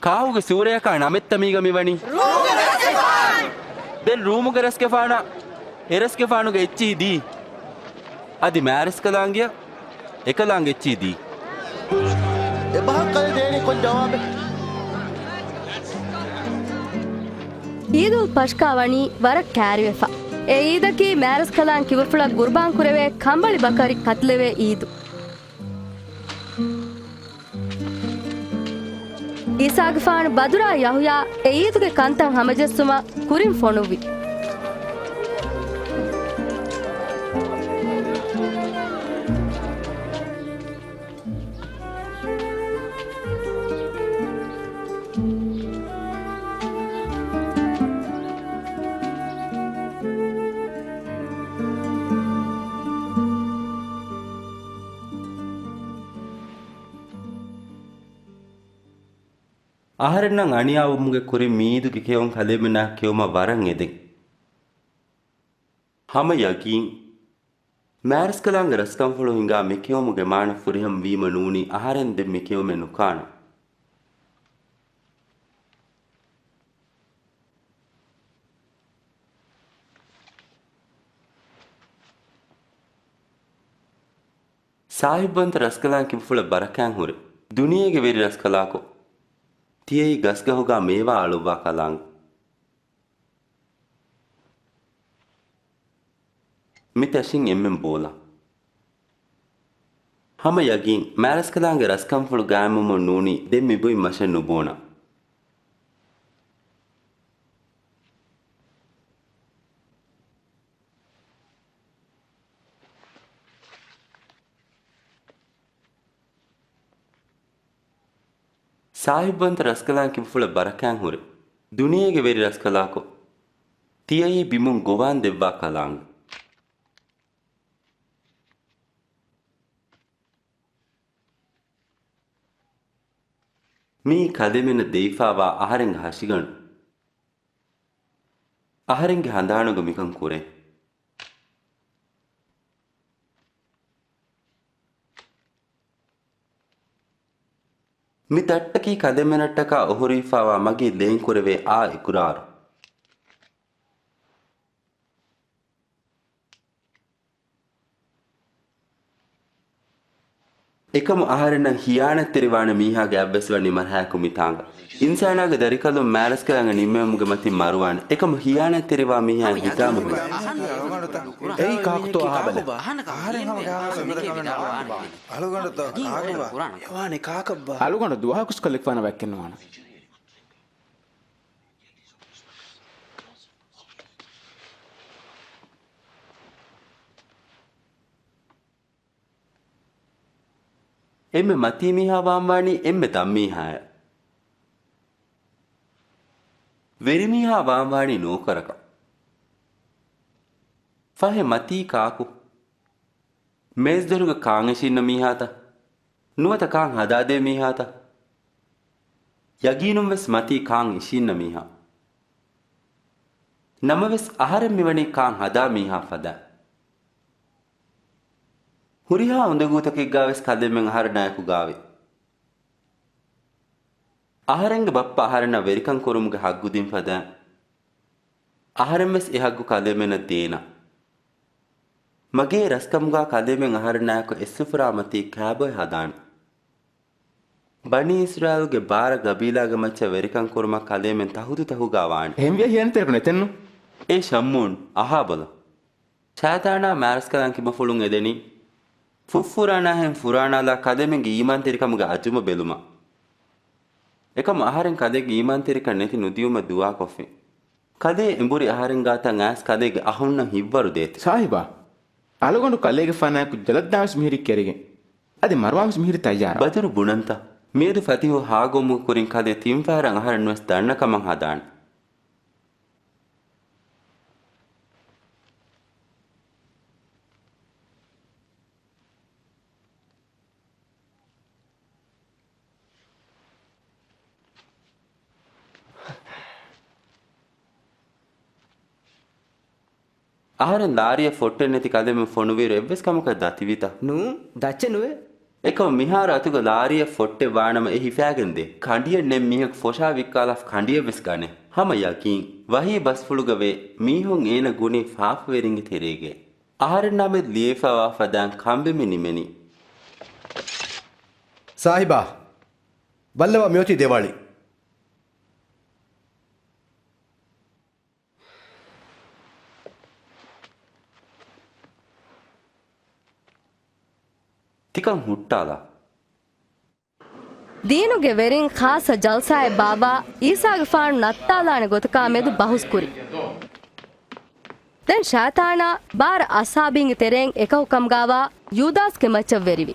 ކާކުގެ ސޫރަޔަކާ ނަމެއްތަ މީގަ މިވަނީ؟ ދެން ރޫމުގެ ރަސްގެފާނާ އެ ރަސްގެފާނުގެ އެއްޗިހި ދީ. އަދި މާރަސްކަލާނގެއަށް އެކަލާނގެ އެއްޗިހި ދީ. އެބަހަށް ކަލޭ ދޭނީ ކޮން ޖަވާބެއް؟ އީދުލް ފަޝްކާ ވަނީ ވަރަށް ކައިރިވެފަ. އެ އީދަކީ މާރަސްކަލާން ކިބަފުޅަށް ގުރުބާން ކުރެވޭ ކަނބަޅި ބަކަރި ކަތިލެވޭ އީދު. އީސާގެފާނު ބަދުރާ ޔަހުޔާ އެ އީދުގެ ކަންތައް ހަމަޖެއްސުމަށް ކުރިން ފޮނުއްވި. އަހަރެންނަށް އަނިޔާވުމުގެ ކުރިން މިއީދުގެ ކެއުން ކަލޭމެންނާ ކެއުމަށް ވަރަށް އެދެން. ހަމަ ޔަގީން. މާރަސްކަލާނގެ ރަސްކަންފުޅު ހިނގާ މިކެއުމުގެ މާނަ ފުރިހަމަ ވީމަ ނޫނީ އަހަރެން ދެން މިކެއުމެއް ނުކާނަން. ސާހިބްވަންތަ ރަސްކަލާނގެ ކިބަފުޅަށް ބަރަކާތް ހުރެ. ދުނިޔޭގެ ވެރި ރަސްކަލާކޮ. ތިޔައީ ގަސްގަހުގާ މޭވާ އަޅުއްވާ ކަލާނގެ. މި ތަށިން އެންމެން ބޯލާ. ހަމަ ޔަގީން، މާރަސްކަލާނގެ ރަސްކަންފުޅު ގާއިމްވުމުން ނޫނީ ދެން މިބުއިން މަށެއް ނުބޯނަން. ސާހިބްވަންތަ ރަސްކަލާނގެ ކިބަފުޅަށް ބަރަކާތް ހުރެ. ދުނިޔޭގެ ވެރި ރަސްކަލާކޮ. ތިޔައީ ބިމުން ގޮވާން ދެއްވާ ކަލާނގެ. މިއީ ކަލޭމެންނަށް ދެވިފާވާ އަހަރެންގެ ހަށިގަނޑު. އަހަރެންގެ ހަނދާނުގަ މިކަން ކުރޭ. މި ތައްޓަކީ ކަލޭމެނަށްޓަކާ އޮހޮރިވެފާވާ މަގޭ ލޭންކުރެވޭ އާ އިޤުރާރު. އެކަމު އަހަރެންނަށް ހިޔާނަތްތެރިވާނެ މީހާގެ އަތްވެސް ވަނީ މަރްހައަކު މިތާނގަ. އިންސާނާގެ ދަރިކަލުން މާރަސްކަލާނގެ ނިންމެވުމުގެ މަތިން މަރުވާނެ. އެކަމު ހިޔާނަތްތެރިވާ މީހާ ހިތާމަ ހުރި. އެއީ ކާކުތޯ އަހާބަލަ؟ އަހަރެން ހަމަ ގާވާ ސަމިރަކަމެން އަޅުގަނޑުތޯ ކާކުބާ؟ އެވާނެ ކާކަށްބާ؟ އަޅުގަނޑު ދުވަހަކުސް ކަލެކިފާނަ ވައްކެއް ނުވާނަ. އެންމެ މަތީ މީހާ ވާންވާނީ އެންމެ ދަށްމީހާއެއް. ވެރިމީހާ ވާންވާނީ ނޯކަރަކަށް. ފަހެ މަތީ ކާކު؟ މޭޒުދޮރުގަ ކާން އިށީންނަ މީހާތަ؟ ނުވަތަ ކާން ހަދާދޭ މީހާތަ؟ ޔަގީނުން ވެސް މަތީ ކާން އިށީންނަ މީހާ. ނަމަވެސް އަހަރެން މިވަނީ ކާން ހަދާ މީހާ ފަދަ. ހުރިހާ އުނދަގޫތަކެއްގާ ވެސް ކަލޭމެން އަހަރެނާއެކު ގާވޭ. އަހަރެންގެ ބައްޕަ އަހަރެންނަށް ވެރިކަން ކުރުމުގެ ހައްގު ދިން ފަދައިން، އަހަރެން ވެސް އެ ހައްގު ކަލޭމެންނަށް ދޭނަން. މަގޭ ރަސްކަމުގާ ކަލޭމެން އަހަރެންނާއެކު އެއްސުފުރާ މަތީ ކާބޮއެ ހަދާނެ. ބަނީ އިސްރާއީލުގެ ބާރަ ގަބީލާގެ މައްޗަށް ވެރިކަން ކުރުމަށް ކަލޭމެން ތަހުދު ތަހުގާ ވާނެ. ހެންވިޔަ ހިޔަނިތެރިކު ނެތެއްނު؟ އޭ ޝައްމޫން، އަހާބަލަ. ޝައިޠާނާ މާރަސްކަލާނގެ ކިބަފުޅުން އެދެނީ ފުއްފުރާނާހެން ފުރާނާލާ ކަލޭމެންގެ އީމާންތެރިކަމުގެ އަޒުމަ ބެލުމަށް. އެކަމު އަހަރެން ކަލޭގެ އީމާންތެރިކަން ނެތި ނުދިޔުމަށް ދުޢާކޮށްފިން. ކަލޭ އެނބުރި އަހަރެން ގާތަށް އައިސް ކަލޭގެ އަހުންނަށް ހިތްވަރު ދޭތެ. ސާހިބާ، އަޅުގަނޑު ކަލޭގެފާނާއެކު ޖަލަށްދާންވެސް މިހިރީ ކެރިގެން. އަދި މަރުވާންވެސް މިހިރީ ތައްޔާރަށް. ބަދުރު ބުނަންތަ؟ މިއަދު ފަތިހު ހާގޮމުގެ ކުރިން ކަލޭ ތިންފަހަރަށް އަހަރެންވެސް ދަންނަ ކަމަށް ހަދާނެ. އަހަރެން ލާރިއަށް ފޮއްޓެއް ނެތި ކަލޭމެން ފޮނުވިއިރު އެއްވެސް ކަމަކަށް ދަތިވިތަ؟ ނޫން، ދައްޗެއް ނުވޭ. އެކަމު މިހާރު އަތުގަ ލާރިއަށް ފޮއްޓެއް ވާނަމަ އެ ހިފާގެން ދޭ. ކަނޑިއެއް ނެތް މީހަކު ފޮށާ ވިއްކާލާފަ ކަނޑިއެއްވެސް ގަނެ. ހަމަ ޔަގީން. ވަހީ ބަސްފުޅުގަ ވޭ މީހުން އޭނަ ގުނީ ފާފަވެރިންގެ ތެރޭގައި. އަހަރެންނާ މެދު ލިޔެފައިވާ ފަދައިން ކަނބި މި ނިމެނީ. ސާހިބާ، ބައްލަވާ މިއޮތީ ދެވާޅި. ތިކަން ހުއްޓާލާ. ދީނުގެ ވެރިން ޚާއްޞަ ޖަލްސާއެއް ބާއްވާ އީސާގެފާނު ނައްތާލާނެ ގޮތަކާ މެދު ބަހުސްކުރި. ދެން ޝައިޠާނާ ބާރަ އަޞްޙާބީންގެ ތެރެއިން އެކަކު ކަމުގާވާ ޔޫދާސްގެ މައްޗަށް ވެރިވި.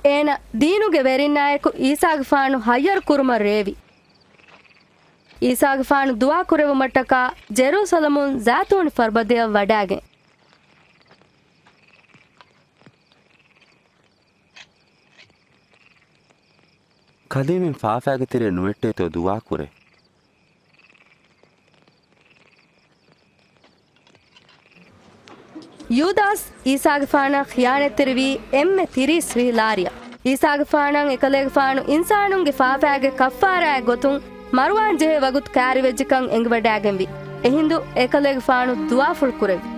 އޭނަ ދީނުގެ ވެރިންނާއެކު އީސާގެފާނު ހައްޔަރު ކުރުމަށް ރޭވި. އީސާގެފާނު ދުޢާ ކުރެވުމަށްޓަކާ ޖެރޫސަލަމުން ޒައިތޫނި ފަރުބަދަޔަށް ވަޑާގެން. ކަލޭމެން ފާފާގެ ތެރެއަށް ނުވެއްޓޭތޯ ދުޢާ ކުރޭ. ޔޫދާސް އީސާގެފާނަށް ޚިޔާނަތްތެރިވީ އެންމެ ތިރީސް ވިހި ލާރިއަށް. އީސާގެފާނަށް އެކަލޭގެފާނު އިންސާނުންގެ ފާފާގެ ކައްފާރާއެއް ގޮތުން މަރުވާން ޖެހޭ ވަގުތު ކައިރިވެއްޖެކަން އެނގިވަޑާގެންވި. އެހިނދު އެކަލޭގެފާނު ދުޢާފުޅު ކުރެއްވި.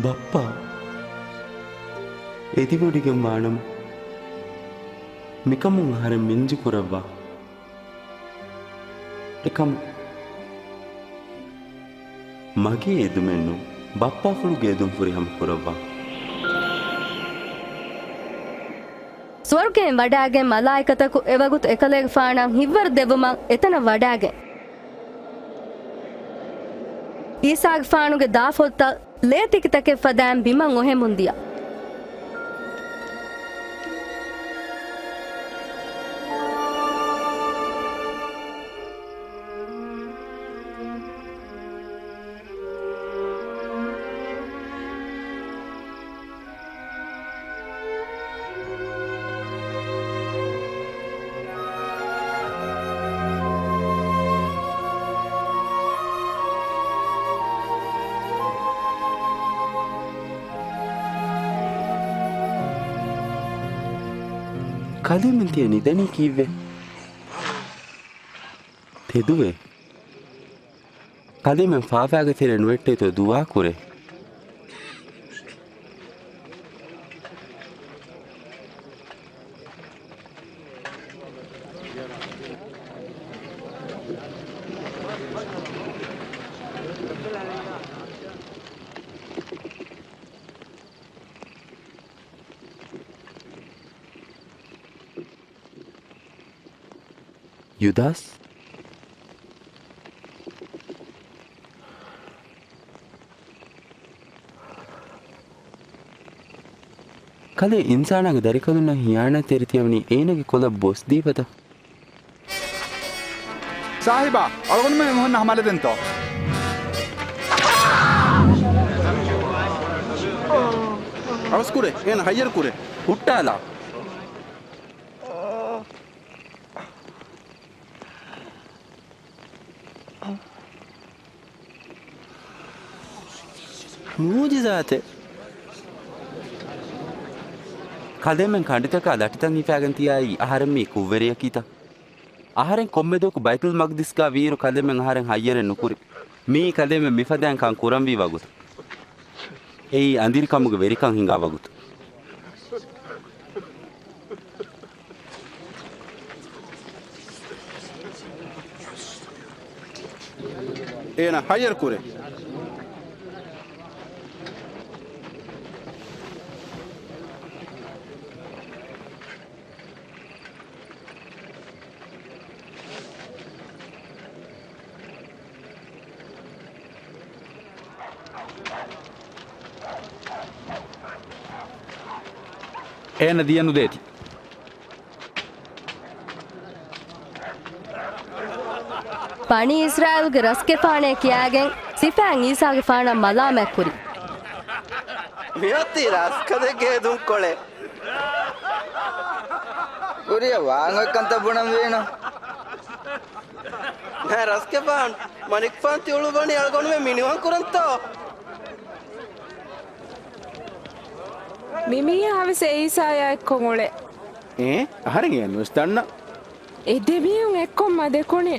ބައްޕާ، އެދިވޮޑިގެން ވާނަމަ، މިކަމުން އަހަރެން މިންޖު ކުރައްވާ. އެކަމު މަގޭ އެދުމެއްނު، ބައްޕާފުޅުގެ އެދުން ފުރިހަމަ ކުރައްވާ. ސުވަރުގެއިން ވަޑާގެން މަލާއިކަތަކު އެވަގުތު އެކަލޭގެފާނަށް ހިތްވަރު ދެއްވުމަށް އެތަނަށް ވަޑާގެން. އީސާގެފާނުގެ ދާފޮށްތައް ލޭތިކިތަކެއް ފަދައިން ބިމަށް އޮހެމުން ދިޔަ. ކަލޭމެން ތިޔަ ނިދަނީ ކީއްވެ؟ ތެދުވޭ. ކަލޭމެން ފާފާގެ ތެރެއަށް ނުވެއްޓޭތޯ ދުޢާ ކުރޭ. ޔުދާސް؟ ކަލޭ އިންސާނާގެ ދަރިކަލުންނަށް ހިޔާނާތްތެރި ތިޔަވަނީ އޭނާގެ ކޮލަށް ބޮސްދީފަތަ؟ ސާހިބާ، އަޅުގަނޑުމެން އެމީހުންނަށް ހަމަލަދެންތޯ؟ އަވަސްކުރޭ، އޭނަ ހައްޔަރުކުރޭ. ހުއްޓާލާ. މޫޖިޒާތެއް. ކަލޭމެން ކަނޑިތަކާ ލަޓިތައް ހިފާގެން ތިޔާއީ އަހަރެން މީ ކުށްވެރިޔަކީތަ؟ އަހަރެން ކޮންމެ ދުވަހަކު ބައިތުލް މަގްދިސްގާ ވީއިރު ކަލޭމެން އަހަރެން ހައްޔަރެއް ނުކުރި. މިއީ ކަލޭމެން މިފަދައިން ކަން ކުރަންވީ ވަގުތު. އެއީ އަނދިރިކަމުގެ ވެރިކަން ހިނގާ ވަގުތު. އޭނަ ހައްޔަރު ކުރޭ. އޭނަ ދިޔަ ނުދޭތި. ބަނީ އިސްރާއީލުގެ ރަސްގެފާނޭ ކިޔާގެން ސިފައިން އީސާގެފާނަށް މަލާމާތްކުރި. މިއޮތީ ރަސްކަލެއްގެ ހެދުންކޮޅެއް. ކުރިއަށް ވާން އޮތް ކަންތައް ބުނަން ވީނު. ނައި ރަސްގެފާން، މަނިކުފާން ތިއުޅުއްވަނީ އަޅުގަނޑުމެން މިނިވަން ކުރަންތޯ؟ މި މީހާވެސް އެ އީސާޔާ އެއްކޮށް އުޅޭ. އޭ، އަހަރެން އެޔަށް ނުވެސް ދަންނަ. އެ ދެމީހުން އެއްކޮށް މަ ދެކުނި.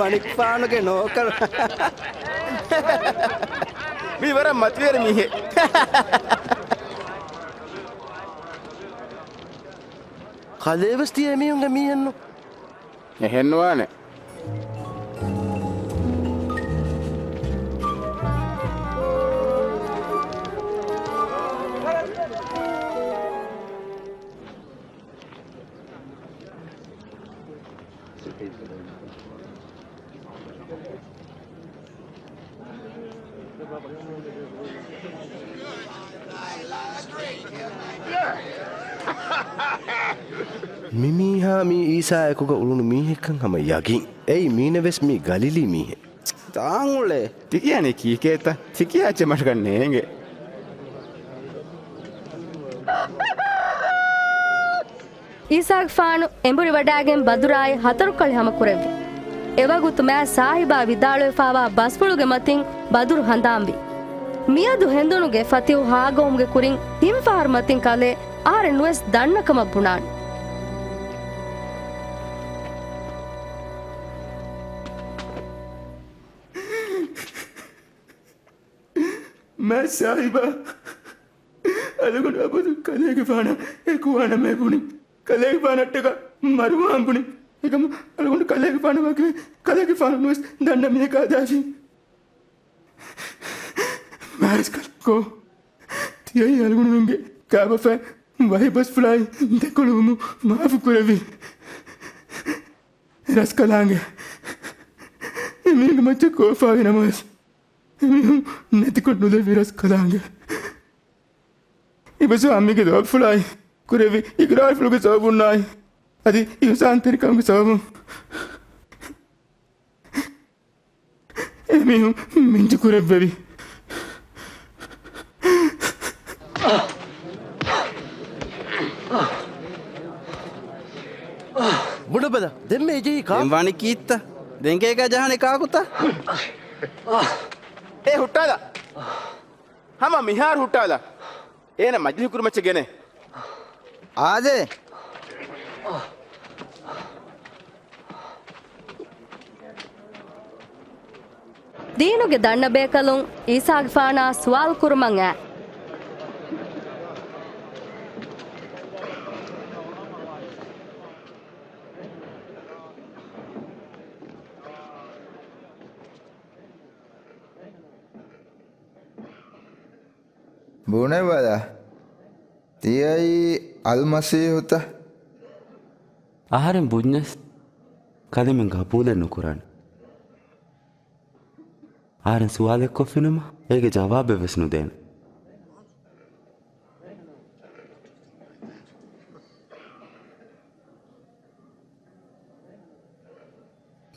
މަނިކުފާނުގެ ނޯކަރު. މީ ވަރަށް މަތިވެރި މީހެއް. ކަލޭވެސް ތިޔަ އެމީހުންގެ މީހެއްނު. އެހެންނުވާނެ. މި މީހާ މީ އީސާ އެކުގަ އުޅުނު މީހެއްކަން ހަމަ ޔަގީން. އެއީ މީނަ ވެސް މީ ގަލީލީ މީހެއް. ދާން އުޅޭ. ތިކިޔާނީ ކީކޭތަ؟ ތިކިޔާ އެއްޗެއް މަށަކަށް ނޭނގެ. އީސާގެފާނު އެނބުރިވަޑާގެން ބަދުރާއި ހަތަރުކަޅި ހަމަކުރެއްވި. އެވަގުތު މާތް ސާހިބާ ވިދާޅުވެފާވާ ބަސްފުޅުގެ މަތިން ބަދުރު ހަނދާންވި. މިއަދު ހެނދުނުގެ ފަތިހު ހާގައުމުގެ ކުރިން ތިން ފަހަރު މަތިން ކަލޭ އަހަރެން ނުވެސް ދަންނަ ކަމަށް ބުނާނެ. މާތް ސާހިބާ، އަޅުގަނޑު އަބަދު ކަލޭގެފާނާ އެކުވާނަމޭ ބުނި. ކަލޭގެފާނަށްޓަކާ މަރުވާން ބުނި. އެކަމު އަޅުގަނޑު ކަލޭގެފާނު ވަކިވެ، ކަލޭގެފާނު ނުވެސް ދަންނަ މީހަކާ ދާށި. މާތް ކަލޭ ކޯ؟ ތިޔައީ އަޅުގަނޑުމެންގެ ކާބަފައި ވަހި ބަސްފުޅާއި ދެކޮޅުވުމުން މާފު ކުރެއްވި. ރަސްކަލާނގެ. އެމީހުންގެ މައްޗަށް ކޯފާވި ނަމަވެސް، އެމީހުން ނެތިކޮށް ނުލެއްވި ރަސްކަލާނގެ. އިބަސް އަނބިގެ ލޯބިފުޅާއި ކުރެއްވި އިގްރާރުފުޅުގެ ސަބަބުންނާއި، އަދި އިހުސާންތެރިކަމުގެ ސަބަބުން އެމީހުން މިންޖު ކުރެއްވެވި. ބުނަބަލަ، ދެންމެ އެޖެހީ ކާ؟ ދެން ވާނީ ކީއްތަ؟ ދެން ގޭގާ ޖަހާނީ ކާކުތަ؟ އޭ ހުއްޓާލާ. ހަމަ މިހާރު ހުއްޓާލާ. އޭނަ މަޖިލިހު ކުރުމައްޗަށް ގެނޭ. އާދޭ. ދީނުގެ ދަންނަބޭކަލުން އީސާގެފާނާ ސުވާލު ކުރުމަށް އައި. ބުނެބަލަ، ތިޔައީ އަލްމަސީހުތަ؟ އަހަރެން ބުންޏަސް ކަލޭމެން ގަބޫލެއް ނުކުރާނެ. އަހަރެން ސުވާލެއްކޮށްފިނަމަ، އޭގެ ޖަވާބެއްވެސް ނުދޭނެ.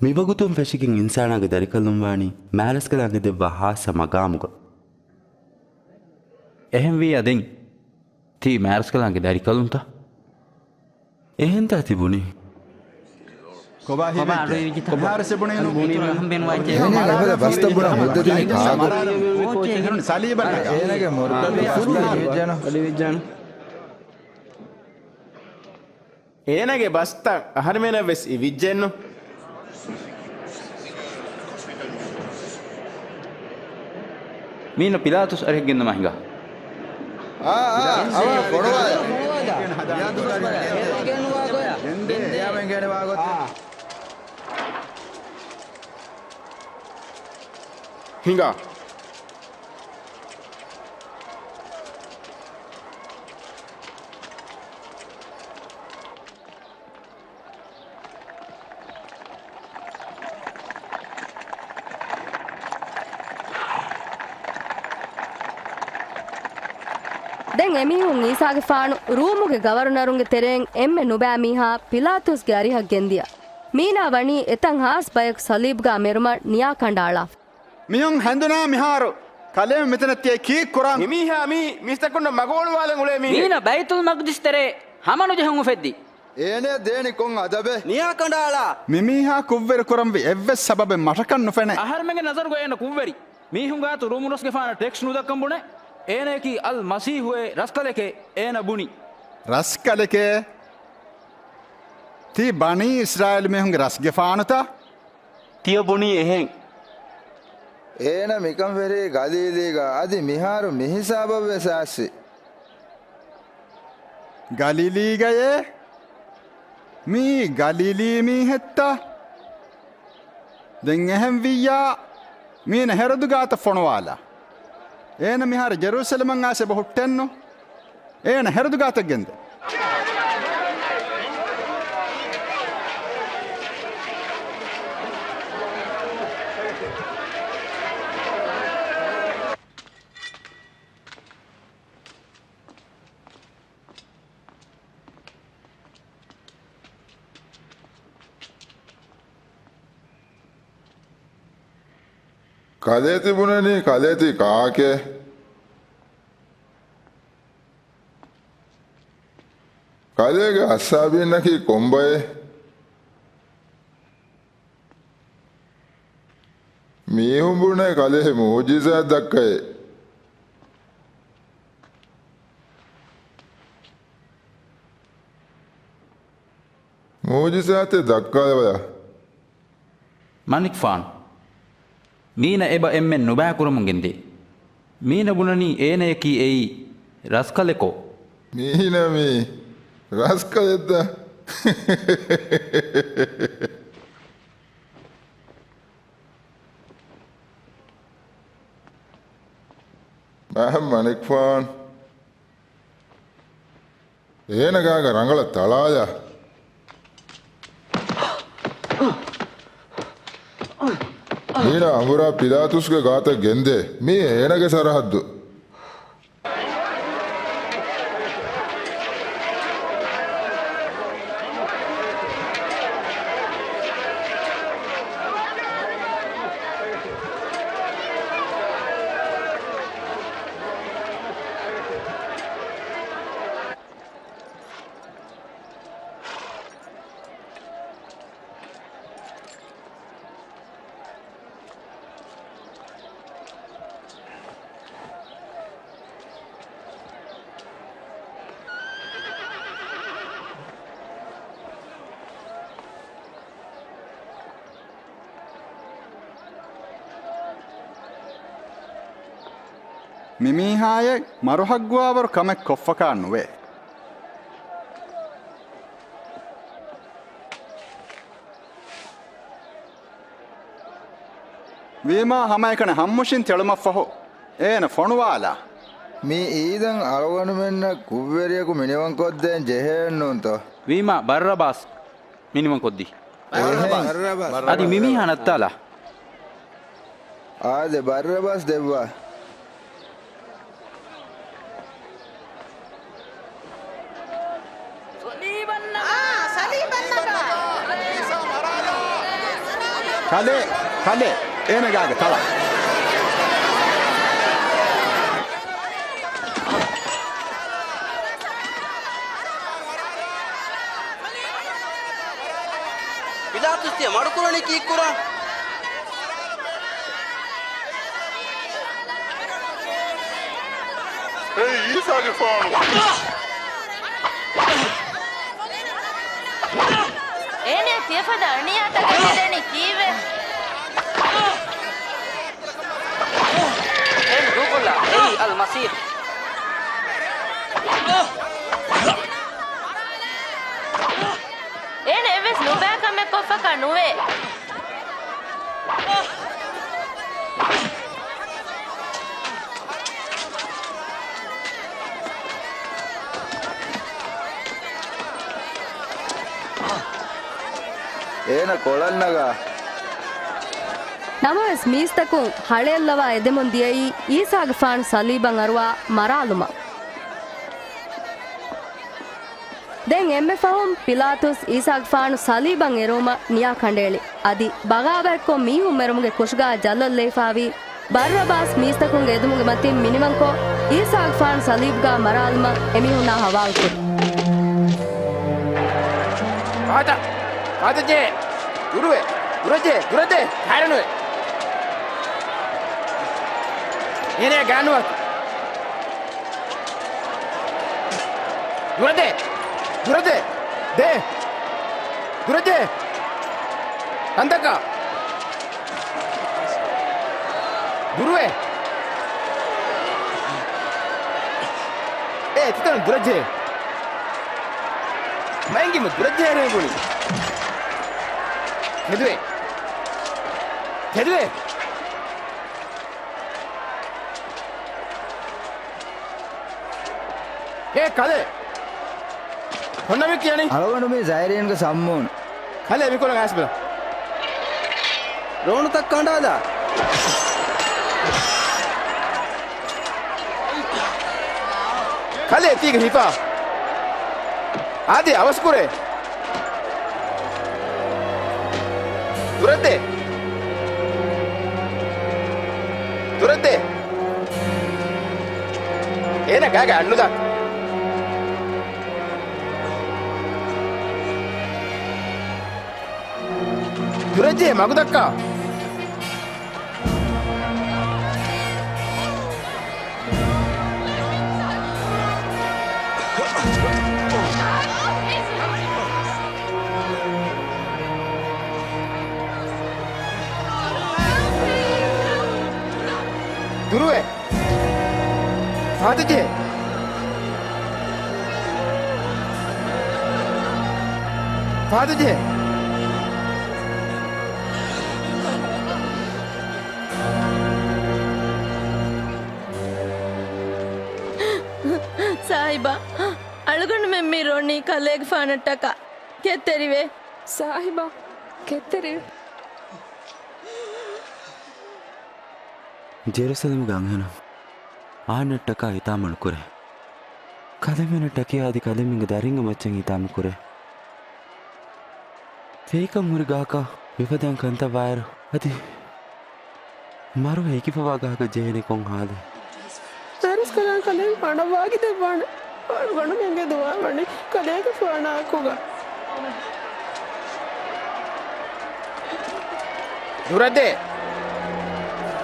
މިވަގުތުން ފެށިގެން އިންސާނާގެ ދަރިކަލުން ވާނީ މާރަސްކަލާނގެ ދެއްވާ ހާއްސަ މަގާމުގަ. އެހެންވިއްޔާ ދެން ތީ މާރަސްކަލާނގެ ދަރިކަލުންތަ؟ އެހެންތާ ތި ބުނީ؟ ކޮބާ ހީވެއްޖެ؟ ކޮބާ އަޑު އިވިއްޖެތަ؟ މިހާރު ސެބުނީނު. ބުނީ ހަމްބެން ވާއްޗޭ. އޭނަގެ އެފަދަ ބަސްތައް ބުނާ މުއްދަތު ކާކު؟ ސަލީބަށް. އޭނަގެ މުރުކައްލު ފުރު އިވިއްޖެނު. އޭނަގެ ބަސްތައް އަހަރެމެނަށް ވެސް އިވިއްޖެނު. މީނަ ޕިލާތުސް އަރިހަށް ގެންނަމާ ހިނގާ. އާ، އާ، އަވަ ފޮނުވާ. ގެންދޭ، އެޔާމެން ގެނެވާ ގޮތެއް. ހިނގާ. ދެން އެމީހުން އީސާގެފާނު ރޫމުގެ ގަވަރުނަރުންގެ ތެރެއިން އެންމެ ނުބައި މީހާ ޕިލާތުސްގެ އަރިހަށް ގެންދިޔަ. މީނާ ވަނީ އެތަން ހާސް ބަޔަކު ސަލީބްގާ މެރުމަށް ނިޔާ ކަނޑައަޅާފަ. މިހުން ހެނދުނާ މިހާރު ކަލޭމެން މިތަނަށް ތިޔައީ ކީއްކުރަން؟ މިމީހާ މީ މީސްތަކުންނަށް މަގު އޮޅުވާލަން އުޅޭ މީހެއް. މީނަ ބައިތުލް މަގްދިސް ތެރޭ ހަމަނުޖެހުން އުފެއްދި. އޭނަޔަށް ދޭނީ ކޮން އަދަބެއް؟ ނިޔާ ކަނޑައަޅާ. މިމީހާ ކުށްވެރި ކުރަންވީ އެއްވެސް ސަބަބެއް މަށަކަށް ނުފެނޭ. އަހަރެމެންގެ ނަޒަރުގަ އޭނަ ކުށްވެރި. މީހުން ގާތު ރޫމުނުސްގެފާނަށް ޓެކްސް ނުދައްކަން ބުނެ. އޭނަޔަކީ އަލް މަސީހުއޭ ރަސްކަލެކޭ އޭނަ ބުނި. ރަސްކަލެކޭ؟ ތީ ބަނީ އިސްރާއީލް މީހުންގެ ރަސްގެފާނުތަ؟ ތިޔަ ބުނީ އެހެން. އޭނަ މިކަން ފެށީ ގަލީލީގަ، އަދި މިހާރު މިހިސާބަށްވެސް އައިސްފި. ގަލީލީގައޭ؟ މީ ގަލީލީ މީހެއްތަ؟ ދެން އެހެންވިއްޔާ، މީނަ ހެރޮދު ގާތަށް ފޮނުވާލާ. އޭނަ މިހާރު ޖެރޫސަލަމަށް އައިސް އެބަ ހުއްޓެއްނު. އޭނަ ހެރޮދު ގާތަށް ގެންދޭ. ކަލޭ ތި ބުނަނީ ކަލޭ ތި ކާކޭ؟ ކަލޭގެ އައްސާބީންނަކީ ކޮންބައެއް؟ މީހުން ބުނޭ ކަލޭ މުޢުޖިޒާތް ދައްކައޭ. މުޢުޖިޒާތެއް ދައްކާލަބަލަ. މަނިކުފާނު. މީނަ އެބަ އެންމެން ނުބައިކުރަމުން ގެންދޭ. މީނަ ބުނަނީ އޭނަޔަކީ އެއީ ރަސްކަލެކޯ. މީނަ މީ ރަސްކަލެއްދަ؟ މަނިކުފާނު. އޭނަ ގާގަ ރަނގަޅަށް ތަޅާލާ. މީނަ އަނބުރާ ޕިލާތުސްގެ ގާތަށް ގެންދޭ. މީ އޭނަގެ ސަރަހައްދު. މިމީހާއެއް މަރުހައްގުވާވަރު ކަމެއް ކޮށްފަކާ ނުވޭ. ވީމާ ހަމައެކަނި ހަމްމުށިން ތެޅުމަށްފަހު އޭނަ ފޮނުވާލާ. މި އީދަށް އަޅުގަނޑުމެންނަށް ކުށްވެރިޔަކު މިނިވަންކޮށްދޭން ޖެހޭނޫންތޯ؟ ވީމާ، ބައްރަބާސް މިނިވަންކޮށްދީ. އެހެން. އަދި މި މީހާ ނައްތާލާ. އާދެ، ބައްރަބާސް ދެއްވާ. ކަލޭ، ކަލޭ، އޭނަ ގާގަ ތަޅާ. ޕިލާތުސް ތިޔަ މަޑުކުރަނީ ކީއްކުރާ؟ އޭ އީސާގެފާނު! އޭނަ ތިޔަފަދަ އަނިޔާތަކެއް ކުރަނީ ކީއްވެ؟ އޭނަ ދޫކޮށްލާ، އެއީ އަލްމަސީޙް. އޭނަ އެއްވެސް ނުބައި ކަމެއް ކޮށްފަކާ ނުވޭ. އޭނަ ކޮޅަށް ނަގާ. ނަމަވެސް މީސްތަކުން ހަޅޭއްލަވާ އެދެމުން ދިޔައީ އީސާގެފާނު ސަލީބަށް އަރުވާ މަރާލުމަށް. ދެން އެންމެ ފަހުން ޕިލާތުސް އީސާގެފާނު ސަލީބަށް އެރުވުމަށް ނިޔާ ކަނޑައެޅި. އަދި ބަޣާވާތްކޮށް މީހުން މެރުމުގެ ކުށުގާ ޖަލަށް ލެވިފާވީ ބައްރަބާސް މީސްތަކުންގެ އެދުމުގެ މަތިން މިނިވަންކޮށް، އީސާގެފާނު ސަލީބުގާ މަރާލުމަށް އެމީހުންނާ ހަވާލުކުރި. ފާތަ! ފާތަ ޖެހޭ! ދުރުވޭ! ދުރަށް ޖެހޭ! ދުރަށް ދޭ! ކައިރިނުވޭ! އޭނަޔާ ގާނުވާތި! ދުރަށް ދޭ! ދުރަށް ދޭ! ދޭ! ދުރަށް ދޭ! ކަންތައްކާ! ދުރުވޭ! އޭ ތިތަން ދުރަށް ޖެހޭ! މައިންގިމަ ދުރަށް ޖެހޭ ރޭނގުނީ! ތެދުވޭ! ތެދުވޭ! އޭ ކަލޭ! ހޮންނަ މި ކިޔަނީ؟ އަޅުގަނޑު މީ ޒައިރީންގެ ސައްމޫނު. ކަލޭ މިކޮޅަށް އައިސް ބަލަ. ރޯނުތައް ކަނޑާލާ. ކަލޭ ތީގެ ހިފާ. އާދެ، އަވަސްކުރޭ. ދުރަށްދޭ. ދުރަށްދޭ. އޭނަ ގާގަ އަންނުދާ. ދުރަށްޖެހޭ މަގުދައްކާ. ދުރުވޭ. ފާދަޖެހޭ. ފާދަޖެހޭ. ސާހިބާ، އަޅުގަނޑުމެން މި ރޯނީ ކަލޭގެފާނަށްޓަކާ ކެތްތެރިވޭ. ސާހިބާ، ކެތްތެރިވޭ. ޖެރުސަލަމްގެ އަންހެނުން އަހަންނަށްޓަކާ ހިތާމަ ނުކުރޭ. ކަލޭމެނަށްޓަކި އަދި ކަލޭމެންގެ ދަރިންގެ މައްޗަށް ހިތާމަ ކުރޭ. ފެއިކަން ހުރި ގާކަށް މިފަދައިން ކަންތައް ވާއިރު، އަދި މަރުވެ ހިކިފަވާ ގާކަށް ޖެހޭނީ ކޮން ހާލެއް؟ ދަރިސްކަލާނގެ ކަލޭގެފާނަށް ވާގިދައްވާނެ. އަޅުގަނޑުމެންގެ ދުވާ ވަނީ ކަލޭގެފާނާއެކުގަ. ދުރަށްދޭ.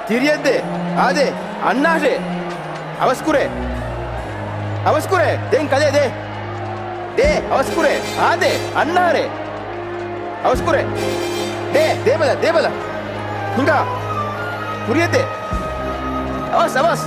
ތިރިއަށްދޭ. އާދޭ. އަންނާށޭ. އަވަސްކުރޭ. އަވަސްކުރޭ. ދެން ކަލޭ ދޭ. ދޭ. އަވަސްކުރޭ. އާދޭ. އަންނާރޭ. އަވަސްކުރޭ. ދޭ. ދޭބަލަ. ދޭބަލަ. ހިނގާ. ކުރިއަށްދޭ. އަވަސް. އަވަސް.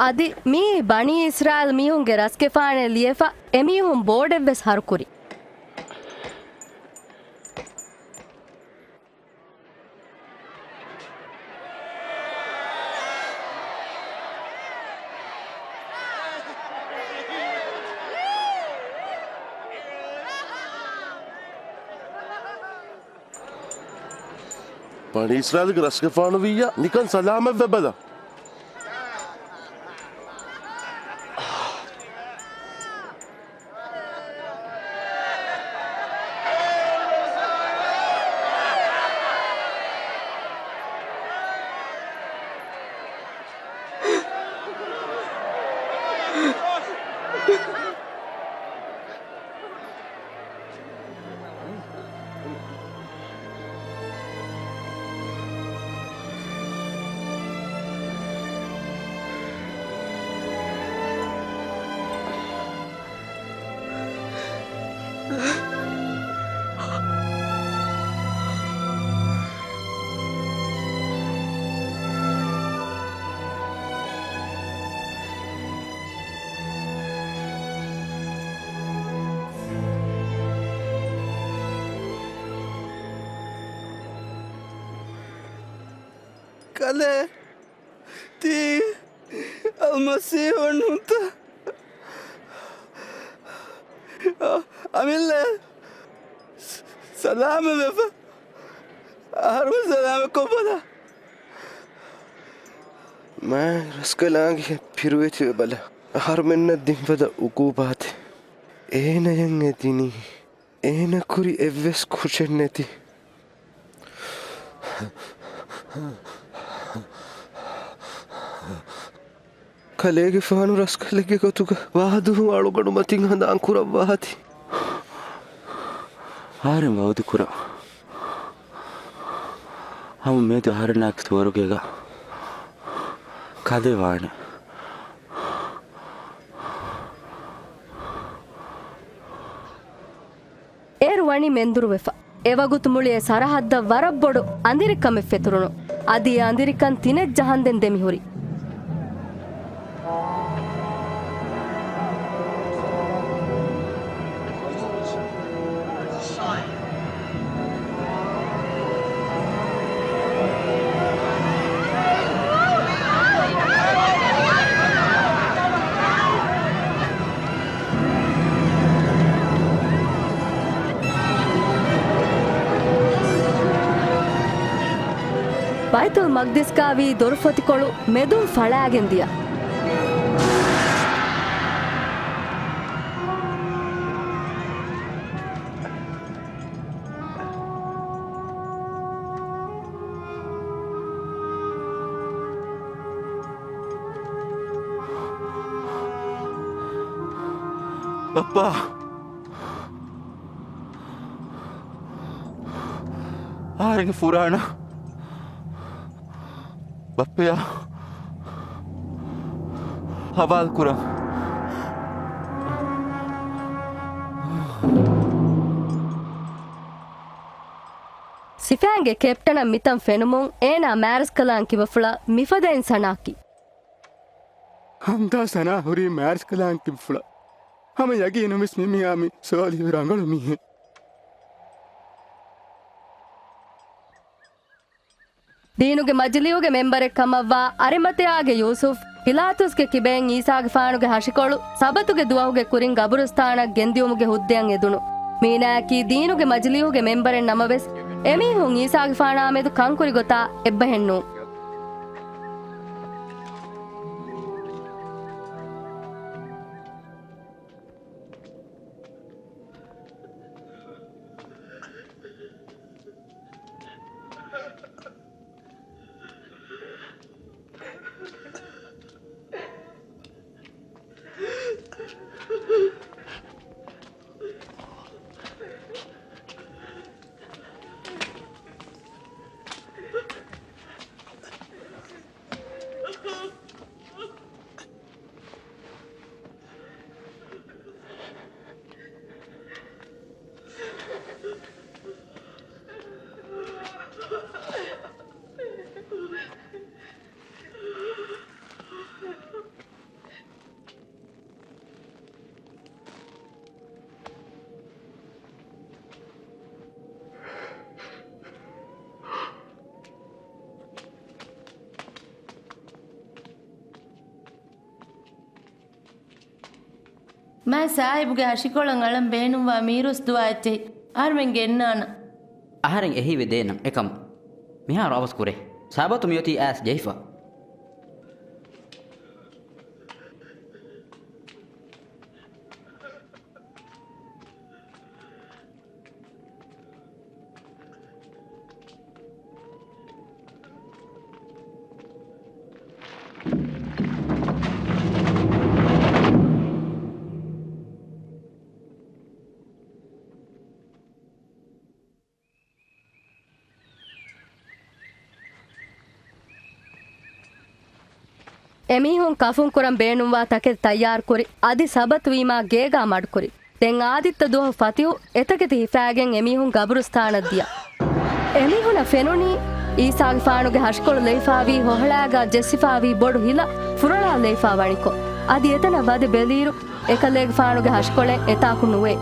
އަދި މިއީ ބަނީ އިސްރާއީލް މީހުންގެ ރަސްގެފާނެއް ލިޔެފަ އެމީހުން ބޯޑެއްވެސް ހަރުކުރި. ބަނީ އިސްރާއީލްގެ ރަސްގެފާނު ވިއްޔާ ނިކަން ސަލާމަތްވެބަލަ. ކަލޭ، ތީ އަލްމަސީޙު ނޫންތަ؟ އަ، އަމިއްލަ ސަލާމަތްވެފަ. އަހަރުމެން ސަލާމަތްކޮށްބަލަ. މާތް ރަސްކަލާނގެ ފިރުވެތިވެ ބަލަ. އަހަރުމެންނަށް ދިންފަދަ އުޤޫބާތެއް. އޭނަޔަށް އެ ދިނީ އޭނަ ކުރި އެއްވެސް ކުށެއް ނެތި. ކަލޭގެފާނު ރަސްކަލެއްގެ ގޮތުގަ ވާދުހު އަޅުގަނޑު މަތިން ހަނދާން ކުރައްވާތި. އަހަރެން ވައުދު ކުރަން. ހަމަ މިއަދު އަހަރެންނާއެކު ސުވަރުގޭގަ ކަލޭ ވާނެ. އޭރު ވަނީ މެންދުރުވެފަ. އެވަގުތު މުޅި އެ ސަރަހައްދަށް ވަރަށް ބޮޑު އަނދިރިކަމެއް ފެތުރުނު. އަދި އެ އަނދިރިކަން ތިނެއް ޖަހަންދެން ދެމިހުރި. ބައިތުލް މަގްދިސްގައި ވީ ދޮރުފޮތިކޮޅު މެދުން ފަޅާގެން ދިޔަ. ބައްޕާ! އަހަރެންގެ ފުރާނަ ބައްޕަޔާ ހަވާލު ކުރަން. ސިފައިންގެ ކެޕްޓަނަށް މިތަން ފެނުމުން އޭނާ މާރަސްކަލާނގެ ކިބަފުޅަށް މިފަދައިން ސަނާކީ. ހަމްދާ ސަނާ ހުރީ މާރަސްކަލާނގެ ކިބަފުޅަށް. ހަމަ ޔަގީނުންވެސް މި މީހާ މި ސޯލިހު ރަނގަޅު މީހެއް. ދީނުގެ މަޖިލީހުގެ މެންބަރެއް ކަމަށްވާ އަރިމަތެޔާގެ ޔޫސުފް، ޕިލާތުސްގެ ކިބައިން އީސާގެފާނުގެ ހަށިކޮޅު ސަބަތުގެ ދުވަހުގެ ކުރިން ގަބުރުސްތާނަށް ގެންދިއުމުގެ ހުއްދައަށް އެދުނު. މީނާއަކީ ދީނުގެ މަޖިލީހުގެ މެންބަރެއް ނަމަވެސް، އެމީހުން އީސާގެފާނާމެދު ކަންކުރި ގޮތާ އެއްބަހެއްނޫން. މާތް ސާހިބުގެ ހަށިކޮޅަށް އަޅަން ބޭނުންވާ މީރުސް ދުވާ އެއްޗެހި. އަހަރުމެން ގެންނާނަން. އަހަރެން އެހީވެ ދޭނަން އެކަމަށް. މިހާރު އަވަސް ކުރޭ. ސާބަތު މިއޮތީ އައިސް ޖެހިފަ. އެމީހުން ކަފުން ކުރަން ބޭނުންވާ ތަކެތި ތައްޔާރުކުރި، އަދި ސަބަތު ވީމާ ގޭގާ މަޑުކުރި. ދެން އާދިއްތަ ދުވަހު ފަތިހު އެތަކެތި ހިފާގެން އެމީހުން ގަބުރުސްތާނަށް ދިޔަ. އެމީހުނަށް ފެނުނީ އީސާގެފާނުގެ ހަށިކޮޅު ލެއިފާވީ ހޮހަޅާގާ ޖެއްސިފާވީ ބޮޑު ހިލަ ފުރޮޅާލައިފާ ވަނިކޮށް. އަދި އެތަނަށް ވަދެ ބެލިއިރު، އެކަލޭގެފާނުގެ ހަށިކޮޅެއް އެތާކު ނުވޭ.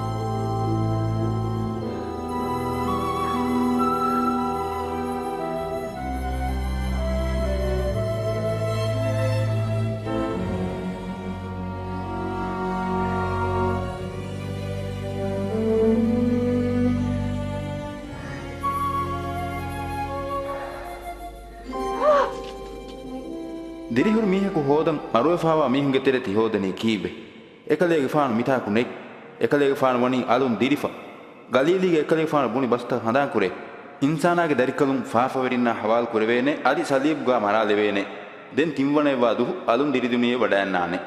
ދިރިހުރި މީހަކު ހޯދަން އަރުވެފާވާ މީހުންގެ ތެރެ ތި ހޯދަނީ ކީއްވެ؟ އެކަލޭގެފާނު މިތާކު ނެތް. އެކަލޭގެފާނު ވަނީ އަލުން ދިރިފަ. ގަލީލީގެ އެކަލޭގެފާނު ބުނި ބަސްތައް ހަނދާންކުރޭ. އިންސާނާގެ ދަރިކަލުން ފާފަވެރިންނާ ހަވާލު ކުރެވޭނެ، އަދި ޞަލީބުގާ މަރާލެވޭނެ. ދެން ތިންވަނައަށްވާ ދުހު އަލުން ދިރި ދުނިޔެ ވަޑައަންނާނެ.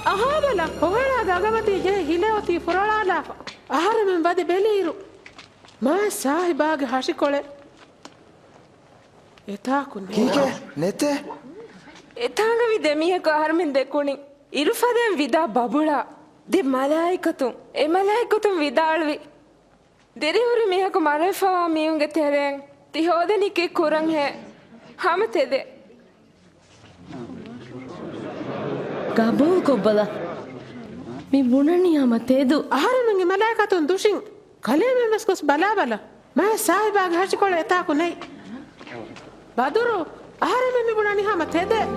އަހާބަލަ، ހޮހެޅާ ގަގަމަތީ ޖެހި ހިލޭ އޮތީ ފުރޮޅާލާފަ. އަހަރެމެން ވަދެ ބެލިއިރު، މާތް ސާހިބާގެ ހަށިކޮޅެއް އެތާކު ނެތް. ކީކޭ؟ ނެތޭ؟ އެތާނގަވި ދެމީހަކު އަހަރެމެން ދެކުނިން. އިރުފަދައިން ވިދާ ބަބުޅާ ދެ މަލާއިކަތުން. އެ މަލާއިކަތުން ވިދާޅުވި، ދިރިހުރި މީހަކު މަރުވެފަވާ މީހުންގެ ތެރެއިން ތި ހޯދަނީ ކީއްކުރަންހޭ؟ ހަމަ ތެދެއް. ގަބޫލުކޮށްބަލަ. މި ބުނަނީ ހަމަ ތެދު. އަހަރެމެންގެ މަލާއިކަތުން ދުށިން ކަލޭމެން ވެސް ގޮސް ބަލާބަލަ. މާތް ސާހިބާގެ ހަށިކޮޅެއް އެތާކު ނެތް. ބަދުރު، އަހަރެމެން މި ބުނަނީ ހަމަ ތެދެއް.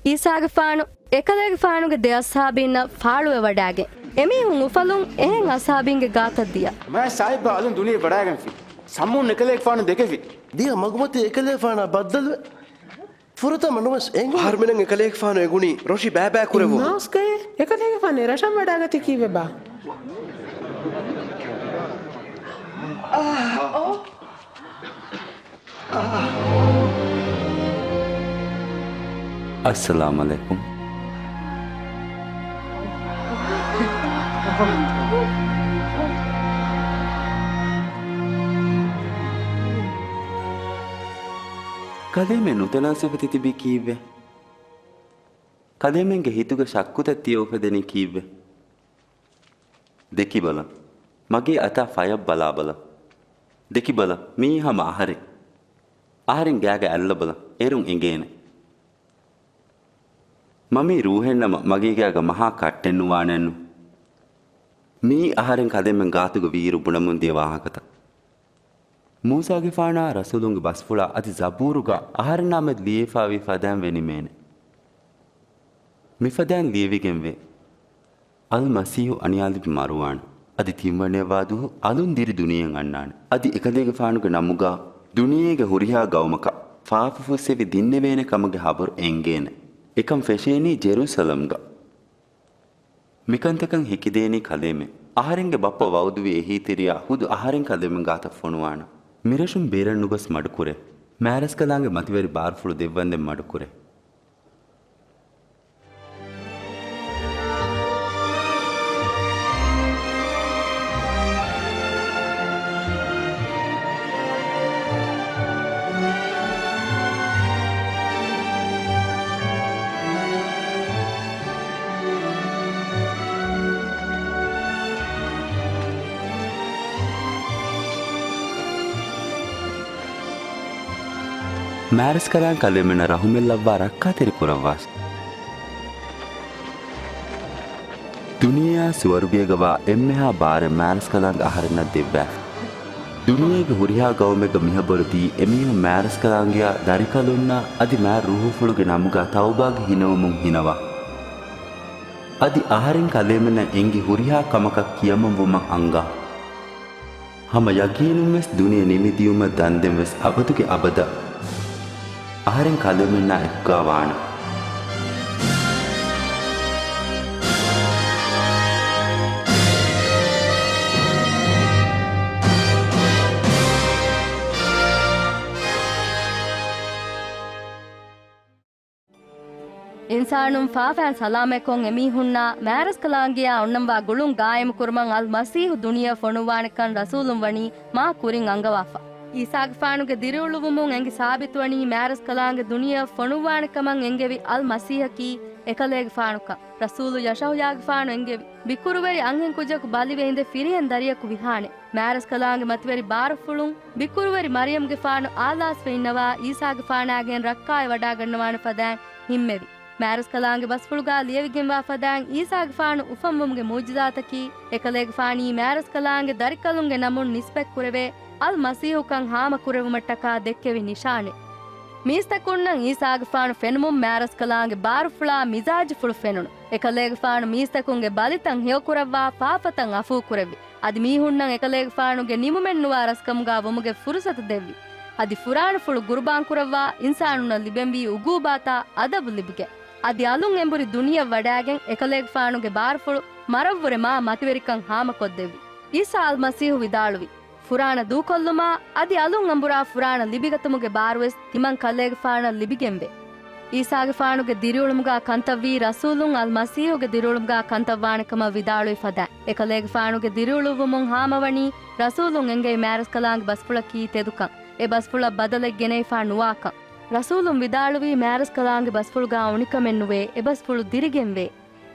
އީސާގެފާނު އެކަލޭގެފާނުގެ ދެ އަޞްޙާބީންނަށް ފާޅުވެވަޑައިގެން، އެމީހުން އުފަލުން އެހެން އަޞްޙާބީންގެ ގާތަށް ދިޔަ. މާތް ސާހިބާ އަލުން ދުނިޔެ ވަޑައިގެންފި. ސަމޫން އެކަލޭގެފާނު ދެކެފި. ދިޔަ މަގުމަތީ އެކަލޭގެފާނާ ބައްދަލުވެ. ފުރަތަމަ ނަމަވެސް އެނގުން. އަހަރުމެންނަށް އެކަލޭގެފާނު އެނގުނީ ރޮށި ބައިބައި ކުރެވުން. މާސްގައި އެކަލޭގެފާނު ރަށަށް ވަޑައިގަތީ ކީއްވެބާ؟ އައްސަލާމް އަލައިކުމް. ކަލޭމެން ނުތަނަވަސްވެފަ ތިތިބީ ކީއްވެ؟ ކަލޭމެންގެ ހިތުގަ ޝައްކުތައް ތިޔަ އުފެދެނީ ކީއްވެ؟ ދެކިބަލަ. މަގޭ އަތާ ފަޔަށް ބަލާބަލަ. ދެކިބަލަ. މިއީ ހަމަ އަހަރެއް. އަހަރެން ގާގަ އައްލަބަލަ. އޭރުން އެނގޭނެ. މަ މީ ރޫހެއްނަމަ މަގޭ ގާގަ މަހާ ކައްޓެއް ނުވާނެއްނު. މިއީ އަހަރެން ކަލޭމެން ގާތުގަ ވީއިރު ބުނަމުން ދިޔަ ވާހަކަތައް. މޫސާގެފާނާ ރަސޫލުންގެ ބަސްފުޅާ އަދި ޒަބޫރުގަ އަހަރެންނާމެދު ލިޔެފާވި ފަދައިން ވެނިމޭނެ. މިފަދައިން ލިޔެވިގެންވޭ. އަލްމަސީހު އަނިޔާލިބި މަރުވާނެ. އަދި ތިންވަނައަށްވާ ދުވަހު އަލުން ދިރި ދުނިޔެއަށް އަންނާނެ. އަދި އެކަލޭގެފާނުގެ ނަމުގަ ދުނިޔޭގެ ހުރިހާ ގައުމަކަށް ފާފަ ފުއްސެވި ދިންނެވޭނެ ކަމުގެ ހަބަރު އެނގޭނެ. އެކަން ފެށޭނީ ޖެރޫސަލަމްގަ. މިކަންތަކަށް ހެކިދޭނީ ކަލޭމެން. އަހަރެންގެ ބައްޕަ ވައުދުވި އެހީތެރިޔާ ހުދު އަހަރެން ކަލޭމެން ގާތަށް ފޮނުވާނަން. މިރަށުން ބޭރަށް ނުގޮސް މަޑުކުރޭ. މާރަސްކަލާނގެ މަތިވެރި ބާރުފުޅު ދެއްވަންދެން މަޑުކުރޭ. މާރަސްކަލާނގެ ކަލޭމެންނަށް ރަހުމަތްލައްވާ ރައްކާތެރި ކުރައްވާށި. ދުނިޔެއާ ސުވަރުގޭގަވާ އެންމެހާ ބާރެއް މާރަސްކަލާނގެ އަހަރެންނަށް ދެއްވާފަ. ދުނިޔޭގެ ހުރިހާ ގައުމެއްގަ މިހަބަރު ދީ އެމީހުން މާރަސްކަލާނގެއާ ދަރިކަލުންނާ އަދި މާތް ރޫހުފުޅުގެ ނަމުގަ ތައުބާގެ ހިނަވަމުން ހިނަވާ. އަދި އަހަރެން ކަލޭމެންނަށް އެނގި ހުރިހާ ކަމަކަށް ކިޔަމަންވުމަށް އަންގާ. ހަމަ ޔަގީނުންވެސް ދުނިޔެ ނިމިދިޔުމަށް ދަންދެންވެސް އަބަދުގެ އަބަދަށް އަހަރެން ކަލޭމެންނާ އެއްކާ ވާނެ. އިންސާނުން ފާފައިން ސަލާމަތްކޮށް އެމީހުންނާ މާރަސްކަލާނގެއާ އޮންނަންވާ ގުޅުން ގާއިމުކުރުމަށް އަލްމަސީހު ދުނިޔެއަށް ފޮނުއްވާނެކަން ރަސޫލުން ވަނީ މާ ކުރިން އަންގަވާފަ. އީސާގެފާނުގެ ދިރިއުޅުވުމުން އެނގި ސާބިތުވަނީ މާރަސްކަލާނގެ ދުނިޔެއަށް ފޮނުއްވާނެ ކަމަށް އެންގެވި އަލްމަސީހަކީ އެކަލޭގެފާނުކަން. ރަސޫލު ޔަޝަހުޔާގެފާނު އެންގެވި، ބިކުރުވެރި އަންހެންކުއްޖަކު ބަލިވެ އިނދެ ފިރިހެން ދަރިޔަކު ވިހާނެ. މާރަސްކަލާނގެ މަތިވެރި ބާރުފުޅުން ބިކުރުވެރި މަރިޔަމްގެފާނު އާލާސްވެ އިންނަވާ އީސާގެފާނާގެން ރައްކާތް ވަޑާގަންނަވާނެ ފަދައިން ހިންމެވި. މާރަސްކަލާނގެ ބަސްފުޅުގާ ލިޔެވިގެންވާ ފަދައިން އީސާގެފާނު އުފަންވުމުގެ މުޢުޖިޒާތަކީ، އެކަލޭގެފާނީ މާރަސްކަލާނގެ ދަރިކަލުންގެ ނަމުން ނިސްބަތްކުރެވޭ އަލްމަސީޙުކަން ހާމަކުރެވުމަށްޓަކާ ދެއްކެވި ނިޝާނެއް. މީސްތަކުންނަށް އީސާގެފާނު ފެނުމުން މާރަސްކަލާނގެ ބާރުފުޅާ މިޒާޖުފުޅު ފެނުނު. އެކަލޭގެފާނު މީސްތަކުންގެ ބަލިތައް ހެޔޮކުރައްވާ ފާފަތައް އަފޫކުރެއްވި. އަދި މީހުންނަށް އެކަލޭގެފާނުގެ ނިމުމެއްނުވާ ރަސްކަމުގާ ވުމުގެ ފުރުސަތު ދެއްވި. އަދި ފުރާނަފުޅު ގުރުބާންކުރައްވާ އިންސާނުންނަށް ލިބެންވީ އުގޫބާތާ އަދަބު ލިބިގެން، އަދި އަލުން އެނބުރި ދުނިޔެއަށް ވަޑާގެން އެކަލޭގެފާނުގެ ބާރުފުޅު މަރަށްވުރެ މާ މަތިވެރިކަން ހާމަކޮށްދެއްވި. އީސާ އަލްމަސީޙު ވިދާޅުވި، ފުރާނަ ދޫކޮށްލުމާ އަދި އަލުން އަނބުރާ ފުރާނަ ލިބިގަތުމުގެ ބާރުވެސް ތިމަން ކަލޭގެފާނަށް ލިބިގެންވޭ. އީސާގެފާނުގެ ދިރިއުޅުމުގާ ކަންތައްވީ ރަސޫލުން އަލްމަސީޙުގެ ދިރިއުޅުމުގާ ކަންތައްވާނެކަމަށް ވިދާޅުވި ފަދައިން. އެކަލޭގެފާނުގެ ދިރިއުޅުއްވުމުން ހާމަވަނީ ރަސޫލުން އެންގެވި މާރަސްކަލާނގެ ބަސްފުޅަކީ ތެދުކަން. އެ ބަސްފުޅަށް ބަދަލެއް ގެނައިފާ ނުވާކަން. ރަސޫލުން ވިދާޅުވީ މާރަސްކަލާނގެ ބަސްފުޅުގާ އުނިކަމެއްނުވޭ، އެ ބަސްފުޅު ދިރިގެންވޭ.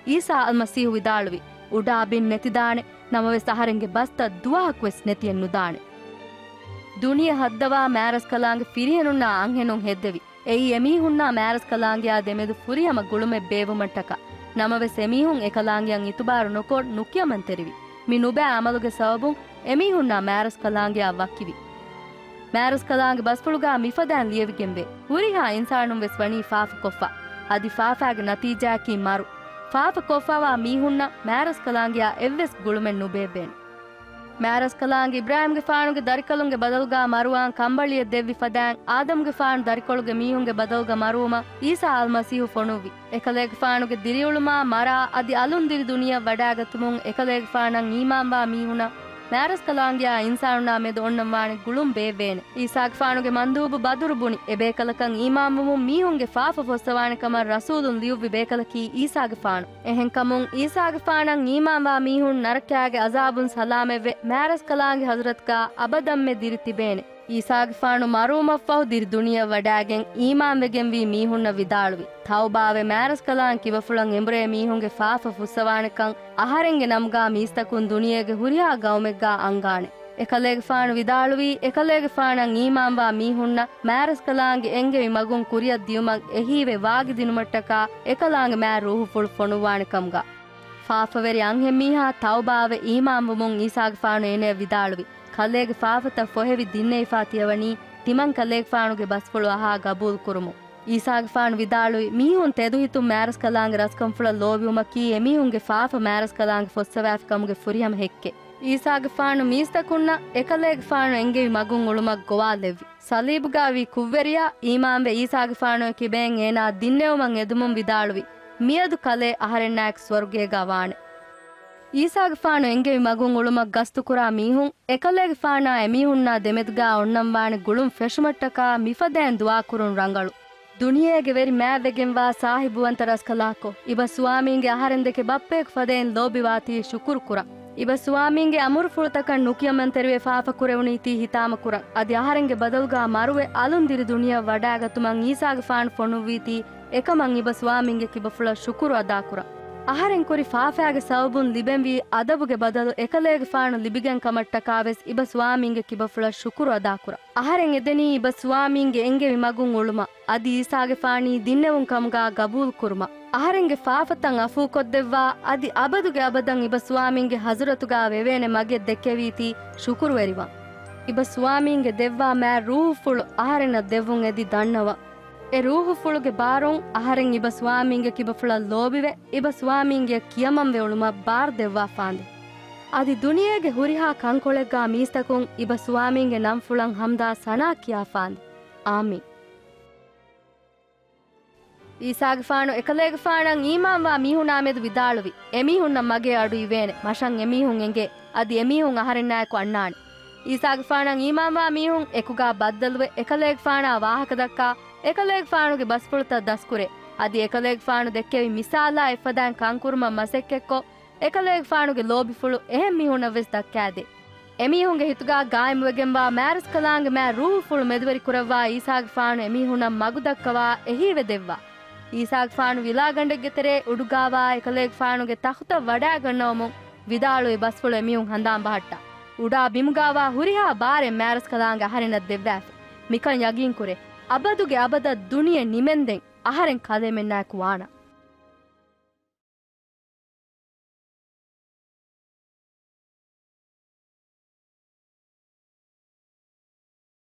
އީސާ އަލްމަސީޙު ވިދާޅުވި، އުޑާ ބިން ނެތިދާނެ، ނަމަވެސް އަހަރެންގެ ބަސްތައް ދުވަހަކުވެސް ނެތިއެއްނުދާނެ. ދުނިޔެ ހައްދަވާ މާރަސްކަލާނގެ ފިރިހެނުންނާ އަންހެނުން ހެއްދެވި. އެއީ އެމީހުންނާ މާރަސްކަލާނގެއާ ދެމެދު ފުރިހަމަ ގުޅުމެއް ބޭއްވުމަށްޓަކާ. ނަމަވެސް އެމީހުން އެކަލާނގެއަށް އިތުބާރު ނުކޮށް ނުކިޔަމަންތެރިވި. މި ނުބައި އަމަލުގެ ސަބަބުން އެމީހުންނާ މާރަސްކަލާނގެއާ ވަކިވި. މާރަސްކަލާނގެ ބަސްފުޅުގާ މިފަދައިން ލިޔެވިގެންވޭ. ހުރިހާ އިންސާނުން ވެސް ވަނީ ފާފަކޮށްފަ. އަދި ފާފައިގެ ނަތީޖާއަކީ މަރު. ފާފަ ކޮށްފަވާ މީހުންނަށް މާރަސްކަލާނގެއާ އެއްވެސް ގުޅުމެއް ނުބޭއްވޭނެ. މާރަސްކަލާނގެ އިބްރާހީމްގެފާނުގެ ދަރިކަލުންގެ ބަދަލުގާ މަރުވާން ކަނބަޅިއެއް ދެއްވި ފަދައިން، އާދަމްގެފާނު ދަރިކޮޅުގެ މީހުންގެ ބަދަލުގަ މަރުވުމަށް އީސާ އަލްމަސީހު ފޮނުއްވި. އެކަލޭގެފާނުގެ ދިރިއުޅުމާ މަރާ އަދި އަލުން ދިރި ދުނިޔެއަށް ވަޑާގަތުމުން އެކަލޭގެފާނަށް އީމާންވާ މީހުނަށް މާރަސްކަލާނގެއާ އިންސާނުންނާ މެދު އޮންނަންވާނެ ގުޅުން ބޭއްވޭނެ. އީސާގެފާނުގެ މަންދޫބު ބަދުރު ބުނި، އެބޭކަލަކަށް އީމާންވުމުން މީހުންގެ ފާފަ ފޮއްސަވާނެ ކަމަށް ރަސޫލުން ލިޔުއްވި ބޭކަލަކީ އީސާގެފާނު. އެހެންކަމުން އީސާގެފާނަށް އީމާންވާ މީހުން ނަރަކައިގެ އަޒާބުން ސަލާމަތްވެ، މާރަސްކަލާނގެ ހަޒުރަތުގާ އަބަދަށްމެ ދިރި ތިބޭނެ. އީސާގެފާނު މަރުވުމަށްފަހު ދިރި ދުނިޔެއަށް ވަޑާގެން އީމާންވެގެންވީ މީހުންނަށް ވިދާޅުވި، ތައުބާވެ މާރަސްކަލާނގެ ކިބަފުޅަށް އެނބުރޭ މީހުންގެ ފާފަ ފުއްސަވާނެކަން އަހަރެންގެ ނަމުގާ މީސްތަކުން ދުނިޔޭގެ ހުރިހާ ގައުމެއްގާ އަންގާނެ. އެކަލޭގެފާނު ވިދާޅުވީ، އެކަލޭގެފާނަށް އީމާންވާ މީހުންނަށް މާރަސްކަލާނގެ އެންގެވި މަގުން ކުރިއަށް ދިޔުމަށް އެހީވެ ވާގިދިނުމަށްޓަކާ އެކަލާނގެ މާތް ރޫހުފުޅު ފޮނުއްވާނެ ކަމުގާ. ފާފަވެރި އަންހެންމީހާ ތައުބާވެ އީމާންވުމުން އީސާގެފާނު އޭނަޔަށް ވިދާޅުވި، ކަލޭގެ ފާފަތައް ފޮހެވި ދިންނެވިފާ ތިޔަވަނީ ތިމަން ކަލޭގެފާނުގެ ބަސްފުޅު އަހާ ގަބޫލު ކުރުމުން. އީސާގެފާނު ވިދާޅުވި، މީހުން ތެދުހިތުން މާރަސްކަލާނގެ ރަސްކަންފުޅަށް ލޯބިވުމަކީ އެމީހުންގެ ފާފަ މާރަސްކަލާނގެ ފޮއްސަވާފި ކަމުގެ ފުރިހަމަ ހެއްކެއް. އީސާގެފާނު މީސްތަކުންނަށް އެކަލޭގެފާނު އެންގެވި މަގުން އުޅުމަށް ގޮވާލެއްވި. ޞަލީބުގާ ވީ ކުށްވެރިޔާ އީމާންވެ އީސާގެފާނުގެ ކިބައިން އޭނާ ދިންނެވުމަށް އެދުމުން ވިދާޅުވި، މިއަދު ކަލޭ އަހަރެންނާއެކު ސުވަރުގޭގާ ވާނެ. އީސާގެފާނު އެންގެވި މަގުން އުޅުމަށް ގަސްތުކުރާ މީހުން އެކަލޭގެފާނާ އެމީހުންނާ ދެމެދުގާ އޮންނަންވާނެ ގުޅުން ފެށުމަށްޓަކާ މިފަދައިން ދުޢާކުރުން ރަނގަޅު. ދުނިޔޭގެ ވެރި މާތްވެގެންވާ ސާހިބުވަންތަ ރަސްކަލާކޯ، އިބަ ސުވާމީންގެ އަހަރެންދެކެ ބައްޕަޔަކު ފަދައިން ލޯބިވާތީ ޝުކުރު ކުރަން. އިބަ ސުވާމީންގެ އަމުރުފުޅުތަކަށް ނުކިޔަމަންތެރިވެ ފާފަ ކުރެވުނީތީ ހިތާމަ ކުރަން. އަދި އަހަރެންގެ ބަދަލުގާ މަރުވެ އަލުން ދިރި ދުނިޔެއަށް ވަޑާގަތުމަށް އީސާގެފާނު ފޮނުއްވީތީ އެކަމަށް އިބަ ސުވާމީންގެ ކިބަފުޅަށް ޝުކުރު އަދާކުރަން. އަހަރެން ކުރި ފާފައިގެ ސަބަބުން ލިބެންވީ އަދަބުގެ ބަދަލު އެކަލޭގެފާނު ލިބިގެން ކަމަށްޓަކާވެސް އިބަ ސުވާމީންގެ ކިބަފުޅަށް ޝުކުރު އަދާކުރަން. އަހަރެން އެދެނީ އިބަ ސުވާމީންގެ އެންގެވި މަގުން އުޅުމަށް، އަދި އީސާގެފާނީ ދިންނެވުން ކަމުގާ ގަބޫލު ކުރުމަށް. އަހަރެންގެ ފާފަތައް އަފޫކޮށްދެއްވާ، އަދި އަބަދުގެ އަބަދަށް އިބަ ސުވާމީންގެ ހަޒުރަތުގާ ވެވޭނެ މަގެއް ދެއްކެވީތީ ޝުކުރުވެރިވަން. އިބަ ސުވާމީންގެ ދެއްވާ މާތް ރޫހުފުޅު އަހަރެންނަށް ދެއްވުން އެދި ދަންނަވަން. އެ ރޫހުފުޅުގެ ބާރުން އަހަރެން އިބަ ސުވާމީންގެ ކިބަފުޅަށް ލޯބިވެ، އިބަ ސުވާމީންގެ ކިޔަމަންވެ އުޅުމަށް ބާރު ދެއްވާފާނދޭ. އަދި ދުނިޔޭގެ ހުރިހާ ކަންކޮޅެއްގާ މީސްތަކުން އިބަ ސުވާމީންގެ ނަންފުޅަށް ހަމްދާ ސަނާ ކިޔާފާނދޭ. އާމީން. އީސާގެފާނު އެކަލޭގެފާނަށް އީމާންވާ މީހުނާމެދު ވިދާޅުވި، އެމީހުންނަށް މަގޭ އަޑު އިވޭނެ، މަށަށް އެމީހުން އެނގޭ، އަދި އެމީހުން އަހަރެންނާއެކު އަންނާނެ. އީސާގެފާނަށް އީމާންވާ މީހުން އެކުގާ ބައްދަލުވެ، އެކަލޭގެފާނާ ވާހަކަދައްކާ، އެކަލޭގެފާނުގެ ބަސްފުޅުތައް ދަސްކުރޭ، އަދި އެކަލޭގެފާނު ދެއްކެވި މިސާލާ އެއްފަދައިން ކަންކުރުމަށް މަސައްކަތްކޮށް، އެކަލޭގެފާނުގެ ލޯބިފުޅު އެހެން މީހުންނަށްވެސް ދައްކާދޭ. އެމީހުންގެ ހިތުގާ ގާއިމުވެގެންވާ މާރަސްކަލާނގެ މާ ރޫހުފުޅު މެދުވެރި ކުރައްވާ އީސާގެފާނު އެމީހުންނަށް މަގުދައްކަވާ އެހީވެދެއްވާ. އީސާގެފާނު ވިލާގަނޑެއްގެ ތެރޭ އުޑުގާވާ އެކަލޭގެފާނުގެ ތަޚުތަށް ވަޑާގަންނަވަމުން ވިދާޅުވި ބަސްފުޅު އެމީހުން ހަނދާން ބަހައްޓާ. އުޑާ ބިމުގާވާ ހުރިހާ ބާރެއް މާރަސްކަލާނގެ އަހަރެންނަށް ދެއްވާފި. މިކަން ޔަގީންކުރޭ، އަބަދުގެ އަބަދަށް ދުނިޔެ ނިމެންދެން އަހަރެން ކަލޭމެންނާއެކު ވާނަން.